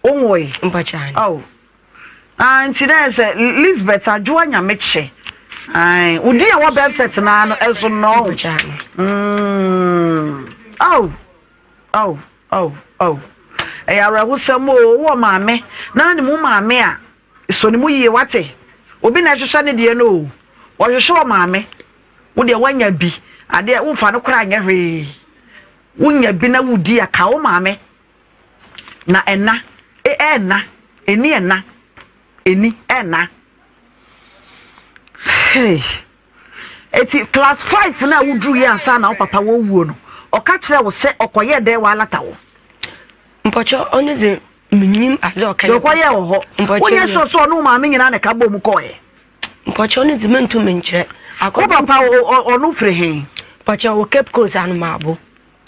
Wonwoe? Oh. Ah, nti na yɛ sɛ Lisbeth Adwoa Nyamekyɛ. Ae, wo din a ɛwɔ birth cert naa no ɛso nnɔɔ. Mm. Oh, oh, oh, oh. Ɛyɛ awerɛhosɛm o, wowɔ maame na ne mu maame a, sɔ ne mu yie wate. Obi na ɛhwehwɛ ne deɛ no o. Wɔhwehwɛ wɔ maame. Wo deɛ woanya bi, adeɛ womfa no koraa nyɛ hwee. Wonya bi na wodi a ka wo maame. Na ɛna, e ɛna, ɛni ɛna, ɛni ɛna. Hey. Eti class 5 na woduru yɛ ansa na wo papa wɔwuo no, ɔka kyerɛ wo sɛ ɔkɔyɛ dɛn wɔ alata wo? Mpɔkyɛ ɔno dze menyim adze ɔka yɛ. Ɔkɔyɛ wɔ hɔ. Wonyɛ sure sɛ ɔne wo maame nyinaa na ɛka bɔ mu kɔɔɛ? Mpɔkyɛ ɔno dze mentum nkyerɛ. Wo papa ɔno firi he? Mpɔkyɛ wɔ Cape Coast Anomaabo.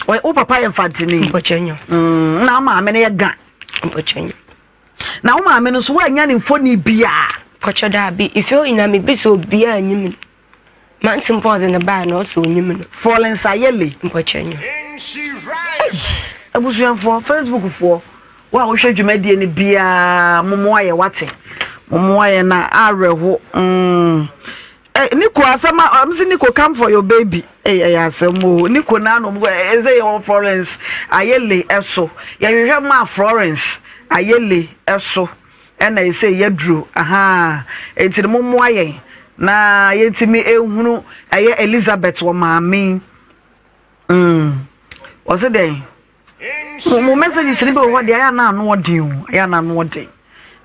Wo papa yɛ mfantini. Mpɔkyɛ nyo. Mm, na wo maame no yɛ ga. Mpɔkyɛ nyo. Na wo maame no nso woanya ne mfoni biaa? Mpɔkyɛ daabi. Ife onyina mebisa obiaa nyim no. Mante mpo ɔdze no bae na ɔsɛ onyim no. Florence Ayele. Mpɔkyɛ nyo. Ei, abusuafoɔ, Facebook foɔ, wo a wohwɛ dwumadie no biaa momoa yɛ wate. Momoa yɛ na awerɛho. Mm. Eh, Nico asɛm a ɔmo si Nico come for your baby. Eh, ɛyɛ asɛm o. Nico na na ɔmo ɛsɛ yɛ wɔ Florence Ayele ɛso. Yɛhwehwɛ maa Florence Ayele ɛso ɛna ɛsɛ yɛduro. Ahaa. Enti no mo mmoa yɛn na yɛntumi ehunu ɛyɛ Elizabeth wɔ maame. Mm. Wɔsi dɛn? Mo mo messages ni bi wɔ hɔ deɛ ayɛ na ano ɔden o. Ayɛ na ano ɔden.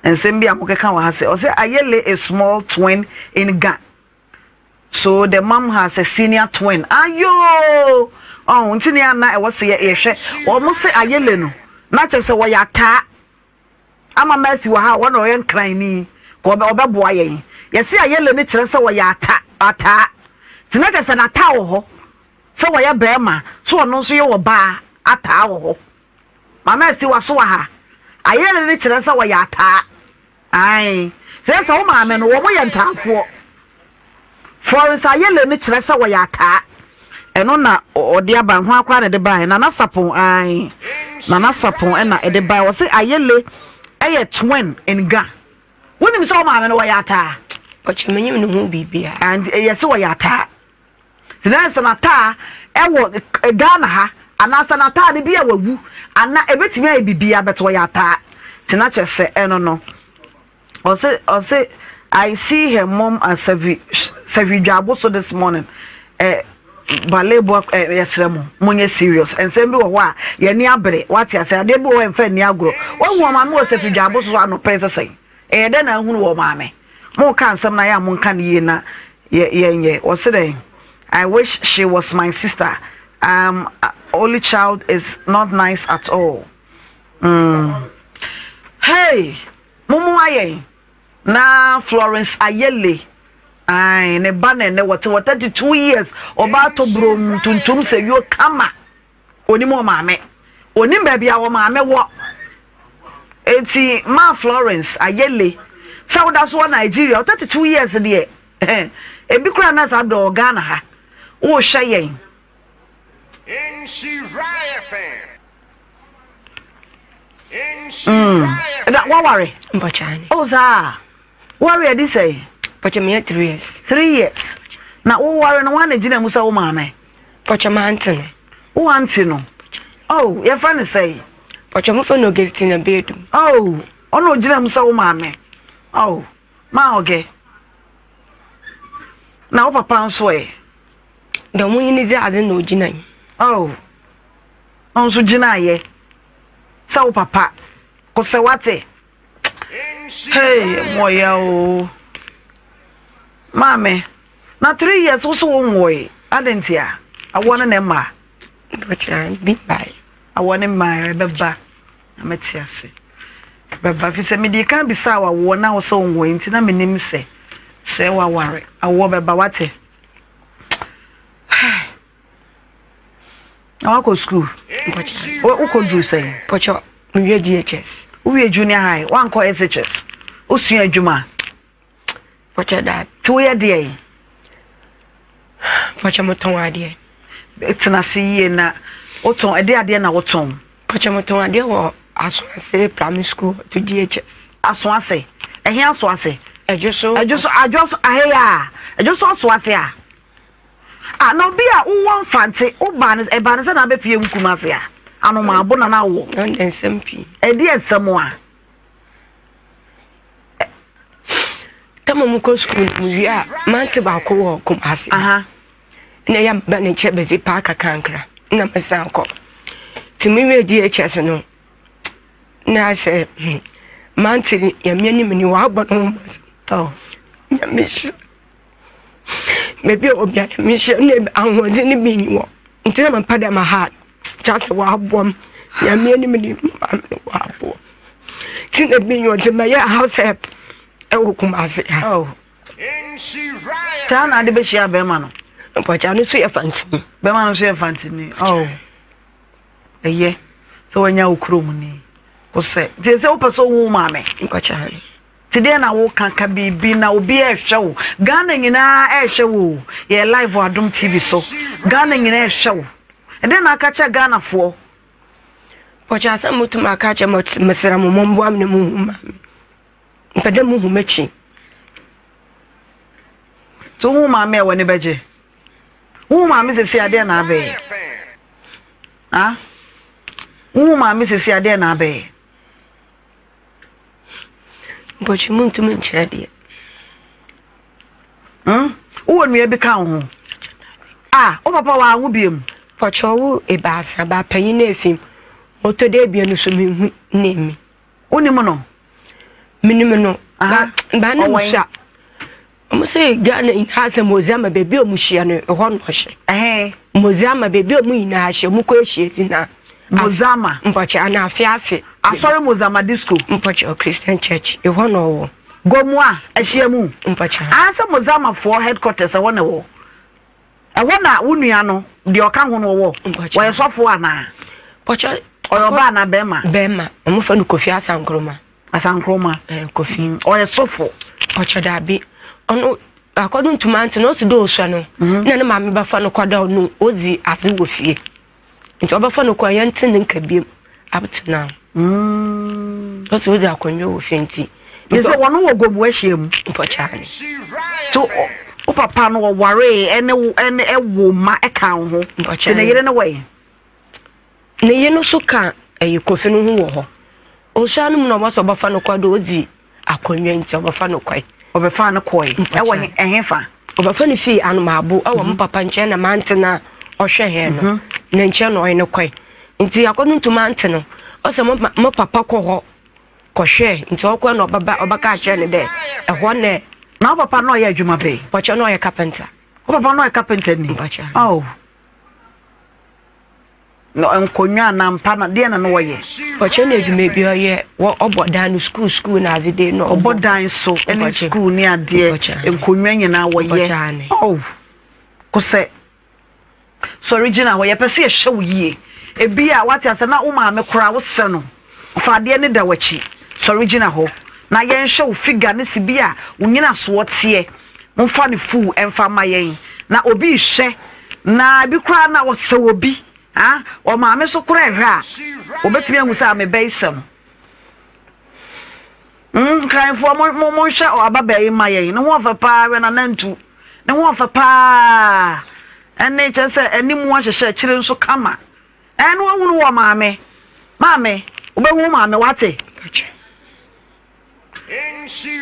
Nsɛm bi a mokeka wɔ ha sɛ ɔsɛ Ayele a small twin in Ga. So the mom has a senior twin. Ayoo! Ɔn nti ne ana ɛwɔ sɛ yɛhwɛ. Wɔn se Ayele no na kyerɛ sɛ wɔyɛ ataa. Ama Mercy wɔ ha a wɔn ɔyɛ nkran ni. Ɔbɛboa yɛn. Yɛse Ayele no kyerɛ sɛ wɔyɛ ata ataa. Nti na kyerɛ sɛ n'ataa wɔ hɔ. Sɛ wɔyɛ bɛrima, so ɔno nso yɛ ɔbaa ataa wɔ hɔ. Mama Esti waso wɔ ha. Ayere no kyerɛ sɛ wɔyɛ ataa. Ae. Sɛ sɛ wo maame no, wɔn yɛ ntaafoɔ. Florence Ayele no kyerɛ sɛ wɔyɛ ataa. Ɛno na ɔde aba, ho akora na ɛde baeɛ. Nana Sapon, ae. Nana Sapon ɛna ɛde baeɛ. Wɔse Ayele ɛyɛ twin in Ga. Wonim sɛ wo maame no wɔyɛ ataa? Ɔkyɛ menyim ne ho biribiara. And yɛse wɔyɛ ataa. Tena sɛ n'ataa ɛwɔ Ghana ha anaasɛ n'ataa no bi a wawu ana ebetumi ayɛ biribiara but ɔyɛ ataa tena kyerɛ sɛ ɛno no ɔse ɔse I see her mom at Sɛvi Sɛvi Dwabo so this morning eh, balebo eh, yɛsrɛ mo monyɛ serious nsɛm bi wɔ hɔ a yɛni abere wate ase adeɛ bi wɔ hɔ ɛmfa nni agorɔ wahu ɔmaame wɔ Sɛvi Dwabo so anɔpɛ sɛ sɛn ɛyɛ dɛn na ahunu wɔ maame Mo ka nsɛm na yɛ a mo nka no yie na yɛ yɛ nyɛ wɔse dɛn I wish she was my sister um only child is not nice at all mm. Hey mo mo ayɛn na Florence Ayele ae ne ba na ɛnɛ wɔte wɔ 32 years ɔbaa tɔ burom tuntum sɛ yuo kama Onim ɔmaame. Onim baabi a ɔmaame wɔ. Eti maa Florence Ayele sɛ woda so wɔ Nigeria, 32 years deɛ, ebi koraa na saa berɛ wɔ Ghana ha. Wohwɛ yɛn. Mm. Na waware? Mpɔkyane. Oh saa. Woware adi sɛn? Pɔkyɛ meyɛ three years. Three years. Na woware no woana gyina mu sɛ wo maame? Pɔkyɛ m'ante no. Wo ante no? Oh, yɛfrɛ no sɛn? Pɔkyɛ mofrɛ no Augustina Bedu. Oh, ɔna ogyina mu sɛ wo maame. Oh, maa ɔgɛ. Na wo papa nso ɛ? Dɛ ɔmo nyini dzi adze na ogyina yi. Oh, ɔno nso gyina yɛ sɛ wo papa. Kosɛ wate. Hey, moya o. Maame, na three years wo so wo nwoe. Adɛn ntia? Awoɔ no na ɛma. Bi bae. Awoɔ no mmaa ɛbɛba. Na mɛte ase. Bɛba fi sɛ mede kan bisaa wawoɔ na wo sɛ wo nwoe nti na menim sɛ sɛ waware. Awoɔ bɛba wate. Na wakɔ sukuu? Wokɔ duru sɛn? Pɔkyɛ, mewie JHS. Wowie junior high, wankɔ SHS? Wosua adwuma? Pɔkyɛ daa. Nti woyɛ deɛ? Pɔkyɛ motɔn adeɛ. Tena ase yie na wotɔn, ɛde adeɛ na wotɔn? Pɔkyɛ motɔn adeɛ wɔ Asoase primary school to JHS. Asoase? Ɛhe Asoase? Ɛdwo so. Ɛdwo so, adwo so, aheya. Ɛdwo so Asoase a? Ah, na obi a wowɔ mfante, wobaa no, ɛbaa no sɛ na abɛpie mu Kumase a, anomaabo na na wowɔ. Ɛnde nsɛm pii. Ɛdeɛ nsɛm a. Tama mu kɔ sukuu no mu wie a, mante baako wɔ Kumase. Aha. Na ɛyɛ ba ne nkyɛn bɛdzi paa kakrankra, na mesan kɔ. Nti me wie DHS no, na sɛ hmm, mante nyame anim ni wabɔ ne ho mmɔden. Oh. Nyame hyira. Baabi a obi a mehyia no na ahoɔden no bi nni hɔ nti na mepɛ dɛ ma ha kyerɛ sɛ wɔaboa m nyame anim ne maame no wɔaboa nti na bi nyi ɔdze mɛyɛ house help ɛwɔ Kumase ha. Oh. Saa na ade bɛhyia bɛrima no. Mpɔkyɛ no nso yɛ fantini. Bɛrima no nso yɛ fantini. Oh. Ɛyɛ sɛ wanya wo kurom ni. Kosɛ. Nti sɛ wopɛ sɛ wohu maame. Mpɔkyɛ no. Nti deɛn na woka ka biribi na obi ɛrehwɛ wo Ghana nyinaa ɛrehwɛ wo o yɛ live wɔ Adom TV so Ghana nyinaa ɛrehwɛ wo ɛdeɛn na aka kyerɛ Ghanafoɔ. Pɔkyɛ asɛm motum aka akyerɛ mo mesrɛ mo momboa me na muhu maame mpɛ dɛ muhu m'akyi. Nti wohu maame a w'ani bɛgye wohu maame sɛsi adeɛ na abɛyɛ ah wohu maame sɛsi adeɛ na abɛyɛ. Mpɔkyɛ munntum nnkyerɛ deɛ. Hmm? Wowɔ nua bi ka wo ho? Ah, wo papa wanwo biom? Mpɔkyɛ ɔwo ebiasa, ba panyin na efi mu. Ɔtɔ do ebien no so mennhu n'emi. Wonim no? Menim no. Ba ba na musua. Ɔmo sɛ Ghana nyinaa sɛ Mozama baabi a ɔmo hyia no ɛhɔ na ɔhyɛ. Ɛhɛn. Mozama baabi a ɔmo nyinaa hyɛ ɔmo kɔ ahyia si na. Mozama. Mpɔkyɛ ana afe afe. Asɔre Mozama disco. Mpɔkyɛ Christian church ɛhɔ na ɔwɔ. Gomoa ahyia mu. Mpɔkyɛ. Aa sɛ Mozama foɔ headquarters ɛhɔ na ɛwɔ. Ɛhɔ na wo nua no deɛ ɔka ho no ɔwɔ. Ɔyɛ sɔfoɔ anaa? Mpɔkyɛ. Ɔyɛ ɔbaa anaa bɛɛma? Bɛɛma. Ɔmo fɛ no Kofi Asankroma. Asankroma. Eh, Kofi. Mm, ɔyɛ sɔfo. Ɔkyɛ daabi. Ɔno akɔdo ntoma nti na ɔsi dɛ osua no. Mhm. Na ne maame bɛfa no kɔ dɛ ɔno odzi adze wɔ fie. Nti ɔbɛfa no kɔ yɛnte ne nka biom up to now. Mm. Ɔsi odzi akonnwa wɔ fie nti. Yɛ sɛ wɔn wɔ gomu ahyia mu. Mpɔkyɛ ane. To wo papa no ɔwaree ɛne ɛne ɛwo ma ɛka wo ho. Mpɔkyɛ. Ti ne yere ne wɔ yi. Ne yer no so kã ɛyɛ Kofi no ho wɔ hɔ. Ɔsua no mu na ɔbɔsɛ ɔbɛfa no kɔ do odzi akonnwa ntsi ɔbɛfa no kɔe. Ɔbɛfaa no kɔe. Ɛwɔ he ɛhefa? Ɔbɛfa no fii Anomaabo ɛwɔ mo papa nkyɛn na m'ante no a ɔhwɛ hɛn no ne nkyɛn na ɔnye no kɔe. Ntsi akɔdo nto m'ante no ɔsɛ mo mo papa kɔ hɔ kɔhwɛɛ ntsi ɔkɔe na ɔbɛba ɔbɛkaa kyerɛɛ no dɛ ɛhɔ na Na wo papa no ɔyɛ adwuma bɛn? Ɔkyɛ na ɔyɛ carpenter. Wo papa no ɔyɛ carpenter ni? Mpakyɛ. Oh. Na nkonnwa anaa mpa no, deɛ na na wɔyɛ? Ɔkyerɛ no adwuma bi ɔyɛ, wɔ ɔbɔ dan no sukuu sukuu na adze de na ɔbɔ. Ɔbɔ dan so ne sukuu ne adeɛ, nkonnwa nyinaa wɔyɛ. Oh, kosɛ. Sɔre gyina hɔ, yɛpɛ sɛ yɛhwɛ wo yie. Ebi a wate asɛ na wo maame koraa wosɛ no, fa adeɛ no da w'akyi. Sɔre gyina hɔ na yɛnhwɛ wo figure ne sibi a wo nyinasoɔ teɛ. Momfa no full mfa mma yɛn na obi rehwɛ na ebi koraa na ɔsɛ obi ah ɔmaame so koraa ɛhwɛ a obetumi ahu sɛ ame bɛyi sɛ no. Mm, nkranfoɔ mo mo monhwɛ ababaa yi ma yɛn ne ho ɔfɛ paa hwɛ nanantu ne ho ɔfɛ paa ɛne kyerɛ sɛ anim ahyehyɛ akyire nso kama ɛne wahunu wɔ maame maame wobɛhu maame wate.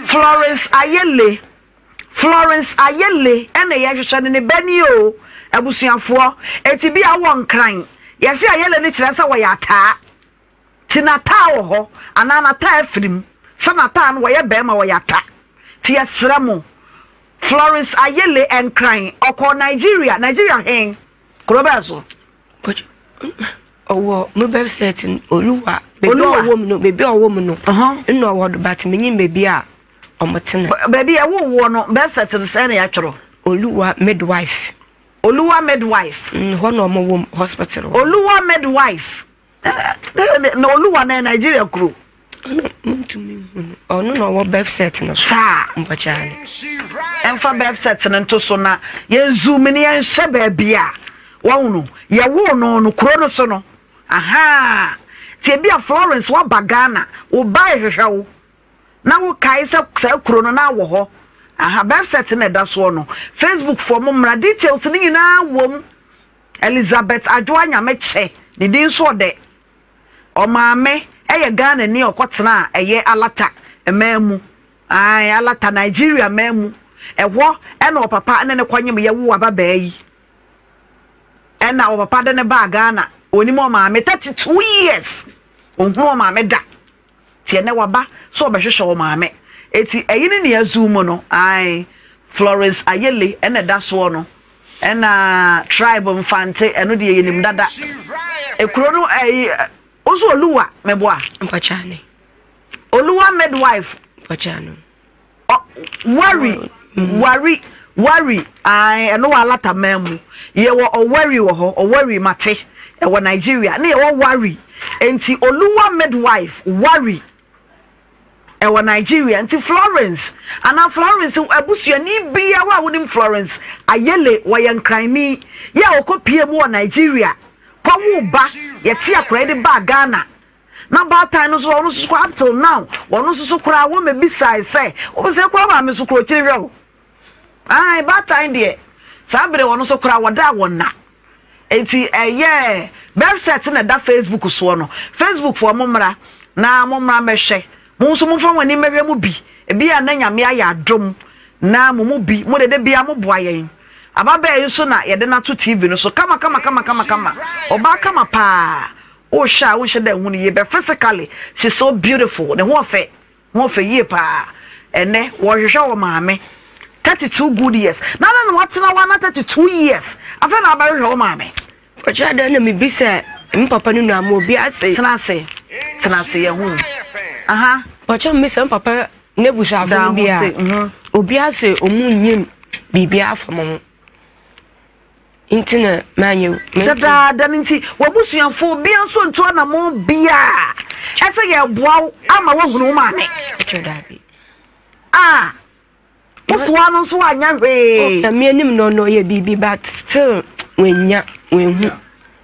Florence Ayele Florence Ayele ɛna yɛhwehwɛ no ne ba ni o abusuafoɔ eti bi a wɔ nkran yɛse Ayele no kyerɛ sɛ wɔyɛ ataa ti n'ataa wɔ hɔ anaa n'ataa afiri mu sɛ n'ataa no wɔyɛ bɛrima wɔyɛ ata ti yɛsrɛ mo Florence Ayele nkran ɔkɔɔ Nigeria Nigeria hen kuro bɛɛ so. Ɔwɔ mo website no Oluwa. Beebi a ɔwɔ mu no beebi a ɔwɔ mu no. Nna ɔwɔ do but minyim beebi a ɔmo tsena. Beebi a ɛwɔ woɔ no website no sɛn na yɛatwerɛ? Oluwa midwife. Oluwa midwife. Mm, hɔ na ɔmo wɔ mu hospital. Oluwa midwife. Na Oluwa na Nigeria kuro. Ɔno ntumi nhu no. Ɔno na ɔwɔ birth cert no so. Saa. Mpɔkyɛa no. Ɛmfa birth cert no nto so na yɛn zoom no yɛnhyɛ baabi a wɔn no yɛwoo no no kuro no so no. Ahaa. Ti ebi a Florence waba Ghana, wo ba rehwehwɛ wo na wokae sɛ saa kuro no na wɔ hɔ. Aha, birth cert na ɛda soɔ no. Facebook foɔ mo mmra details no nyinaa wom. Elizabeth Adwoa Nyamekyɛ, ne din nso ɔdɛ. Ɔmaame yɛ Ghanani a ɔkɔtenaa ɛyɛ Alata man mu, ae, Alata, Nigeria man mu. Ɛhɔ na ɔpapa ne no kɔnyem yɛ woo ababaa yi. Ɛna ɔpapa de no baa Ghana. Ɔnim ɔmaame 32 years. Ɔnhunu ɔmaame da. Nti ɛnɛ waba sɛ ɔbɛhwehwɛ ɔmaame. Eti ɛyi ne nea zoom no, ae, Florence Ayele ɛna ɛda soɔ no. Ɛna tribe mfante ɛno deɛ yɛnim dada. Ekuro no ɛyi woso Oluwa meboa. Mpakyane. Oluwa midwife. Mpakyane. Wari wari wari ae ɛno wɔ alata man mu. Yɛwɔ ɔwari wɔ hɔ ɔwari mate ɛwɔ Nigeria ne yɛwɔ wari nti Oluwa midwife wari. Ɛwɔ Nigeria nti Florence anaa Florence abusuani biara a wonim Florence Ayele wɔyɛ Nkranni yɛ a ɔkɔ pie mu wɔ Nigeria kɔwoo ba yɛte akora yi de baa Ghana na baatan no nso ɔno nso so up till now wɔn nso so koraa wɔn mɛbisae sɛ wɔn sɛ koraa maame nso koraa ɔkyiri hwɛ o ae baatan deɛ saa bere wɔn nso koraa wɔda a wɔn na Enti ɛyɛɛ website na ɛda Facebook soɔ no. Facebook foɔ mo mmra na mo mmra mmɛhwɛ. Mo nso momfa mo ani mmɛhwɛ mo bi. Ebi a na Nyame ayɛ adom na mo mu bi mo de da biara mo boa yɛn. Ababaa yi nso na yɛde no ato TV no so kama kama kama kama kama. Ɔbaa kama paa. Wohwɛ a wonhyɛ da nhu no yie but physically she's so beautiful. Ne ho ɔfɛ. Ho fɛ yie paa. Ɛnɛ wɔhwehwɛ wɔ maame 32 good years. Na na na watena hɔ ana 32 years. Afei na abɛhwehwɛ wo maame. Ɔkyerɛ dɛn na mebisa me papa no nua ma obi ase. Tena ase. Tena ase yɛ ho. Aha. Ɔkyerɛ mebisa me papa n'abusuafo no bi a. Obi ase ɔmu nyim biribi afa mo ho. Nti na manyɛ. Dadaada no nti w'abusuafo obiara nso ntu anammɔn biara ɛsɛ yɛboa wo ama woahunu wo maame. Ɔkyerɛ daabi. Ah. Wosoa no nso anyɛ hwee. Na me anim no no ɔyɛ biribi but still wanya wanhu.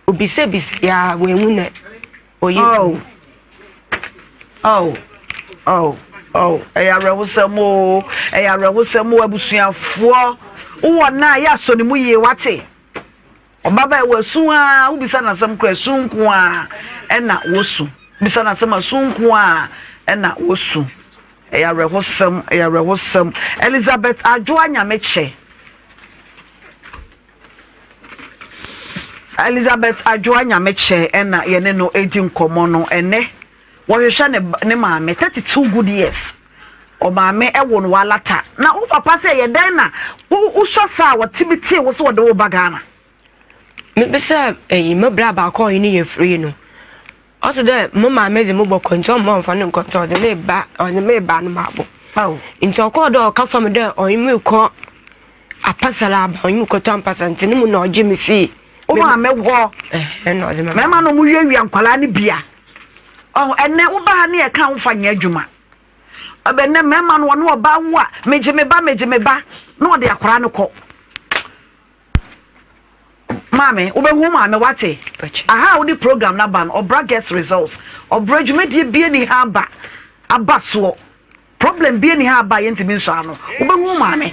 Obisabisa ya wanhu na ɔyɛ. Oh. Oh. Oh. Oh. Ɛyɛ awerɛhosɛm o. Ɛyɛ awerɛhosɛm o abusuafoɔ. Wowɔ na yɛ asɔ ne mu yie wate. Ɔbabaa wɔ asu a wobisa n'asɛm kora asu nko a ɛna wosu. Bisa n'asɛm asu nko a ɛna wosu. Ɛyɛ awerɛhosɛm, ɛyɛ awerɛhosɛm. Elizabeth Adwoa Nyamekyɛ. Elizabeth Adwoa Nyamekyɛ ɛna yɛne no edi nkɔmɔ no ɛnɛ. Wɔhwehwɛ ne ne maame 32 good years. Ɔmaame ɛwo no walata. Na wo papa sɛ ɛyɛ dɛn na wosɔ saa a wɔte bi tee wo sɛ wɔde wo ba Ghana? Mebisa ɛyi me bra baako a ɔnye no yɛ free no. Ɔse dɛ mo maame dze mo bɔkɔ ntsi ɔmma ɔmmfa no nnkɔ ntsi ɔdze me ba ɔdze me ba no mabɔ. Ntsi ɔkɔɔ dɛ ɔka fa me dɛ ɔnye me kɔ apasar aba ɔnye me kɔtɔ ampasar ntsi no mu na ɔgye me fii. Wo maame hɔ. Ɛhɛn na ɔdze me ba. Mmarima na ɔmo wiawia nkwadaa no bia. Ɔho ɛnɛ wo ba ha ne yɛka wo fa nyɛ adwuma. Ɛnɛ mmarima no ɔne ɔbaa wo a megye me ba megye me ba na ɔde akwadaa no kɔ. Maame, wobɛhu maame wate. Aha a wode program no aba no, ɔbra guest results. Ɔbra dwumadie bie ni ha aba aba soɔ. Problem bie ni ha aba yɛntumi nsɔ ano. Wobɛhu maame.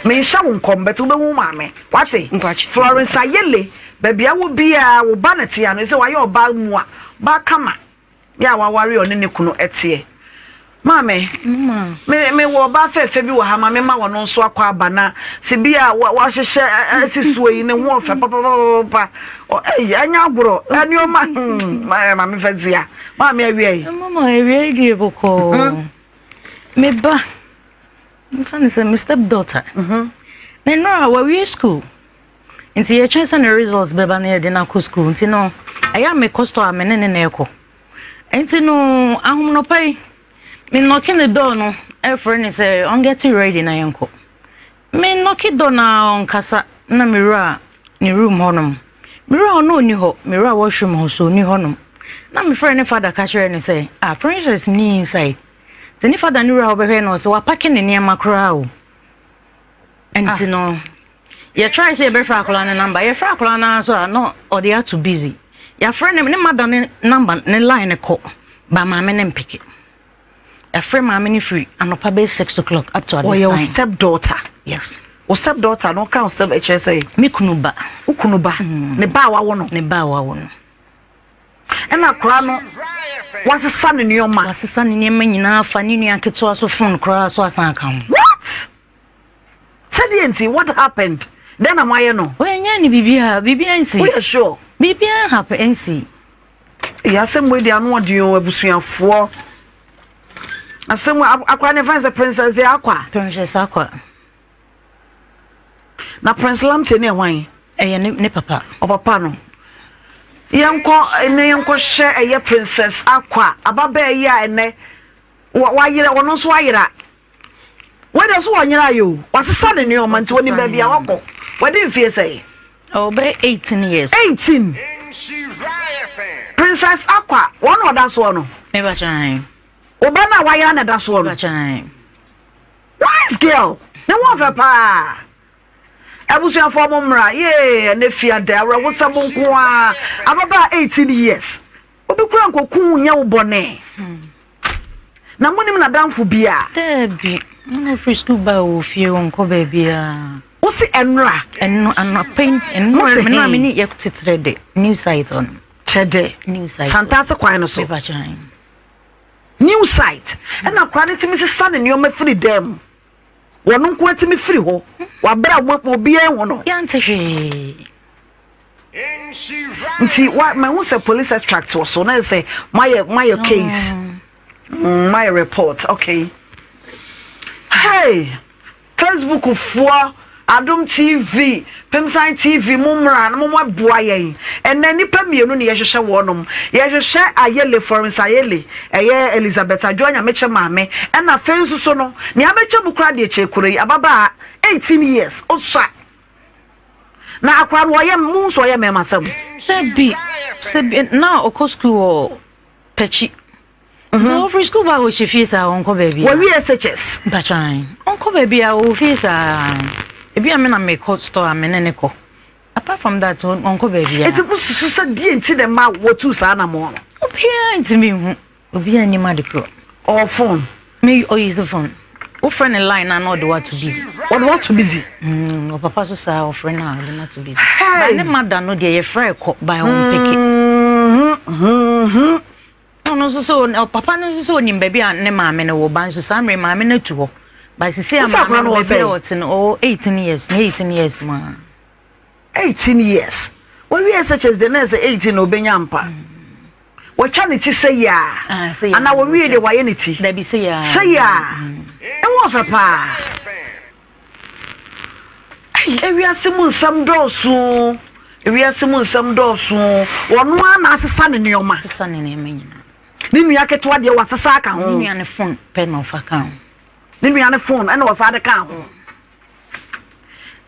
Menhyɛ wo nkɔm but wobɛhu maame. Wate? Florence Ayele, baabi a wɔ biara wo ba na te ano. Sɛ wayɛ ɔbaa mua, baa kama. Yɛ a waware a ɔne ne kunu teɛ. Maame, me me wɔ ɔbaa fɛɛfɛ bi wɔ ha ma me ma wɔn nso akɔ aba na sɛ bi a wahyehyɛ asi soɔ yi ne ho ɔfɛ papapapa ɛyi ɛnyɛ agorɔ ɛnneɛma hmm maame fɛ zia maame awia yi. Mama awia yi deɛ bɔkɔɔ hmm. me ba nfa ne sɛ me step daughter mhm. na nnora wawie school. Nti yɛtwɛn sɛ ne results bɛba na yɛde no akɔ school nti no ɛyɛ a mekɔ store a me ne ne na ɛkɔ nti no ahomnɔpa yi me nɔke ne door no ɛfrɛ ne sɛ ɔngɛte ready na yɛnkɔ me nɔke door na ɔnkasa na mewura ne room hɔnom mewura hɔ na ɔni hɔ mewura washroom hɔ so ɔni hɔnom na mefrɛ ne father ka kyerɛ ne sɛ ah princess ni inside nti ne father ne wura hɔ bɛhwɛ no sɛ wapake ne nneɛma koraa o nti no Yɛ try sɛ yɛbɛfrɛ akwadaa no number, yɛfrɛ akwadaa no ara nso a na ɔde ato busy. Yɛafrɛ ne ne mother ne number ne line no kɔ, ba maame no mpeke. Yɛafrɛ maame no firi anɔpa bɛyɛ 6 o'clock up to at this Ɔyɛ wo time. step daughter. Yes. Wo step daughter no woka wo step ɛkyerɛ sɛ? Me kunu ba. Wo kunu ba. Ne ba a wawo no. Ne ba a wawo no. Ɛna akwadaa no wasesa ne nneɛma. Wasesa ne nneɛma nyinaa afa ne nua ketewa so phone koraa so asan aka ho. What? Sɛdeɛ nti? What happened? Dɛn na moayɛ no? Wɔanyɛ no biribiara, biribiara nsi. Woyɛ sure? Biribiara happen nsi. Eyi asɛm wei de ano ɔden o abusuafoɔ. Asɛm akora ne fɛn sɛ Princess de Akwa. Princess Akwa. Na Prince Lamptey ne ɛhwan? Ɛyɛ ne ne papa. Ɔpapa no. Yɛnkɔ ɛnɛ yɛnkɔ hyɛ ɛyɛ Princess Akwa ababaa yi a ɛnɛ wayerɛ ɔno nso ayera. Wei deɛ so wɔnyera ayɛ o. Wasesa ne nneɛma nti onim baabi a wakɔ. Wadi mfie sɛn? Ɔbɛyɛ 18 years. 18. Princess Akwa, wɔn na ɔda soɔ no. Meba kyan. Wo ba no a wayera na ɛda soɔ no. Meba kyan. Nice girl. Ne ho ɔfɛ paa. Abusuafoɔ mo mmra. Yee, ɛnɛ fie ada awerɛhosɛm nko ara. Ababaa 18 years. Obi kura nkoku nyɛ wo bɔne. Na monim n'adamfo bi a? Daabi, na ɔfiri sukuu baa wɔ fie ɔnkɔ baabiara. Wo se ɛnora? Ɛno anɔpa yi, ɛnora me na me ne yɛ te Trɛdɛ new site hɔ nom. Trɛdɛ? New site. Santase kwan no so. Mepa kyɛn. New site. Ɛna akwadaa no tumi sesa ne nneɛma firi dan mu. Wɔn nko atumi firi hɔ. Wabere a obiara ehu no. Yɛnte hwee. Nti wa mahu sɛ police extract wɔ so na yɛ sɛ moayɛ moayɛ case. Mm, my report, okay. Hey, Facebook foɔ, Adom TV, Pemsan TV, mo mmra na mo mmoa yɛn. Ɛnɛ nnipa mmienu na yɛhwehwɛ wɔnom. Yɛhwehwɛ Ayele, Florence Ayele, ɛyɛ Elizabeth Adwoa Nyamekyɛ maame. Ɛna afei nso so no, nea abɛtwa mu koraa deɛ kyekure yi, ababaa 18 years, osua. Na akora no ɔyɛ, mo nso ɔyɛ mmarima sɛm. Sɛbi, sɛbi, na ɔkɔ sukuu wɔ Pɛkyi. Nti mhm. ɔfiri sukuu ba a ɔhyɛ fie saa ɔnkɔ baabi. Wɔwie SHS. Mpatwan ɔnkɔ baabi a ɔwɔ fie saa. Ebi a me na mekɔ store a me ne ne kɔ. Apart from that ɔnkɔ baabi a. Eti mo susu sɛ deɛ nti na ɛma wɔtu saa anamɔn no. Obiara ntumi nhu. Obiara nnim ade korɔ. Ɔwɔ phone. Me ɔyi so phone. Wofrɛ ne line na na ɔde wato busy. Ɔde wato busy. Mm, ɔpapa so saa ɔfrɛ no a ɔde no ato busy. Ba ne ma da no deɛ yɛfrɛ kɔ ba ɔmpeke. Mm-hmm. Ɔno nso sɛ ɔpapa no nso sɛ ɔnim baabi a ne maame no wɔ ba nso saa mmerɛ maame no atu hɔ. Ba sisi a maame no baabi a ɔte no ɔwɔ 18 years ne 18 years mu a. 18 years. Wɔwie SHS deɛ na ɛsɛ 18 na ɔbɛnya mpa. Mm. Watwa ne ti sɛ yaa. Ah, Anaa wɔwie deɛ wayɛ ne ti. Dabi sɛ yaa. Sɛ yaa. Ɛwɔ ɔfɛ paa. Ai, ewiase mu nsɛm dɔɔso. Ewiase mu nsɛm dɔɔso. Wɔn ara na asesa ne nneɛma. Asesa ne nneɛma nyinaa. Ne nua ketewa deɛ wasesa aka ho. Ne nua ne phone pɛ na ɔfa ka ho. Ne nua ne phone ɛna ɔsa de ka ho.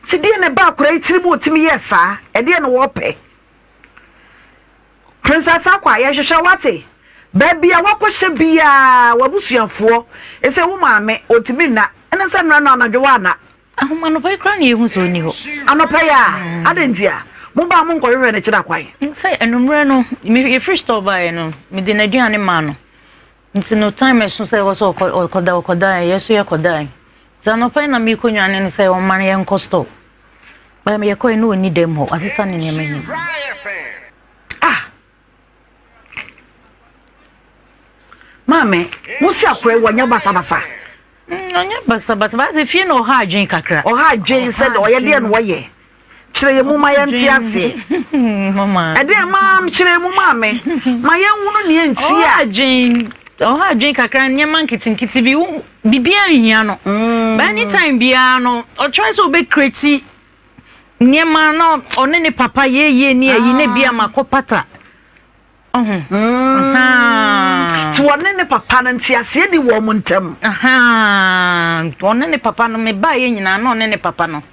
Ti deɛ na ɛba akora yi tiri mu otimi yɛ saa. Ɛdeɛ na wɔpɛ. Princess Akwa, yɛhwehwɛ wo wate? Baabi a woakɔhyɛ biara, w'abusuafoɔ, ɛsɛ wo maame, ɔntumi nna. Ɛne sɛ nnora no anadwo woanna. Ahoma anɔpa yi koraa na yɛhu sɛ ɔnni hɔ. Anɔpa yi a? Adɛn nti a? Mobaa monkɔhwehwɛ no kyerɛ kwan? Sɛ anwummerɛ no, yɛfiri store baeɛ no, mede n'aduane maa no. Nti no time ɛso sɛ ɛwɔ sɛ ɔkɔda ɔkɔdaeɛ, yɛ nso yɛkɔdaeɛ. Nti anɔpa yi na merekɔnwane no sɛ ɔmma no yɛnkɔ store. Baa me yɛkɔe na ɔnni dɛm hɔ, wasesa ne nneɛma nyinaa. Ah! Maame, mo si akora yi wɔnyɛ basabasa. Mm, ɔnyɛ basabasa, baasɛ fie na ɔha adwen kakra. Ɔha adwen sɛ deɛ ɔyɛ deɛ na ɔyɛ. Kyerɛ yɛn mu ma yɛn te aseɛ. Ɛdeɛ maa kyerɛ yɛn mu maame, ma yɛn hunu nea nti a. Ɔha adwen, ɔha adwen kakra nneɛma nketenkete bi. Biribiara nhia no. But anytime biara no, ɔtry sɛ ɔbɛkreti nneɛma na ɔne ne papa yɛyie ne ayi na bi ama kɔ pata. Ɔho. Nti ɔne ne papa no nteaseɛ ni wɔn ntam. Ɔne ne papa no mebaeɛ nyinaa na ɔne ne papa no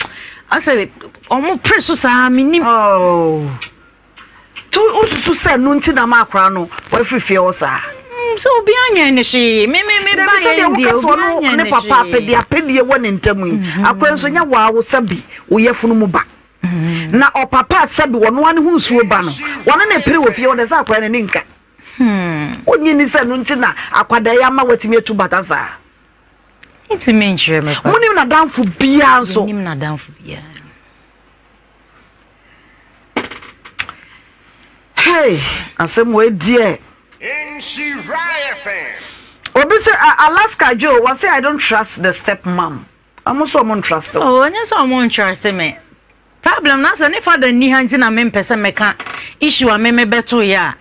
asɛ ɔmo pere so saa menim. Oh. To wosusu sɛ ɛno nti na ama akwadaa no wafiri fie hɔ saa? Mm, sɛ obi anyɛ ne hwee me me me ba yɛ deɛ obi anyɛ ne hwee. Ne papa apɛdeɛ apɛdeɛ wɔ ne ntam yi mm-hmm. akwadaa nso nyɛ waa wo sɛbi wo yɛfunu mu ba mm-hmm. na ɔpapa sɛbi wɔn ano ho nsuo ba no wɔn ne pere wɔ fie wɔn sɛ akwadaa n'ani nka hmm. wonyi ni sɛ ɛno nti na akwadaa yi ama watumi atu bata saa. ntumi nkyerɛ me pa. Mo nim n'adamfo biara nso. Nim n'adamfo biara. Hey, asɛm wei deɛ. Obi sɛ Alaska Joe wɔsɛ I don't trust the step mom. Ɔmo sɛ ɔmo ntrust. Oh, ɔnyɛ sɛ ɔmo ntrust me. Problem na sɛ ne father nni ha nti na mempɛ sɛ mɛka issue a me mebɛto yɛ a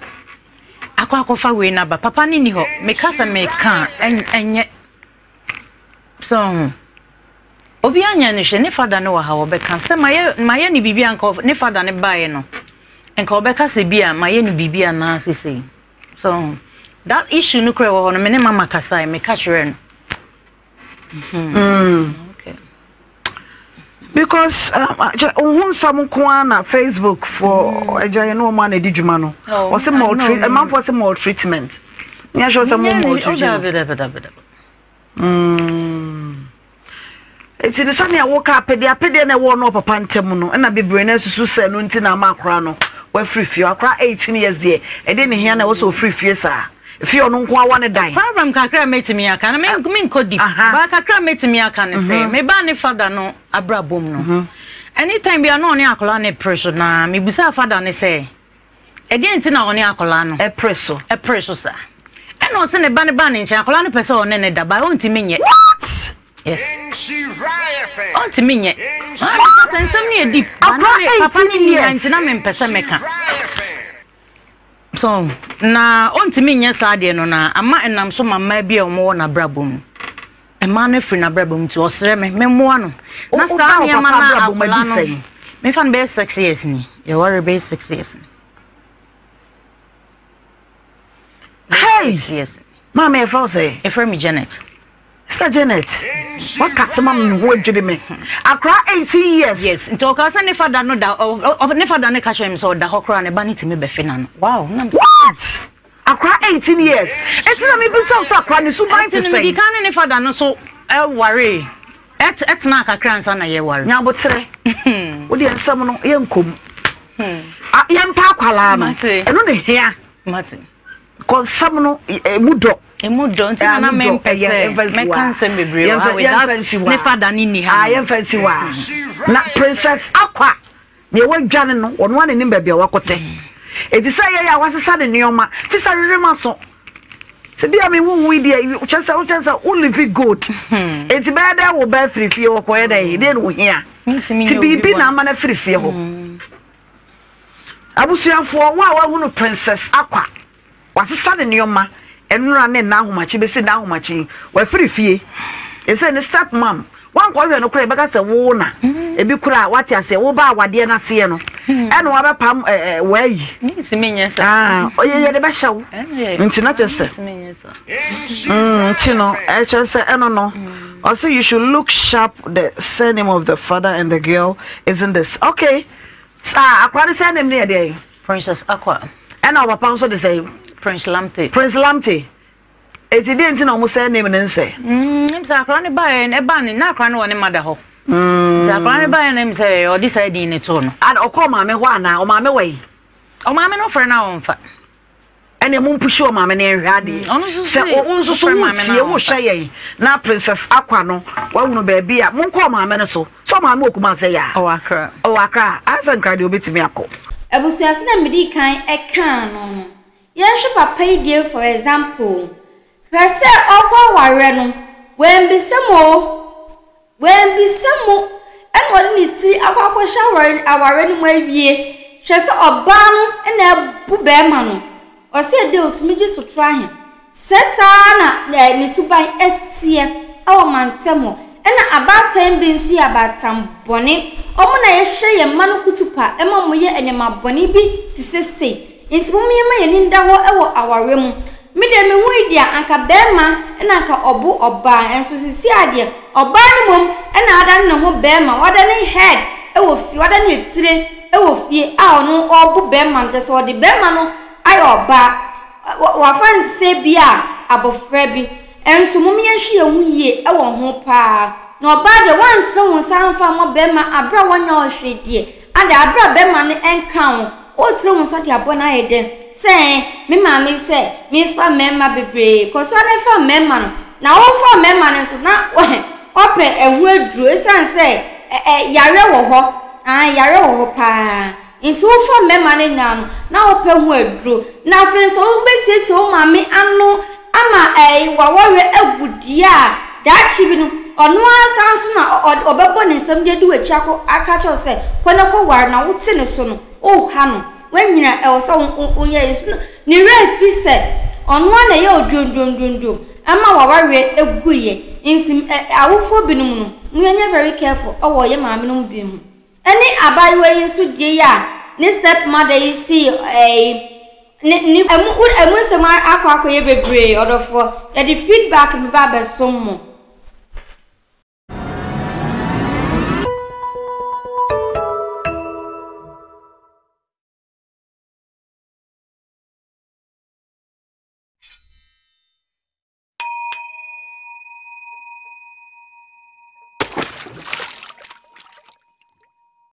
akɔ akɔfa wei naba. Papa ne nni hɔ. Meka sɛ meka ɛnyɛ sɛ ɔho. Obi anyɛ no hwɛ ne father no wɔ ha ɔbɛka sɛ mayɛ mayɛ no biribi a nka ne father no baeɛ no nka ɔbɛka sɛ bi a mayɛ no biribi anaa sesei so that issue no kora ɛwɔ hɔ no me ne mama kasae meka kyerɛ no. Mm. Okay. Because um, uh, ohun nsɛm nko ara na Facebook for mm. agya yɛn ne wɔn a na edi dwuma no. Wɔsɛ maltreat, ɛmanfoɔ sɛ maltreatment. Nyɛ sure sɛ mo maltreat. Mm. Enti no sɛnea woka apɛdeɛ apɛdeɛ na ɛwɔ ɔne ɔpapa ntam no ɛna bebree no asusu sɛ ɛno nti na ama akora no wafiri fie akora 18 years deɛ ɛde ne hia na ɛwɔ sɛ ɔfiri fie saa fie ɔno nko awa ne dan. Problem kakra a mɛtumi aka no menkɔ deep ba kakra a mɛtumi aka no sɛ me ba ne father no abrabɔ mu no anytime bia na ɔne akwadaa no pere so na mebusaa father no sɛ Ɛdeɛn nti na ɔne akwadaa no. Ɛpere so. Ɛpere so saa. Ɛna ɔse ne ba no baa ne nkyɛn, akwadaa no pɛ sɛ ɔne no da, but ɔntumi nyɛ. What? Yes. Ɔntumi nyɛ. What? Sɛ nsɛm no yɛ deep. Akwadaa 18 years. Papa no nni ha nti na mempɛ sɛ meka. So na ɔntumi nyɛ saa adeɛ no na ama ɛnam so ma mmaa bi a wɔwɔ n'abrabɔ mu. Mmaa no afiri n'abrabɔ mu nti ɔsrɛ me memmoa no. Na saa nneɛma no a akwadaa no mefa no bɛyɛ six years ni yɛware bɛyɛ six years ni. Hey! Maame yɛfrɛ wo sɛ? Yɛfrɛ me Janet. Sister Janet, waka asɛm ama me ho adwiri me. Akora 18 years. Yes, nti ɔka sɛ ne fada no da, ne fada no ka kyerɛ me sɛ ɔda hɔ koraa ne ba no tumi bɛfe n'ano. Wow. What? Akora 18 years. Eti na mebisa wo sɛ akora ne suban te sɛn? Nti no medi kan ne ne fada no so ɛware. Ɛtenaa kakra ansa na yɛware. Nyaboterɛ. Wo deɛ nsɛm no yɛnkɔ mu. Yɛmpa akwalaa no. Ɛno ne hia. Mate. Kɔ nsɛm no emu dɔ. Emu dɔ nti na na mempɛ sɛ mɛka nsɛm bebree wɔ ha without ne fada ne nni ha. Ah, yɛmfa nsi hɔ a. Na Princess Akwa nea wadwane no ɔno ara n'anim baabi a wakɔtɛ. Eti sɛ yɛyɛ a wasesa ne nneɛma fi sɛ wewem aso. Sɛ bi a me hu yi deɛ kyɛ sɛ wokyɛ sɛ wo live good. Eti bɛyɛ dɛ wo bɛ firi fie hɔ kɔyɛ dɛ deɛ na ohia. Ti biribi na ama no afiri fie hɔ. Abusuafoɔ, wo a woahunu Princess Akwa, wasesa ne nneɛma nnora ne nna ahomakye bɛsi nna ahomakye yi, wafiri fie. Ɛsɛ ne step mom, wankɔhwɛ no koraa yɛbɛka sɛ wo na. Mm. Ebi koraa wate aseɛ, wo ba awadeɛ no aseɛ no, hmm. ɛna wabɛpam ɛɛ wɔayi. Ntumi nyɛ saa. Ah, ɔyɛ yɛde bɛhyɛ wo. Nti na kyerɛ sɛ. Nti no, ɛkyerɛ sɛ ɛno no. Ɔsɛ you should look sharp the surname of the father and the girl isn't this okay. Saa akora no surname no yɛ deɛn? Princess Akwa. Ɛna ɔpapa nso de sɛn? Prince Lamte. Prince Lamte. Eti deɛ nti na wɔn surname no nsɛ? Mm, ɛm sɛ akora no baeɛ no ɛbaa ne na akora no wɔ ne mada hɔ. Mm. Sɛ akora no baeɛ no ɛm sɛ ɔde saa din no too no. Ada ɔkɔ ɔmaame hɔ anaa? Ɔmaame wɔ yi? Ɔmaame no frɛ no a ɔmfa. Ɛnna mo mpushi ɔmaame no nhwɛ adeɛ. Mm, sɛ wo nso so wotie wohwɛ yɛn na Princess Akwa no wahunu baabi a monkɔ ɔmaame no so sɛ ɔmaame wɔ Kumase yɛ a ɔwɔ Accra ɔwɔ Accra ayɛ sɛ nkra deɛ obɛtumi akɔ. Abusua sɛdeɛ medii kan kaa no no yɛnhwɛ papa yi deɛ for example hwɛ sɛ ɔrekɔ awareɛ no wanbisa mu oo Wammisa mu na ɔde ne ti akɔ akɔhyɛ aware aware no mu awie. Hwɛ sɛ ɔbaa no na abu barima no. Ɔsɛ ɛdɛ otumi gye sotorɔ ahe. Sɛ saa na ne suban teɛ wɔ mantam hɔ. Ɛna abaatan bi nso yɛ abaatan bɔne. Wɔn na yɛhyɛ yɛn mma no kutupa ma wɔyɛ nneɛma bɔne bi te sɛ sei. Nti mom yɛma yɛn ani nda hɔ wɔ awareɛ mu. Me deɛ me hui deɛ anka bɛɛma na anka ɔbo ɔbaa nso sisi a deɛ ɔbaa no mmom na adane ne ho bɛɛma wadane head wɔ fie wadane etire wɔ fie a ɔno ɔbo bɛɛma no kyɛsɛ ɔde bɛɛma no ayɛ ɔbaa wafa no te sɛ bi a abɔfra bi nso mom yɛnhwɛ yɛn ho yie wɔ ho paa na ɔbaa deɛ wantene wo nsa amfa ammɔ bɛɛma aberɛ a wɔnyɛ wo hwee deɛ Ada, bere a bɛrima no nka wo, woretene wo nsa de abɔ no ayɛ dɛn? Sɛ ɛn, me maame sɛ memfa mmarima bebree. Kɔ so ara na fa mmarima no. Na wofa mmarima no nso, na woapɛ ɛho aduro ɛsiane sɛ ɛ ɛ yareɛ wɔ hɔ. Aane, yareɛ wɔ hɔ paa. Nti wofa mmarima no nyinaa no, na wopɛ ho aduro. Na afei nso wobɛtietie wo maame ano ama ɛɛ w'awareɛ agu deɛ a, daakye bi no, ɔno ara san nso na ɔbɛbɔ ne nsam de adi w'akyi akɔ aka akyerɛ wo sɛ, kɔ na kɔware na wote ne so no, woha no. Woanyini a, ɛwɔ sɛ woyɛ nso ne werɛ afi sɛ ɔno ara na ɛyɛ odwondwondwondwom ma w'awareɛ guiɛ. Nti awofoɔ binom no, monyɛ very careful wɔ yɛn maamenom bi ho. Ɛne abaayewa yi nso deɛ yi a ne step mother yi sii ɛyi ne ne ɛmu ɛmu nsɛm akɔ akɔyɛ bebree ɔdɔfoɔ yɛde feedback bɛba abɛsom mo.